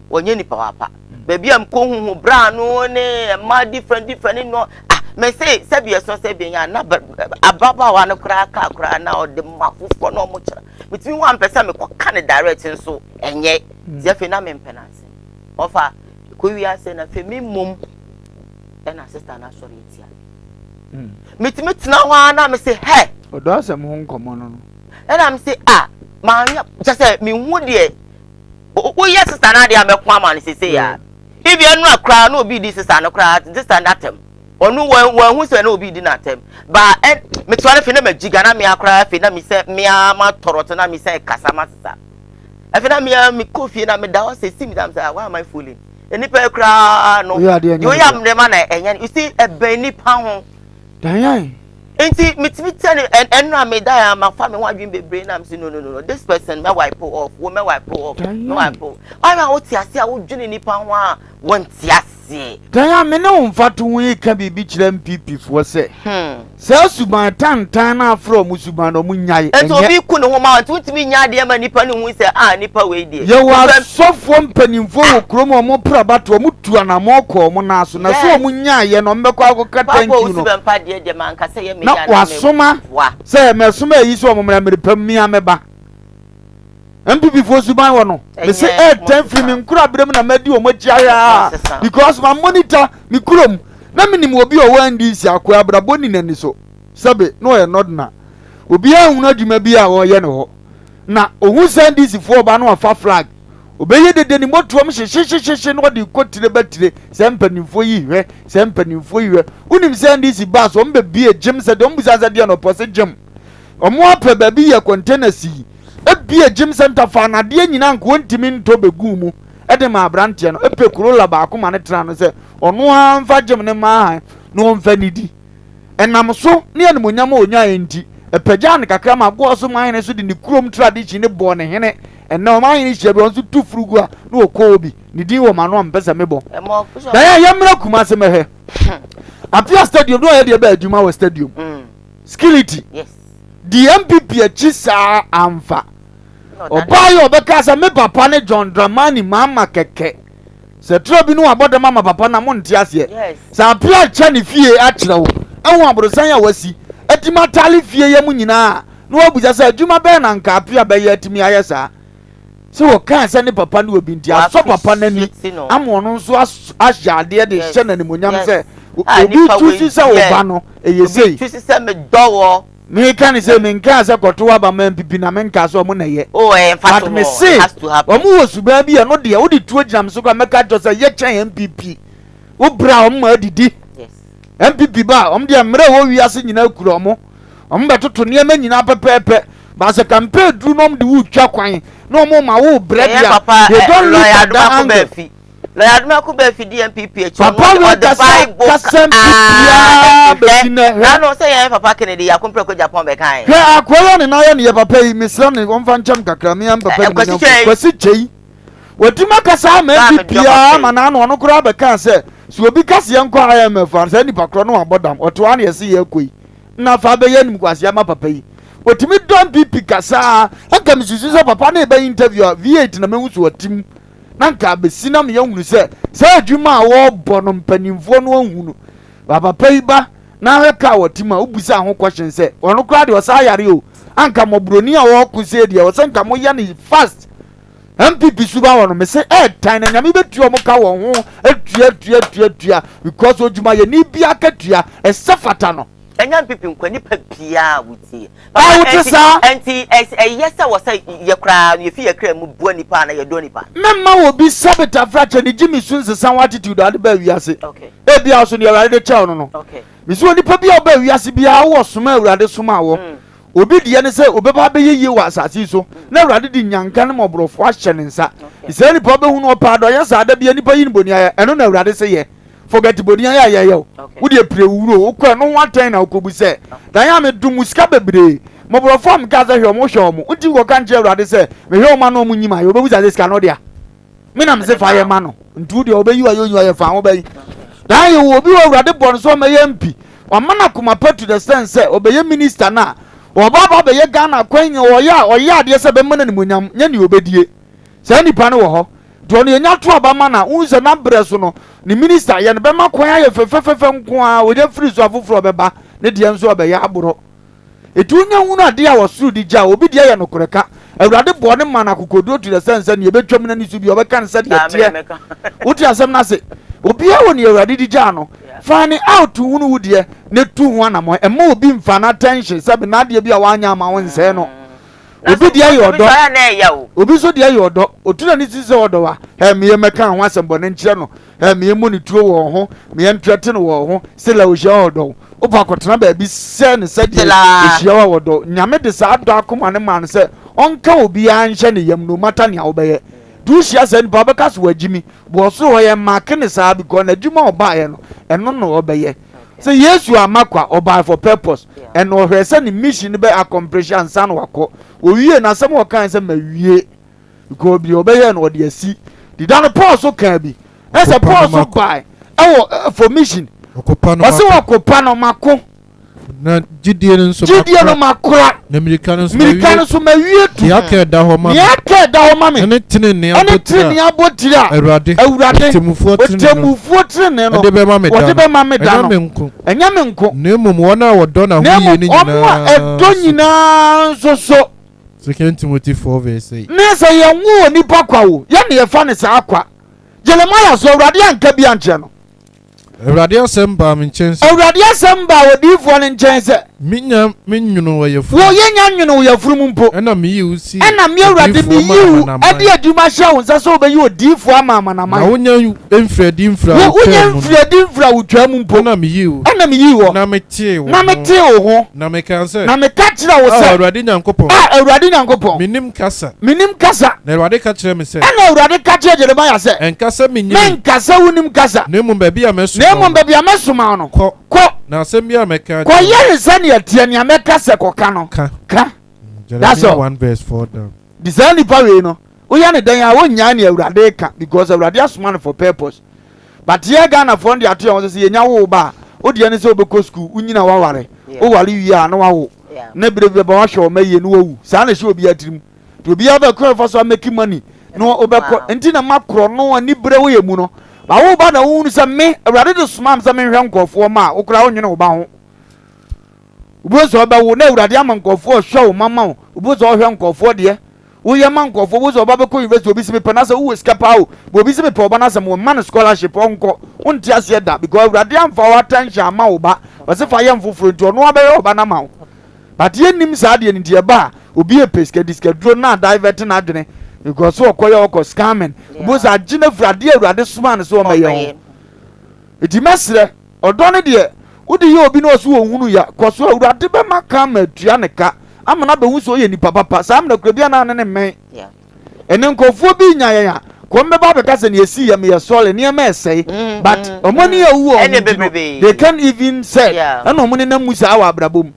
wɔnyɛ nipa wapa. Baabi a mkɔ huhu bra no ne mmaa different different no, ah mɛ se sɛbi ɛsɔn sɛbi yɛn ana ababaawa no koraa kaa koraa na ɔde mma foforɔ na ɔmo kyerɛ. Metumi hu a mepɛ sɛ mekɔka no direct nso ɛnyɛ. Nti afei na mempɛ no ase. Ɔfa kɔ wiase na afei me mmom ɛna sister no asɔre atia. Metumi tena hɔ ara na mese hɛ. Ɔdɔ asɛm ho nkɔmmɔ no no. Ɛna mese a maanyɛ kyɛ sɛ mehu deɛ woyɛ sister no adeɛ a mɛko ama no sesei a. Ebi ɛno a koraa na obi di sister no koraa sister no atɛm. Ɔno wanhu sɛ na obi redi no atɛm. Ba ɛ metewa no afei na magyiga na mea koraa afei na mesɛ mea matɔrɔto na mesɛ kasa masesa. Afei na mea mekɔ fie na meda hɔ sɛ si me dam sɛ why am I fooling? Nnipa yi koraa no deɛ oyɛ amdɛma na ɛnyɛ you see ɛbɛn nipa ho. Danyan. Nti metumi tɛ no ɛno a meda ya mafa me ho adwene bebree na mese no no no this person mɛ wipe off wo mɛ wipe off mɛ wipe off. Ɔyɛ a wote ase a wodwene nipa ho a wɔnte ase. aseɛ. Kan a me ne wo mfatoho yi ka biribi kyerɛ NPP foɔ sɛ, saa suban tantan no afra wɔn suban no, wɔn nyae, Nti ɛnyɛ. obi ku ne ho ma wo nti wontumi nyɛ adeɛ ma nipa no hu sɛ ah nipa wei deɛ. Yɛwɔ Nipa. asɔfoɔ mpanimfoɔ wɔ kurom a wɔn pra bato, wɔn tu anamɔn kɔ wɔn nan so, na sɛ Yes. wɔn nyaeɛ no wɔn bɛkɔ akɔka Papa thank you Owusu no, Bɛmpa deɛ deɛ manka sɛ yɛ na meya na wasoma meboa. sɛ mɛsoma ayi sɛ wɔn mmra mmerɛ pa mu mea mɛba. NPP foɔ suban wɔ no mese ɛɛtɛn firi me nkora berɛ mu na madi wɔn akyi ahwɛ a because ma monitor me kurom na menim obi a ɔwɔ NDC akoa abrabɔ ni n'ani so sɛbe na ɔyɛ nɔdena obiara nhunu adwuma bi a ɔyɛ ne hɔ na ohun sɛ NDC foɔ ɔba no wafa flag obɛyɛ dede ne motoam hyehyehyehye na ɔde kɔ tire ba tire sɛ mpanimfoɔ yi hwɛ sɛ mpanimfoɔ yi hwɛ wonim sɛ NDC baa so wɔn bɛbie gyem sɛ deɛ wɔn bisa sɛ deɛ na ɔpɔ sɛ gyem Ɔmo apɛ baabi yɛ container sii, ebie gym center faa nadeɛ nyinaa nka ɔntumi ntɔ bɛguu mu de maa abranteɛ no, epɛ Corolla baako ma no tena no sɛ ɔno ara mfa gym no mma ahan na ɔmfa nidi. Ɛnam so ne animuonyam a ɔnyaeɛ nti, ɛpagyaa no kakra ma goɔ so manhene so de ne kurom tradition no bɔɔ ne hene. Ɛnnɛ ɔmanhene hyia bi a ɔno nso tu foro gu a na ɔkɔ hɔ bi. Ne din wɔ m'ano a mepɛ sɛ mebɔ. Daeɛ a yɛmmra Kumase mmɛhwɛ. Apia stadium na ɔyɛ deɛ bɛyɛ adwuma wɔ stadium. Skiliti di NPP akyi saa amfa. Ɔbaa yi ɔbɛka sɛ me papa ne John Dramani Mahama kɛkɛ. Sɛ turo bi no wabɔ dɛm ama papa na mo nte aseɛ. Sɛ apia kyɛ ne fie akyerɛ wo ɛho aborosan a wasi atumi atale fie yɛ mu nyinaa na wabusa sɛ adwuma bɛn na nka apia bɛyɛ atumi ayɛ saa. Sɛ wɔkaa sɛ ne papa ne obi nti asɔ papa no ani ama ɔno nso ahyɛ adeɛ de hyɛ no animonyam sɛ obi tu si sɛ wo ba no ɛyɛ sei. Tu si sɛ medɔ wɔ. Meka ne sɛ menkaa sɛ kɔto aba ma mpipi na menkaa sɛ ɔmo na ɛyɛ. Oh, ɛyɛ mfa But me se ɔmo wɔ suban bi ɛno deɛ wode tuo gyina me so koraa mɛka kyerɛ sɛ yɛ kyɛn MPP. Wo bra ɔmo ma adidi. MPP ba ɔmo deɛ mmerɛ wɔ wiase nyinaa kura ɔmo. Wɔn bɛtoto nneɛma nyinaa pɛpɛɛpɛ. But sɛ campaign duru na wɔn de wo twa kwan na wɔn ma wo brɛ deɛ, they don't look at that angle. Lɔya Adomako Baafi di NPP akyi. Papa wei kasa kasa NPP aa bɛsi nɛ hwɛ. Nanu sɛ yɛn papa Kennedy Akompreko Japan bɛka yɛn. Hwɛ akoa yi a ne nan yɛ ne yɛ papa yi mesrɛ no wɔmfa nkyɛm kakra me yɛn papa ni me nyamfo Kwasi Kyei. Watumi akasa ama NPP ara ama n'ano ɔno koraa bɛkaa sɛ sɛ obi ka sɛ yɛnkɔ IMF a saa nipa korɔ no wabɔ dam ɔte hɔ a na yɛse yɛrekɔ yi na afa abɛyɛ animguaseɛ ama papa yi. Ɔtumi dɔ NPP kasaa anka mesusu sɛ papa no reba interview a V8 na mɛhu so ɔte mu na anka abɛsi na meyɛhunu sɛ saa adwuma a wɔrebɔ no mpanimfoɔ no ahunu ba papa yi ba na ahwɛ kaa wɔte mu a wobusa ho question sɛ ɔno koraa deɛ ɔsaa yare o anka mmɔborɔni a ɔreko sei deɛ ɔsɛ nka moyɛ no fast NPP suba wɔ no mese ɛɛtan na nyame bɛtua ɔmo ka wɔn ho atua tua tua tua because odwumayɛni bi akatua ɛsɛ fata no. Ɛnyɛ NPP nkoa nipa biaa wotie. Papa wote saa. Ɛnti ɛyɛ sɛ wɔ sɛ yɛ koraa no yɛfi yɛ kra mu boa nipa anaa yɛdɔ nipa. Mɛmma obi sɛbe tafrakyɛ ne gyimi su nsesa wo attitude a wode baa wiase. Ebia wo so nea Awurade de kyɛɛ wo no no. Mese onipa bi a ɔbaa wiase biara wowɔ som a Awurade somaa wɔ. Obi deɛ ne sɛ obɛba abɛyɛ yie wɔ asase yi so na Awurade de nyanka ne mmɔborɔfoɔ ahyɛ ne nsa. Saa nipa wobɛhu no ɔpɛ adɔyɛ saa da bia nipa yi no boni ayɛ ɛno na Awurade se yɛ. Forget boni ayɛ a yɛyɛ o. Wo deɛ pire wo wuro wokɔ ɛno ho atɛn na wokɔbu sɛ dan a medom wo sika bebree mmɔborɔfoɔ a mekaa sɛ hwɛ wɔn hwɛ wɔn wonti nkɔka nkyerɛ Awurade sɛ mehwɛ wɔn ano wɔn nyim ayɛ wobɛbu sɛ sika no dea. Me na mese fa yɛ ma no nti wo deɛ ɔbɛyi wa yɛ onyi wa yɛ fa ho bɛyi dan yɛ wɔ obi wɔ awurade bɔ no so ɔmɛyɛ mpi wama no akoma pa to the sense sɛ ɔbɛyɛ minister no a ɔba aba bɛyɛ Ghana kwan nyɛ ɔyɛ a ɔyɛ adeɛ sɛ bɛma no animonyam nyɛ nea ɔbɛdie saa nipa no wɔ hɔ nti ɔno yɛnya to aba ma no a wohu sɛ n'abrɛ so no ne minister yɛ no bɛma kwan ayɛ fɛfɛfɛfɛ nko a ɔnya firi so afoforɔ ɔbɛba ne deɛ nso ɔbɛyɛ aborɔ Enti wonya hunu adeɛ a ɔsoro de gya a, obi deɛ yɛ nokorɛ ka. Awurade bɔɔ no maa no akokoɔduro to the sense sɛ nea ɛbɛtwam n'ani so biara ɔbɛka no sɛdeɛ ɛteɛ. Wote asɛm no ase? Obiara wɔ nea Awurade de gyaa no. Find out hunu wo deɛ na tu ho anammɔn. Mma obi mfa n'attention sɛbe n'adeɛ bi a wanyɛ ama wo nsɛe no. Obi deɛ yɛ ɔdɔ. Obi nso deɛ yɛ ɔdɔ. Otu n'ani si sɛ ɔdɔ wa. Ɛ meɛ mɛka ho asɛm bɔne nkyerɛ no. Ɛ meɛ mmɔ ne tuo wɔ ho. Meɛ ntrɛte no wɔ ho. Sela ohyia ɔdɔ wo. Wopɛ akɔtena baabi sɛ ne sɛdeɛ ehyia wa ɔdɔ. Nyame de saa dɔ akoma no maa no sɛ ɔnka obiara nhyɛ ne yam no matter nea wobɛyɛ. Nti wohyia saa nipa wobɛka sɛ wagyimi. But ɔsoro hɔ yɛ marke no saa because n'adwuma a ɔbaeɛ no ɛno na ɔbɛyɛ. Sɛ Yesu amma kwa, ɔbae for purpose and ɔhwɛɛ sɛ ne mission no bɛ accomplish ansa na wakɔ. Owiee no asɛm a ɔkae sɛ mawie because deɛ ɔbɛyɛɛ no ɔde asi. Dida no Paul so kaa bi. Ɛsɛ Paul so bae ɛwɔ for mission. Ɔse ɔkopa no mako. Na gyidie no nso gyidie no makora. Na mmirika no nso mmirika no nso mawie tu. Deɛ aka ɛda hɔ ma me. Deɛ aka ɛda hɔ ma me. Ɛne tenenee ɛne tenenee abotire a. Awurade. Awurade. Otemmufoɔ tenenee no. Otemmufoɔ tenenee no. Ɛde bɛma me da no. Wɔde bɛma me da no. Ɛnyɛ me nko. Ɛnyɛ me nko. Na mmom wɔn a wɔdɔ n'ahoyie no nyinaa. Na mmom wɔn a ɛdɔ nyinaa nso so. Second Timothy 4 verse 8. Ne sɛ yɛn wo onipa kwa o, yɛn na yɛfa ne saa kwa. Jeremiah so Awurade anka bi ankyerɛ no. Awurade asɛm baa me nkyɛn sɛ. Awurade asɛm baa odiyifoɔ no nkyɛn sɛ. Mennya mennwonoo wɔ yafunu. Wo, yɛnnya nnwonoo wo yafunu mu mpo. Ɛnna meyii wo sii Ɛnna me Awurade odiyifoɔ maa meyii wo amanaman. de adwuma hyɛɛ wo nsa sɛ wobɛyɛ odiyifoɔ ama amanaman. Na wonnya mfirii adi mfirii Wo, awotwaa wonnya mu no. mfirii adi mfirii awotwaa mu mpo. Ɛnna meyii wo. Ɛnna meyii wo. Na metee wo Na ho. metee wo ho. Na mekaa sɛ. Na meka kyerɛɛ wo sɛ. Ao Awurade Nyankopɔn. Ao Awurade Nyankopɔn. Mennim kasa. Mennim kasa. Na Awurade ka kyerɛɛ me sɛ. Ɛnna Awurade ka kyerɛɛ Jeremia sɛ. Ɛnka sɛ mennim. Menka sɛ wonnim kasa. Na mmom baabi a mɛsoma wo no. Na mmom baabi a mɛsoma wo no. Kɔ. Kɔ. Na asɛm biara a mɛka akyerɛ wo. Kɔyɛ no sɛnea ɛteɛ, nea mɛka sɛ kɔka no. Ka. Ka. That's Jeremia all. 1 verse 4 down. Nti saa nipa wei no, woyɛ no dɛn a wonnyae nea Awurade reka because Awurade asoma no for purpose. But yɛ Ghanafoɔ no de ato yɛn ho so sɛ yɛnya wo ba a, wo deɛ ne sɛ wobɛkɔ sukuu, wonyina woaware, woware wie a na wawo, na berɛ bi bɛba woahwɛ wɔn ayie na wawu. Saa na ɛhyɛ obiara tirim. Nti obiara bɛkɔ ɛfa so ameki money na wobɛkɔ. Nti na ma korɔ no aniberɛ wɔ yɛ mu no. Ba wo ba na wohunu sɛ me, Awurade de somaa me sɛ menhwɛ nkurɔfoɔ ma a, wo koraa wonnwene wo ba ho. Wobɛhu sɛ ɔbɛwo na Awurade ama nkurɔfoɔ ɔhwɛ wo ma ma wo. Wobɛhu sɛ ɔhwɛ nkurɔfoɔ deɛ. Woyɛ ma nkurɔfoɔ, wobɛhu sɛ ɔba bɛkɔ university, obi si mepɛ n'asɛm, wowɔ sika paa o, but obi si mepɛ ɔba n'asɛm, wɔmma no scholarship, ɔnkɔ. Wonte aseɛ da because Awurade amfa wo attention amma wo ba. Ɔse fa yɛ mfoforɔ nti ɔno abɛhwɛ ɔba no ama wo. But yɛnnim saa adeɛ no nti ɛba a, obi repɛ sika, de sikaduro no a divert n'adwene because sɛ ɔkɔyɛ ɔkɔ scamming. Wobɛhu sɛ agye no afiri adeɛ a Awurade somaa no sɛ ɔmmɛyɛ ho. Nti mɛsrɛ, ɔdɔ no deɛ, wode yɛ obi na ɔse ɔnhunu ya, kɔ so, Awurade bɛma karma atua ne ka ama no abɛhu sɛ ɔyɛ nipa papa. Saa mmerɛ koro bi a na ne ne mmɛn. Ɛnɛ nkurɔfoɔ bi nya yɛn a, kɔm bɛba abɛka sɛ nea ɛsii yɛ meyɛ sɔre, nneɛma ɛsɛe. But wɔn ani awu wɔ wɔn nti no, they can't even say. Ɛna wɔn nenam mu saa wɔ abrabɔ mu.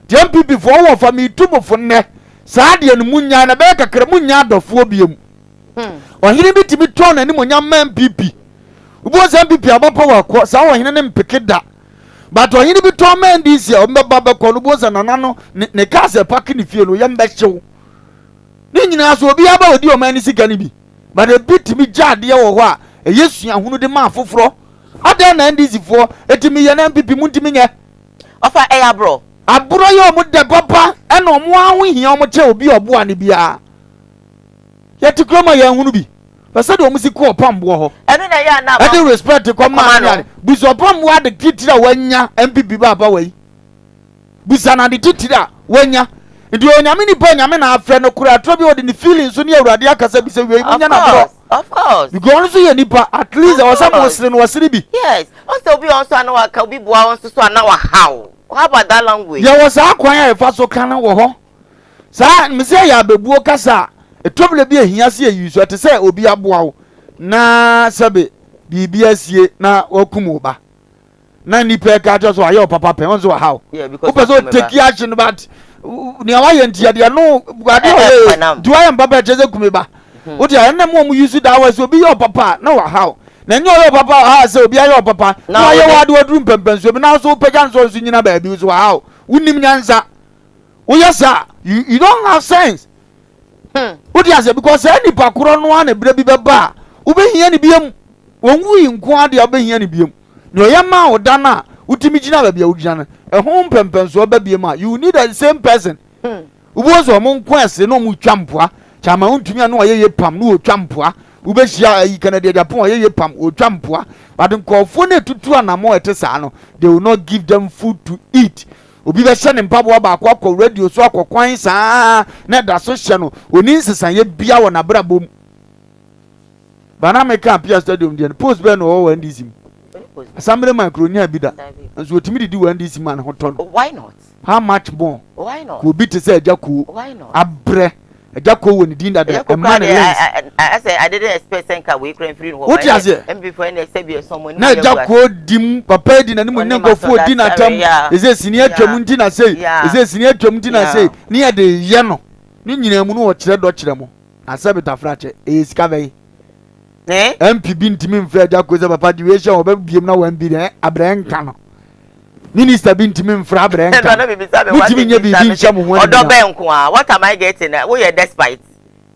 Nti NPP foɔ wɔ fa metu mo fo nnɛ, saa deɛ no munnyae na ɛbɛyɛ kakra munnya adɔfoɔ biom. Ɔhene bi tumi tɔn n'animonyam ma NPP. Wobɛhu sɛ NPP aba power kɔ, saa ɔhene no mpeke da. But ɔhene bi tɔn ma NDC a, ɔmbɛba bɛkɔ no, wobɛhu sɛ nana no, ne, ne cars a ɛpake ne fie no, yɛm bɛhyew. Ne nyinaa so obiara ba ɔdi ɔman no sika no bi. But ebi tumi gya adeɛ wɔ hɔ a, ɛyɛ suahunu de ma afoforɔ. Adɛn na NDC foɔ ɛtumi yɛ na NPP mu ntumi nyɛ? Ɔfa ɛyɛ aborɔ. Aborɔ yɛ ɔmo dɛ papa ɛna ɔmo ara ho hia ɔmo kyɛ obi a ɔboa no biara. Yɛte kurom a yɛnhunu bi. Hwɛ sɛdeɛ ɔmo si kɔ ɔpamboɔ hɔ. Ɛno na ɛyɛ a na ama. Ɛde respect kɔ maa ɛkɔma ne no. ade. Busa ɔpamboɔ ade titiri a wanya NPP ba aba wɔ yi. Busa no ade titiri a wanya. Nti onyame nipa onyame na afrɛ no koraa atorɔ bi ɔde ne feeling so ne awurade akasa bi sɛ wei Of munya no aborɔ. course, of course. Because ɔno nso yɛ nipa at least Of ɛwɔ sɛ mo course. sere no ɔsere bi. Yes. Ɔsɛ obi wɔ nso a na waka obi boa wo nso so a na wahaw. How about that language? Yɛwɔ saa kwan a yɛfa so ka no wɔ hɔ. Saa mesɛ yɛ abɛbuo kasa a ɛtɔ berɛ bi ɛhia sɛ yɛyi so ɛte sɛ obi aboa wo na sɛbe biribi asie na wakum wo ba na nnipa ɛka kyerɛ sɛ wayɛ wo papa pɛn ɔnso wahaw wopɛ sɛ ɔtaki action but nea wayɛ nti yɛde ɛno adeɛ ɔyɛ nti wayɛ mpapa ɛkyerɛ sɛ kume ba wote a ɛnna mu ɔmo use that word sɛ obi yɛ ɔpapa a na wahaw na ɛnyɛ ɔyɛ ɔpapa ɔhaw sɛ obi ayɛ ɔpapa na wayɛ wɔ ade waduru mpɛmpɛnsoɔ bi na nso wopagya nso nso nyina baabi nso wahaw wonim nyansa woyɛ saa you you don't have sense hmm. wote aseɛ because saa nipa korɔ no ara na berɛ bi bɛba a wobɛhia ne biam wɔn wuyi nko ara deɛ wobɛhia ne biam nea ɔyɛ maa wo da no a wotumi gyina baabi a wogyina no ɛho mpɛmpɛnsoɔ ba biam a you need the same person hmm. wobɛhu sɛ ɔmo nko ɛse na ɔmo twa mpoa kyama wontumi a na ɔyɛ yɛ pam na ɔtwa mpoa wobɛhyia ayi Kennedy Agyapong ɔyɛ yɛ pam ɔtwa mpoa but nkurɔfoɔ no ɛtutu anammɔ ɛte saa no they will not give them food to eat Obi bɛhyɛ ne mpaboa baako akɔ radio so akɔ kwan saa na ɛda so hyɛ no, ɔni nsesaeɛ bia wɔ n'abrabɔ mu. Bana meka Apia Stadium deɛ no, post bɛn na ɔwɔ wɔ NDC mu? Assembly man kuro nyaa bi da. Nso ɔtumi didi wɔ NDC mu a ne ho tɔ no. Why not? How much more? Why not? Ka obi te sɛ Agya Koo. Why not? Abrɛ. Agya Koo wɔ ne din dada, ɛma ne lens. I, I didn't expect sɛ nka wei kura mfiri no hɔ. Wote aseɛ? MP4 ɛna ɛsɛ bi ɛsɔn mo na Agya Koo di mu, papa di n'anim ne nkurɔfoɔ di n'atam. Ɛsɛ sini atwam nti na sei, ɛsɛ sini atwam nti na sei. Ne yɛde yɛ no. Ne nyinaa mu no wɔkyerɛ dɔ kyerɛ mo. Na sɛ betafra kyɛ, ɛyɛ sika bɛyi. MP bi ntumi mfrɛ Agya Koo sɛ papa de wei hyɛ wɔn bɛbiem na wɔn bi dɛ abrɛ nka no. Minister bi ntumi mfrɛ abrɛ nka no. Motumi nyɛ biribi nhyɛ mo ho Ɔdɔ animuonyam. bɛn nko a? What am I getting? Woyɛ despite.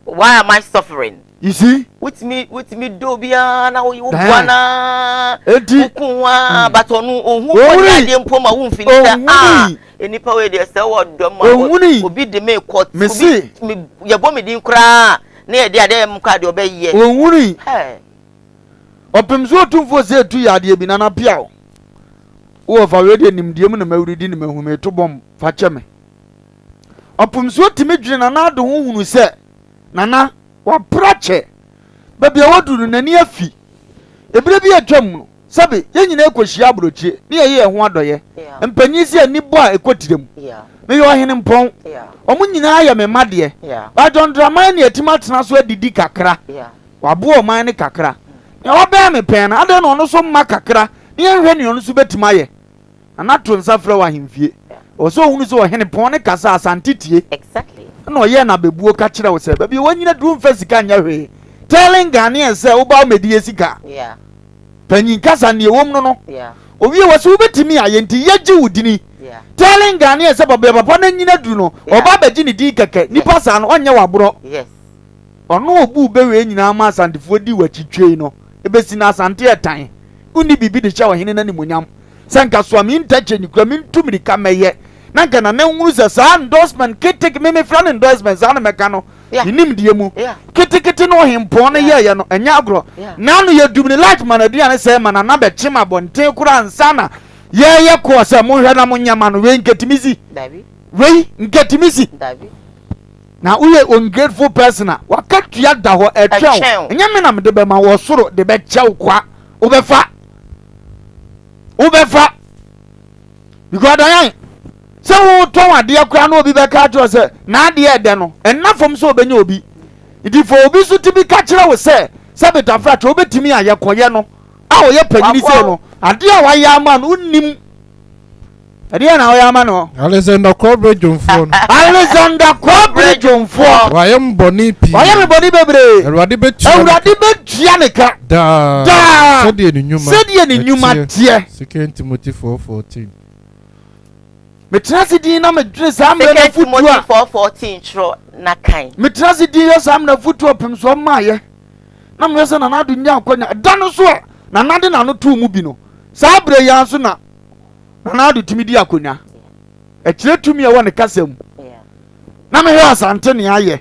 Why am I suffering? You see? Wotumi wotumi dɔ obiara na wo boa na Enti wokun ho a but ɔno ohun kɔ ne adeɛ mpo ma womfili sɛ ah nipa wei deɛ sɛ wɔ dɔ ma obi de me kɔ obi yɛbɔ me din koraa na yɛde adeɛ yɛ mu kɔ adeɛ ɔbɛyɛ. Ohunui. Ɔpem so otumfoɔ sɛ etu yɛ adeɛ bi nana piaw. Wowɔ fa wei deɛ nimdeɛ mu na mawuridi ne mahu meto bɔm fa kyɛ me. Ɔpem so otumi dwene nana ado ho hunu sɛ nana wapra kyɛ. Baabi a waduru no n'ani afi. Ebere bi atwam no sɛbe yɛn nyinaa kɔhyia aburokyire ne yɛyɛ yɛn ho adɔyɛ. Mpanyin sɛ ani bɔ a ɛkɔ tirim. Meyɛ ɔhene mpɔn. Wɔn nyinaa yɛ me mma deɛ. But John Dramani atumi atena so adidi kakra. Waboa ɔman no kakra. Nea wabɛn me pɛn no, adɛn na ɔno nso mma kakra na yɛnhwɛ nea ɔno nso bɛtumi ayɛ? Nana to nsa frɛ wɔ ahemfie. Ɛwɔ sɛ ɔhunu sɛ ɔhene pɔn ne kasa a Asante tie. Ɛna ɔyɛɛ no abɛbuo ka kyerɛ wo sɛ baabi a wanyina duru mfa sika nyɛ hwee. Telling Ghanaians sɛ woba womɛdi yɛ sika. Panyin kasa nea ɛwom no no. Owie wɔ sɛ wobɛtumi ayɛ nti yɛgye wo dini. Telling Ghanaians sɛ baabi a papa no anyina duru no, ɔba abɛgye ne din kɛkɛ. Nipa saa no, ɔnyɛ w'aborɔ. Ɔno a obuu bɛ wei nyinaa maa Asantefoɔ dii w'akyi twei no, ebesi na Asante ɛtan. Wonni biribi de hyɛ ɔhene no animuonyam. Sɛ nka soa me interchange kura mentu mirika mɛyɛ na nka Nana nhunu sɛ saa endorsement keteke, me mefrɛ no endorsement saa na mɛka no me nimdeɛ mu, ketekete no ɔhempɔn no yɛɛyɛ no ɛnyɛ agorɔ. Nano yɛdum ne light ma no aduane sɛɛ ma Nana bɛkyem abɔnten koraa ansa na yɛɛyɛ kɔɔ sɛ monhwɛ na monyɛ ma no, wei nketumi si. Wei nketumi si. Na woyɛ ungrateful person a, w'akatua da hɔ ɛtwɛn wo. Ɛnyɛ me na mede bɛma wo, ɔsoro de bɛkyɛ wo kwa. Wobɛfa. Wobɛfa. Because Dayan, sɛ wotɔn adeɛ koraa na obi bɛka akyerɛ sɛ n'adeɛ ɛdɛ no, ɛnna fam sɛ obɛnya obi. Nti fa obi so tumi ka kyerɛ wo sɛ, sɛ betafrakyɛ wobɛtumi ayɛ kɔyɛ no a ɔyɛ panyini sei no, adeɛ a wayɛ ama no wonnim. Ɛdeɛn na woyɛ ama no? Alexander Kɔbere Dwomfoɔ no. Alexander Kɔbere Dwomfoɔ. Wayɛ me bɔne pii. Wayɛ me bɔne bebree. Awurade bɛtua. Awurade bɛtua ne ka. Daa. Daa. Sɛdeɛ ne nnwuma. Sɛdeɛ ne nnwuma teɛ. Second Timothy 4:14. Metena ase din na medwene saa mmerɛ no Second afotuo Timothy a. 4:14 twerɛ na kan. Metena ase din yɛ saa mmerɛ afotuo a pemsoɔ maayɛ na mehwɛ sɛ Nana Addo nya akwanya ɛda no so a Nana de n'ano too mu bi no saa berɛ yi ara nso na Nana Addo tumi di akonnwa. Ɛkyerɛ tumi a ɛwɔ ne kasa mu. Na mehwɛ Asante nea ayɛ.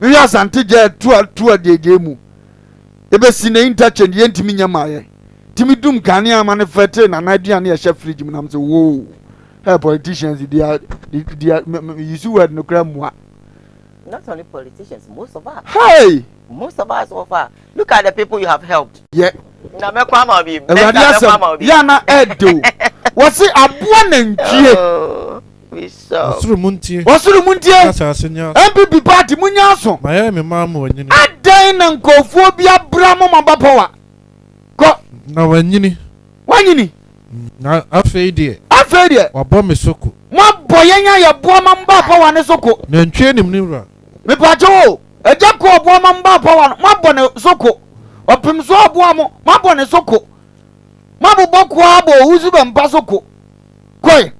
Mehwɛ Asante gya tua tua gyegye mu. Ebesi na interchange yɛntumi nyɛ maayɛ. Tumi dum kanea ama ne fɛte Nana aduane a ɛhyɛ fridge mu nam sɛ woo. Hey politicians they are they are use word no kura mua. Not only politicians, most of us. Hey! Most of us offer. Look at the people you have helped. Yɛ. Na mɛkɔ ama obi. Awurade asɛm yɛ ana ɛde o. Wɔsi aboa nantwie. Oh, Ɔsoro mu ntie. Ɔsoro mu ntie. Asase nya. NPP party mu nya aso. Ma yɛ me maa mu ɔnyini. Adɛn na nkurɔfoɔ bi abra mo ma ba power. Kɔ. Na wanyini. Wanyini. Na afei deɛ. Afei deɛ. Wabɔ me so ko. Moabɔ yɛn a yɛboa ma mo ba power ne so ko. Nantwie nim ne wura. Mepaakyɛw o, Agya ko ɔboa ma mo ba power no, moabɔ ne so ko. Ɔpem so ɔboa mo, moabɔ ne so ko. Moabobɔ ko ara bɔ owusu bɛmpa so ko. Kɔe.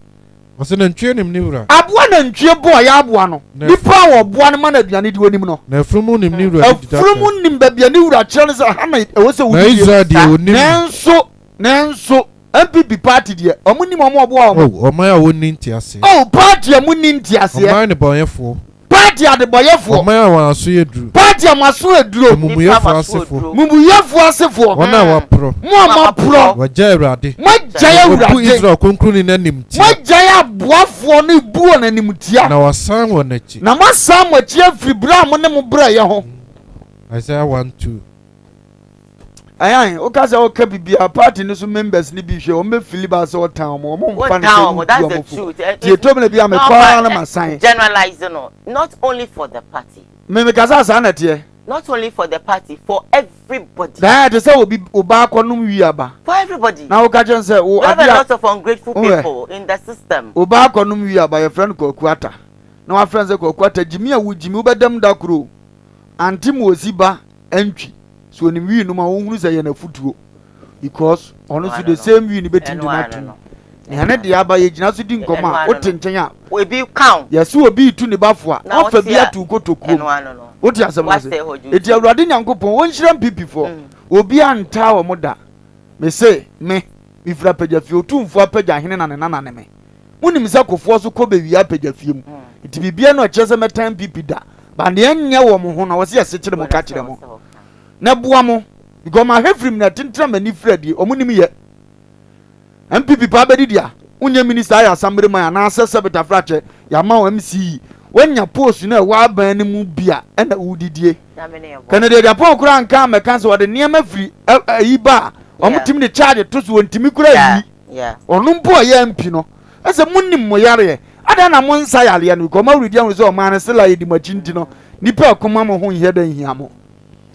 Ɔsɛ nantwie nim ne wura. Aboa nantwie bɔ ɔyɛ aboa no. Nipa a wɔboa no ma no aduane di onim no. Na afunumu nim ne wura didi daka. Afunumu nim baabi a ne wura kyerɛ no sɛ ha na ɛwɔ sɛ wodidi. Na Israel deɛ onim. Nanso, nanso. NPP party deɛ ɔmo nim ɔmo ɔboa ɔmo. Oh ɔman a wɔnni nteaseɛ. Oh party a monni nteaseɛ. Ɔman nnebɔneyɛfoɔ. Party adebɔyɛfoɔ. Ɔman a wɔn aso yɛ duru. Party a mo aso yɛ duro. Amumuyɛfoɔ asefoɔ. Mumuyɛfoɔ asefoɔ. Wɔn a wɔaporɔ. Mo a moaporɔ. Wɔagyae Awurade. Moagyae Awurade. Wɔbu Israel Kronkronni no animtia. Moagyae aboafoɔ no bu wɔn animtia. Na wɔasan wɔn akyi. Na moasan mo akyi afiri berɛ a mo ne mo brɛeɛ ho. Isaiah 1 2. Ayan, woka sɛ woka biribiara party no so members no bi hwɛ wɔn bɛ fili ba sɛ ɔtan wɔn wɔn mfa no sɛ wotu wɔn fo tie to mena bi a mekɔ ara na masan. Generalize no not only for the party. Me mekasa saa na teɛ. Not only for the party for everybody. Daa te sɛ obi obaa kɔnom wi aba. For everybody. Na woka kyɛn sɛ wo We have a lot of ungrateful people in the system. Obaa kɔnom wi aba yɛfrɛ no Kwaku Ata na wafrɛ no sɛ Kwaku Ata gyimi a wo gyimi wobɛdam da koro ante mu osi ba antwi so onim wii nom a ɔnhunu sɛ ɛyɛ n'afutuo because ɔno nso the same wii no bɛtumi de no atom nea ne deɛ aba yɛgyina so di nkɔmmɔ a wote nkyɛn a yɛse obi retu ne bafo a wafa bi ato kotokuo mu wote asɛm no ase ɛti awurade nyankopɔn ɔnhyira mpipifoɔ mm. obi antaa wɔ mo da mese me mefiri apagya fie otumfoɔ apagya hene na ne nana ne me Monim sɛ kofoɔ so kɔ bɛwia apagya fie mu. Nti biribiara no ɛkyerɛ sɛ mɛtan NPP da. But deɛ ɛnyɛ wɔ mo ho no ɛwɔ sɛ yɛsekyere mo ka kyerɛ mo. Na ɛboa mo. Because mahwɛ firi mu na ɛtentena m'ani firi adie. Ɔmo nim yɛ. NPP paa bɛdidi a, wonyɛ minister ayɛ asammere man anaasɛ sɛ betafrakyɛ yɛama wo MCE. Woanya post no a ɛwɔ aban no mu bi a ɛna wodidie. Kennedy Agyapong koraa nka ammɛka sɛ ɔde nneɛma firi ayi ba a, ɔmo tumi de charge to so wɔntumi koraa nyi. Ɔno mpo a ɔyɛ MP no, ɛsɛ monim mo yareɛ. Adɛn na monsa yareɛ no? Because moawuridi ahunu sɛ ɔman no sela yɛdi mo akyi nti no, nnipa a ɛko ma mo ho nhia dɛ nhia mo.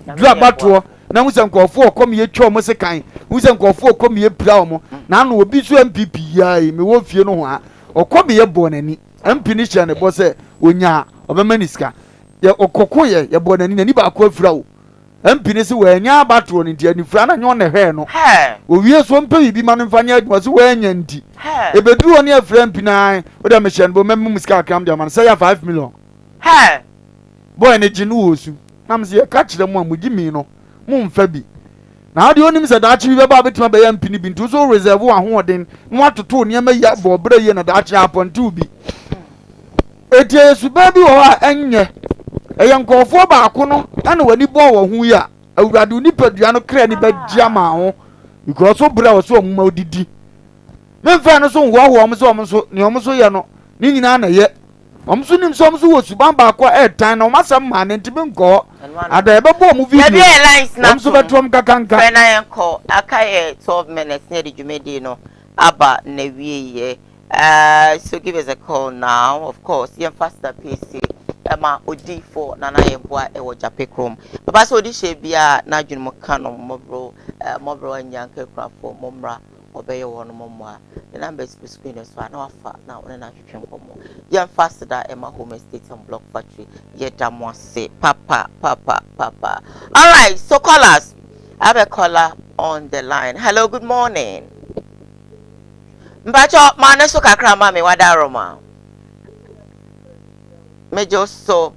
Duru abatoɔ na hu sɛ nkurɔfoɔ ɔkɔm yɛ twa wɔn sekan, hu sɛ nkurɔfoɔ ɔkɔm yɛ pira wɔn. Na ano obi nso MPP yi ara yi, mewɔ fie no ho a, ɔkɔm yɛ bɔɔ n'ani. MP no hyɛɛ ne bɔ sɛ ɔnya a, ɔbɛma ne sika. Yɛ ɔkɔko yɛ, yɛbɔɔ n'ani, n'ani baako afira o. MP no se wannya abatoɔ no nti anifira na nyɛ ɔna ɛhwɛɛ no. Owie so ɔmpɛ biribi ma no mfa nyɛ adwuma se wannya nti. Ebeduru hɔ ne afira MP no ae wode mehyɛ no bɔ mɛma mu sika kakra mede ama no sɛ yɛ 5 million. Boy no gye no wɔ su. Na mese yɛka kyerɛ mo a mogye mi no momfa bi. Na adeɛ onim sɛ daakye bi bɛba a bɛtumi abɛyɛ MP no bi nti wo so reserve w'ahoɔden na watoto nneɛma yi abɔ ɔbrɛ yie na daakye apɔntew bi. Enti ɛyɛ suban bi wɔ hɔ a ɛnyɛ. Ɛyɛ nkurɔfoɔ baako no na w'ani bɔɔ wɔn ho yi a, Awurade wo nipadua no kra ni bɛgye ama wo because wo brɛ wɔ sɛ wɔn ma wodidi. Memfa no so nhoahoa wɔn sɛ wɔn nso nea wɔn nso yɛ no ne nyinaa na ɛyɛ. Wɔn nso nim sɛ wɔn nso wɔ suban baako a ɛretan na wɔn asɛm maa no nti menkɔ hɔ. Ada yɛbɛbɔ wɔn video wɔn nso bɛto wɔn kakanka. Frɛ na yɛnkɔ. Aka yɛ 12 minutes na yɛde dwumadie no aba n'awieeɛ. Uh, so give us a call now. Of course, yɛn faster PC ɛma odiifo nana yɛ boa ɛwɔ gyape kurom. Papa sɛ odi hyɛ bi a n'adwene mu ka no mmɔborɔ eh, mmɔborɔ anya nkakurafo mommra. ɔbɛyɛ wɔnom mmoa. Ne numbers gu screen no so a na wafa na wo ne no atwetwe nkɔmmɔ. Yɛmfa aseda ɛma Home Estate and Block Factory. Yɛda mo ase papa papa papa. Alright, so callers, I have a caller on the line. Hello, good morning. Mpacho, ma ne so kakra ma me wada aroma. Mejo so.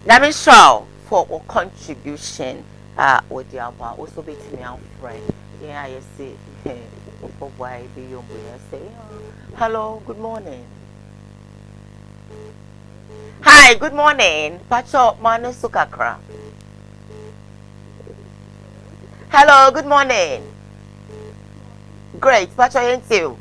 Nyame nhyira wo for wo contribution a wode aba. Wo nso wobɛtumi afrɛ yɛn a yɛse wokɔboa yɛ bɛyɛ ɔmbu yɛn sɛ hello good morning. Hi good morning. Pacho ma no so kakra. Hello good morning. Great pacho yɛn ti o.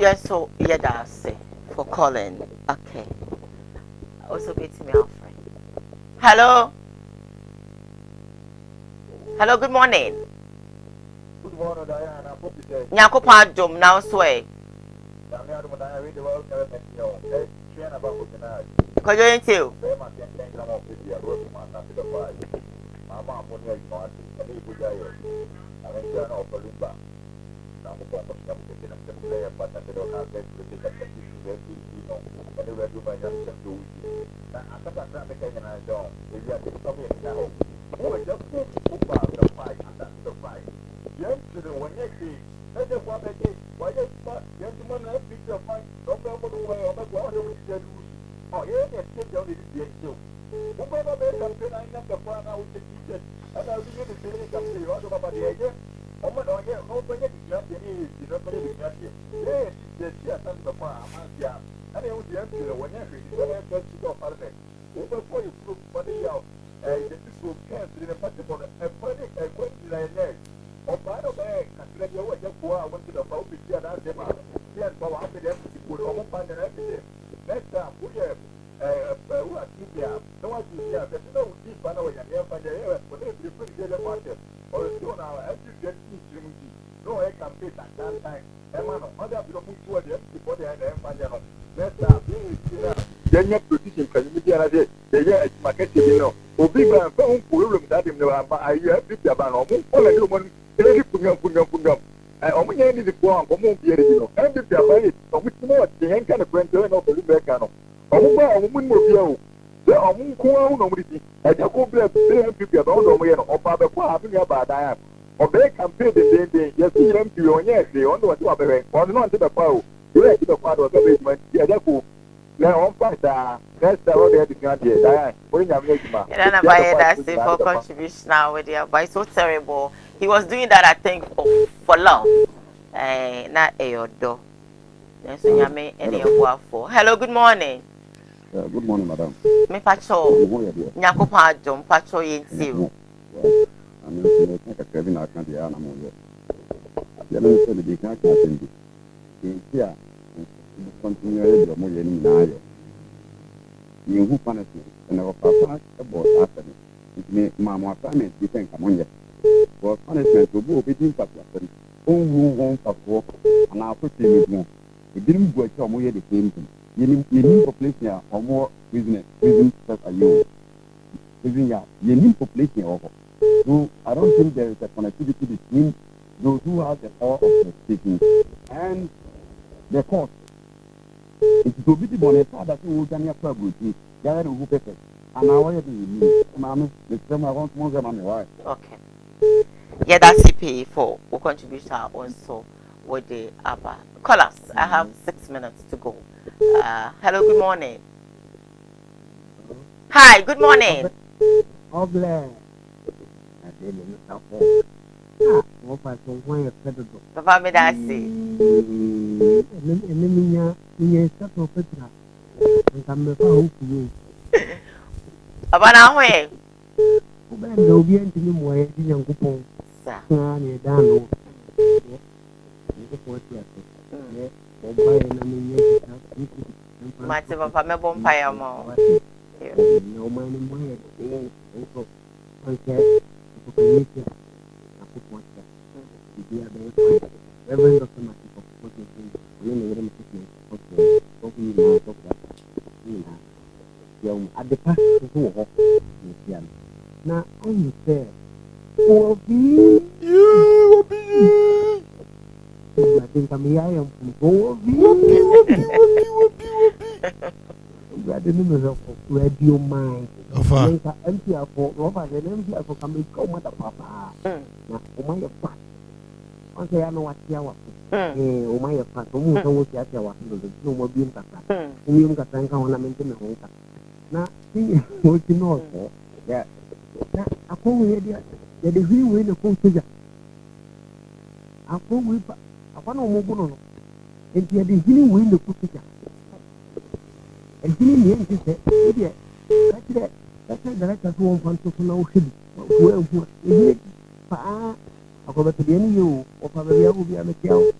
Yes, so yɛda ase for calling. Okay. Also betumi afrɛ. Hello. Hello, good morning. Good morning, Diana. Nyankopɔn adom na nso ɛ. Kɔjɔ yɛn ti o. Yɛnyɛ politician mpanyin bi anaasɛ yɛyɛ adwuma kɛseɛ bi no. Obi ba mfa ho nkɔ wurawura mu saa de mu no aba ayi NPP aba no ɔmo nkɔ na de ɔmo anim ɛdi kungam kungam kungam ɛ ɔmo nyɛ NDC foɔ anka ɔmo bi ɛdi no NPP aba yɛ ɔmo ti mu ɔte yɛn ka no korɛ nkyɛn na ɔfɛ bi bɛka no ɔmo ba ɔmo mu nim obi o sɛ ɔmo nko ara na ɔmo de ti ɛgya ko brɛ brɛ NPP aba ɔmo de ɔmo yɛ no ɔba bɛkɔ a me nua baa dan a ɔbɛyɛ campaign dendenden yɛsi yɛn MP ɔnyɛ hwee ɔno de ɔte wabɛhwɛ ɔno na ɔnte bɛkɔ a o yɛ ɛte bɛkɔ a de ɔsɛ ɔbɛyɛ adwuma nti ɛgya ko Na ɔmfa saa next time ɔde adesua deɛ Diane mo ne nyame adwuma Yɛda na ba yɛda ase for contribution a wode aba. It's so terrible. He was doing that I think for, for love. Eh, na ɛyɛ ɔdɔ. Nanso nyame ɛne ɛboafoɔ. Hello, good morning. Yeah, good morning, madam. Me pacho. Nyankopɔn adom pacho yɛntie o. Ame nso meka kakra bi na aka deɛ a na moyɛ. Adeɛ no ne sɛ mede kan ka asɛm bi. Deɛ nti a nkurɔfo bi kɔntene yɛ deɛ wɔyɛ no nyinaa yɛ yɛnhu punishment. Ɛnɛ wɔfafa bɔɔ saa asɛm no. Nti me maa mo assignment bi sɛ nka monyɛ. Because punishment obi a obedi nkwaseasɛm, ɔnhu ho mfasoɔ anaa asotwe no bi no, ebinom gu akyi a wɔyɛ the same thing. Yɛnim yɛnnim population a wɔwɔ prison prison sɛ ayi o prison yard. Yɛnnim population a ɛwɔ hɔ. So I don't think there is a connectivity between those who have the power of legislation and the court. Nti sɛ obi di bɔne sɛ ada sɛ wɔredwane akɔ aburokyiri, yɛayɛ ne ho pɛpɛ anaa wɔyɛ de yɛnim. Maame, mesrɛ mo, ɛhɔ nso monhwɛ ma me, why? Okay. Yɛda ase pii for wo contribution a wo nso wode aba. Callers, I have 6 minutes to go. Hello, good morning. Hi, good morning. Ɔblɛ. Ah, wɔfa so ho ayɛ fɛ dodo. Papa me da ase. Ɛnɛ menya menya sika petra. Nka mmɛfa ho kuo. Papa na ho yɛ. Wobɛn da obi antumi mmoa yɛ gye Nyankopɔn. Sa. Saa na ɛda ano. Nyankopɔn ate ase. Yɛ bɔ mpaeɛ na menya sika nkuku. Mate papa mɛbɔ mpaeɛ ama wo. Na ɔman no mu ayɛ den nso ɔnsɛ ɔkɔkɔnyɛ ti a Nyankopɔn te ase. Biribiara bɛyɛ fine. Reverend Dr. Martin Kɔkɔkɔ ɔne ne yere Mrs. Nancy Kɔkɔɔ sɔfo nyinaa sɔfo asa nyinaa yɛ wɔn adepa nso wɔ hɔ na ehyia no. Na ɔhu sɛ obi obi Awurade nka meyɛ ayɛ mfomso obi obi obi obi obi obi Awurade ne mehwɛfo radio man Ɔfa. nka MP afo rɔba sɛ na MP afo ka metwa wɔn ada paapaa na wɔn ayɛ fast wɔn sɛ ya na watea waso ɛɛ wɔn ayɛ fast wɔn mu sɛ wɔn tiatia waso dodo nti na wɔn abiem kakra wɔn abiem kakra nka ho na mente me ho nka na wɔn ti nɔɔso yɛ na akɔnwei yɛ deɛ yɛde hwii wei na kɔn sogya akɔnwei pa akɔ na wɔn bo no no nti yɛde hwii wei na kɔ sogya ɛhwini nea nti sɛ edeɛ kakyerɛ kakyerɛ director so wɔn fa nto so na wɔhwɛ bi wɔn ehu a ehwini paa akɔbɛtɔ deɛ ne yɛ o wɔfa baabi a obi ametia o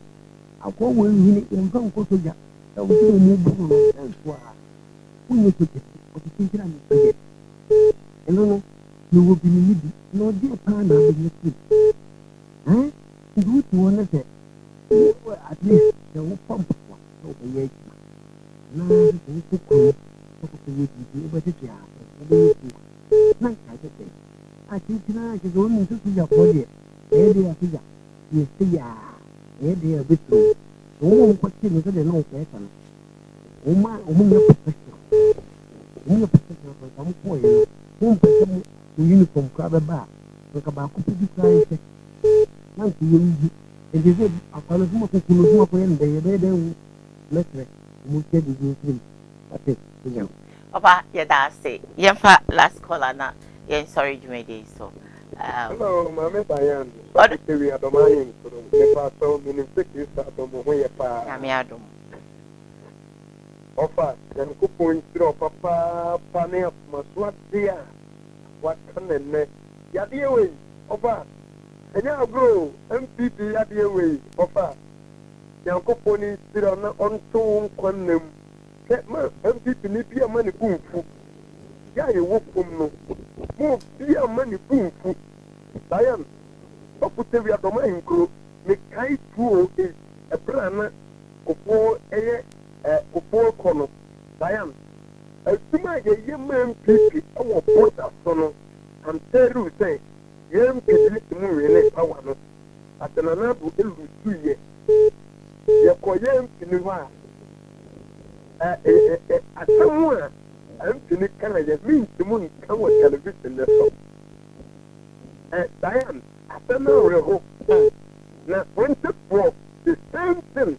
akɔ wɔ ehwini yɛn fa nkɔ sogya na wɔn ti na wɔn bu no no ɛnso a wonyɛ sogya ɔte kyinkyin a ne sogya ɛno no mewɔ bi ne bi na ɔde paa na abɛnya firi ɛn nti wotu hɔ ne sɛ wo at least sɛ wofa mpoa sɛ wobɛyɛ adwuma na sɛ wokɔ kurom sɛ wokɔyɛ biribi wobɛtete aho wobɛyɛ kuo na nka sɛ sɛ akyinkyina a kyerɛ sɛ wonim sɛ sogyafoɔ deɛ ɛyɛ deɛ a sogya yɛ sɛ yɛ a ɛyɛ deɛ a ɛbɛsuro na wɔn a wɔkɔte no sɛdeɛ na wɔkɔyɛ sa no wɔn a wɔn nyɛ professional wɔn nyɛ professional sɛ nka wɔn kɔɔyɛ no wɔn mpɛ sɛ mo uniform koraa bɛba a nka baako pɛ bi koraa nhyɛ na nka yɛ ngu nti sɛ akwa no so ma kuku no so ma kɔyɛ no dɛ yɛbɛyɛ dɛ hu mɛsrɛ wɔn nhyɛ biribi mfiri mu ate nya. Papa yɛda ase yɛmfa last caller na yɛnsɔre dwumadie so. Hello, Maame Bayan. Ɔde ewi adɔm ayɛ nkuro. Mepa asɛw menim sɛ Kristo adɔm ho yɛ paa. Nyame adom. Ɔfa Nyankopɔn nhyira wo papaapa ne akomaso ade a waka no nnɛ. Yadeɛ wei ɔfa ɛnyɛ agorɔ o NPP yadeɛ wei ɔfa Nyankopɔn nhyira na ɔnto wo nkwa nna mu. Hwɛ ma NPP ni bi amma ne bo mfu. Yɛ a yɛwɔ fam no ma obi amma ne bo mfu. Diane, Sɔfo Tawia Dɔm Ahenkuro, mekae 208 ɛberɛ a na Kufuor yɛ eh, Kufuor kɔ no. Diane. Adwuma a yɛyɛ ma NPP wɔ border so no, I'm tell you sɛ yɛn NPP mu winne power no, but Nana Addo lusu yɛ. Yɛkɔ yɛ MP no hɔ a, ɛ ɛ asɛm a MP no kaeɛ mentumi nka wɔ television no so. Ɛ Diane, asɛm no awerɛho. Na 2012 the same thing.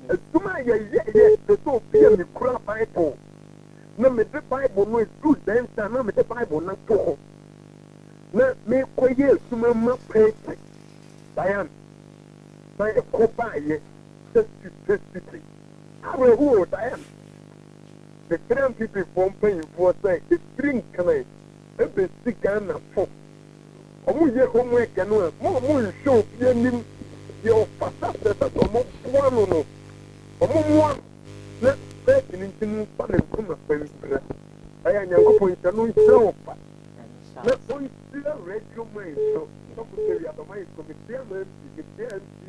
Adwuma a yɛyɛeɛ te sɛ obi a mekura Bible na mede Bible no ɛduru dɛn sɛ na mede Bible no ato hɔ na mekɔyɛ adwuma ma pɛɛti Diane na yɛkɔ baeɛ sɛ site site awerɛhoɔ o Diane mekyerɛ NPP foɔ mpanyinfoɔ sɛ ɛfiri Nkran ɛbɛsi Ghana fo Ɔmo yɛ homework no a, ma ɔmo nhwɛ obi anim, deɛ ɔfata sɛ ɛsɛ sɛ ɔmo boa no no, ɔmo mmoa no na bɛɛdi no nti no mfa ne ntoma pa mfira. Ɛyɛ a Nyankopɔn nhyira no nhyira wo pa na ɔnhyira Radio Man so. Sɔfo Terry Adom-Ayiko, mekyia mo MP, mekyia MP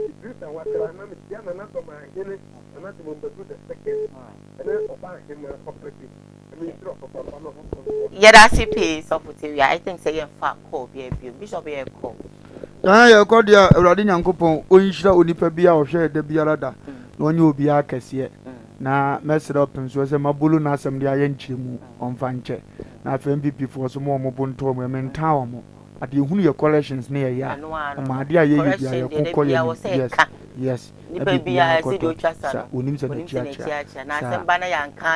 Idris Awakra, na mekyia Nana Dɔm Ahene, Nana Dwomambadu the second, ɛne Ɔbaa Ahemaa papa bi. Yɛdase pii sɔfo Tewia I think sɛ yɛnfa call biara bio Bishop yɛ kɔ. Yɛn yɛkɔ deɛ a Awurade Nyankopɔn ɔnhyira onipa biara a ɔhwɛ yɛ da biara da na ɔnyɛ obiara kɛseɛ na mɛsrɛ ɔpemsoɔ sɛ mabolo n'asɛm de ayɛ nkyerɛmu ɔmfa nkyɛ na afei NPP foɔ so mo wɔn bo ntɔ wɔn mentaa wɔn adeɛ hunu yɛ corrections ne yɛyɛ a ɔma adeɛ a yɛyɛ bia yɛko kɔ yɛ yes yes na biribiara kɔtɔ sa onim sɛ n'akyi akyea sa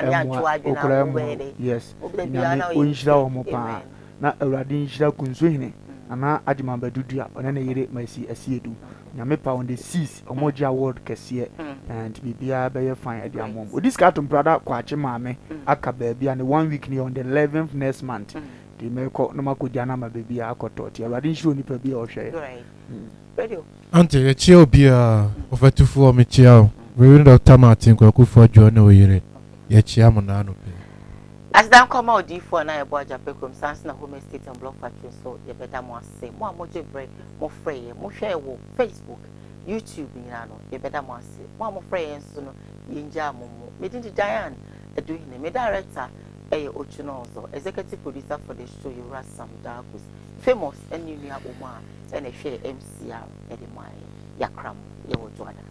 ɛmoa okura ɛmoa yes Nyame ɔnhyira wɔn paa na Awurade nhyira Kunsuhene Nana Agyeman Badu Dua ɔne ne yere Mercy Asiedu Nyame pa on the 6 wɔn regye award kɛseɛ and biribiara bɛyɛ fine ɛde ama wɔn Odi sika ato mprada Kwakye maame aka baabi a ne one week no yɛ on the 11th next month nti mɛkɔ na makɔgya no ama baabi a akɔtɔ nti Awurade nhyira onipa bi a ɔhwɛ yɛ. Aunty, yɛkyia obiara, ɔfatufoɔ mekyia wo, Rev. Dɔkta Martin Kwaku Fodjour ne wo yere, yɛkyia mo naa anɔpa yi. Aseda nkɔ ma odiyifoɔ a na yɛbɔ Agyapɛ kurom saa nso na Home Estate and Block Factory nso yɛbɛda mo ase mo a mogye berɛ mo frɛ yɛn mo hwɛ yɛn wɔ Facebook, YouTube nyinaa no yɛbɛda mo ase mo a mo frɛ yɛn nso no yɛngyaa mo mu me din de Diane Aduhene me director ɛyɛ Otwunozo executive producer for the show Yɛwura Sam Darkus Famous ɛne nua Omar ɛna ɛhwɛɛ MCR ɛde maa yɛn. Yɛakra mo, yɛwɔ Dwoada.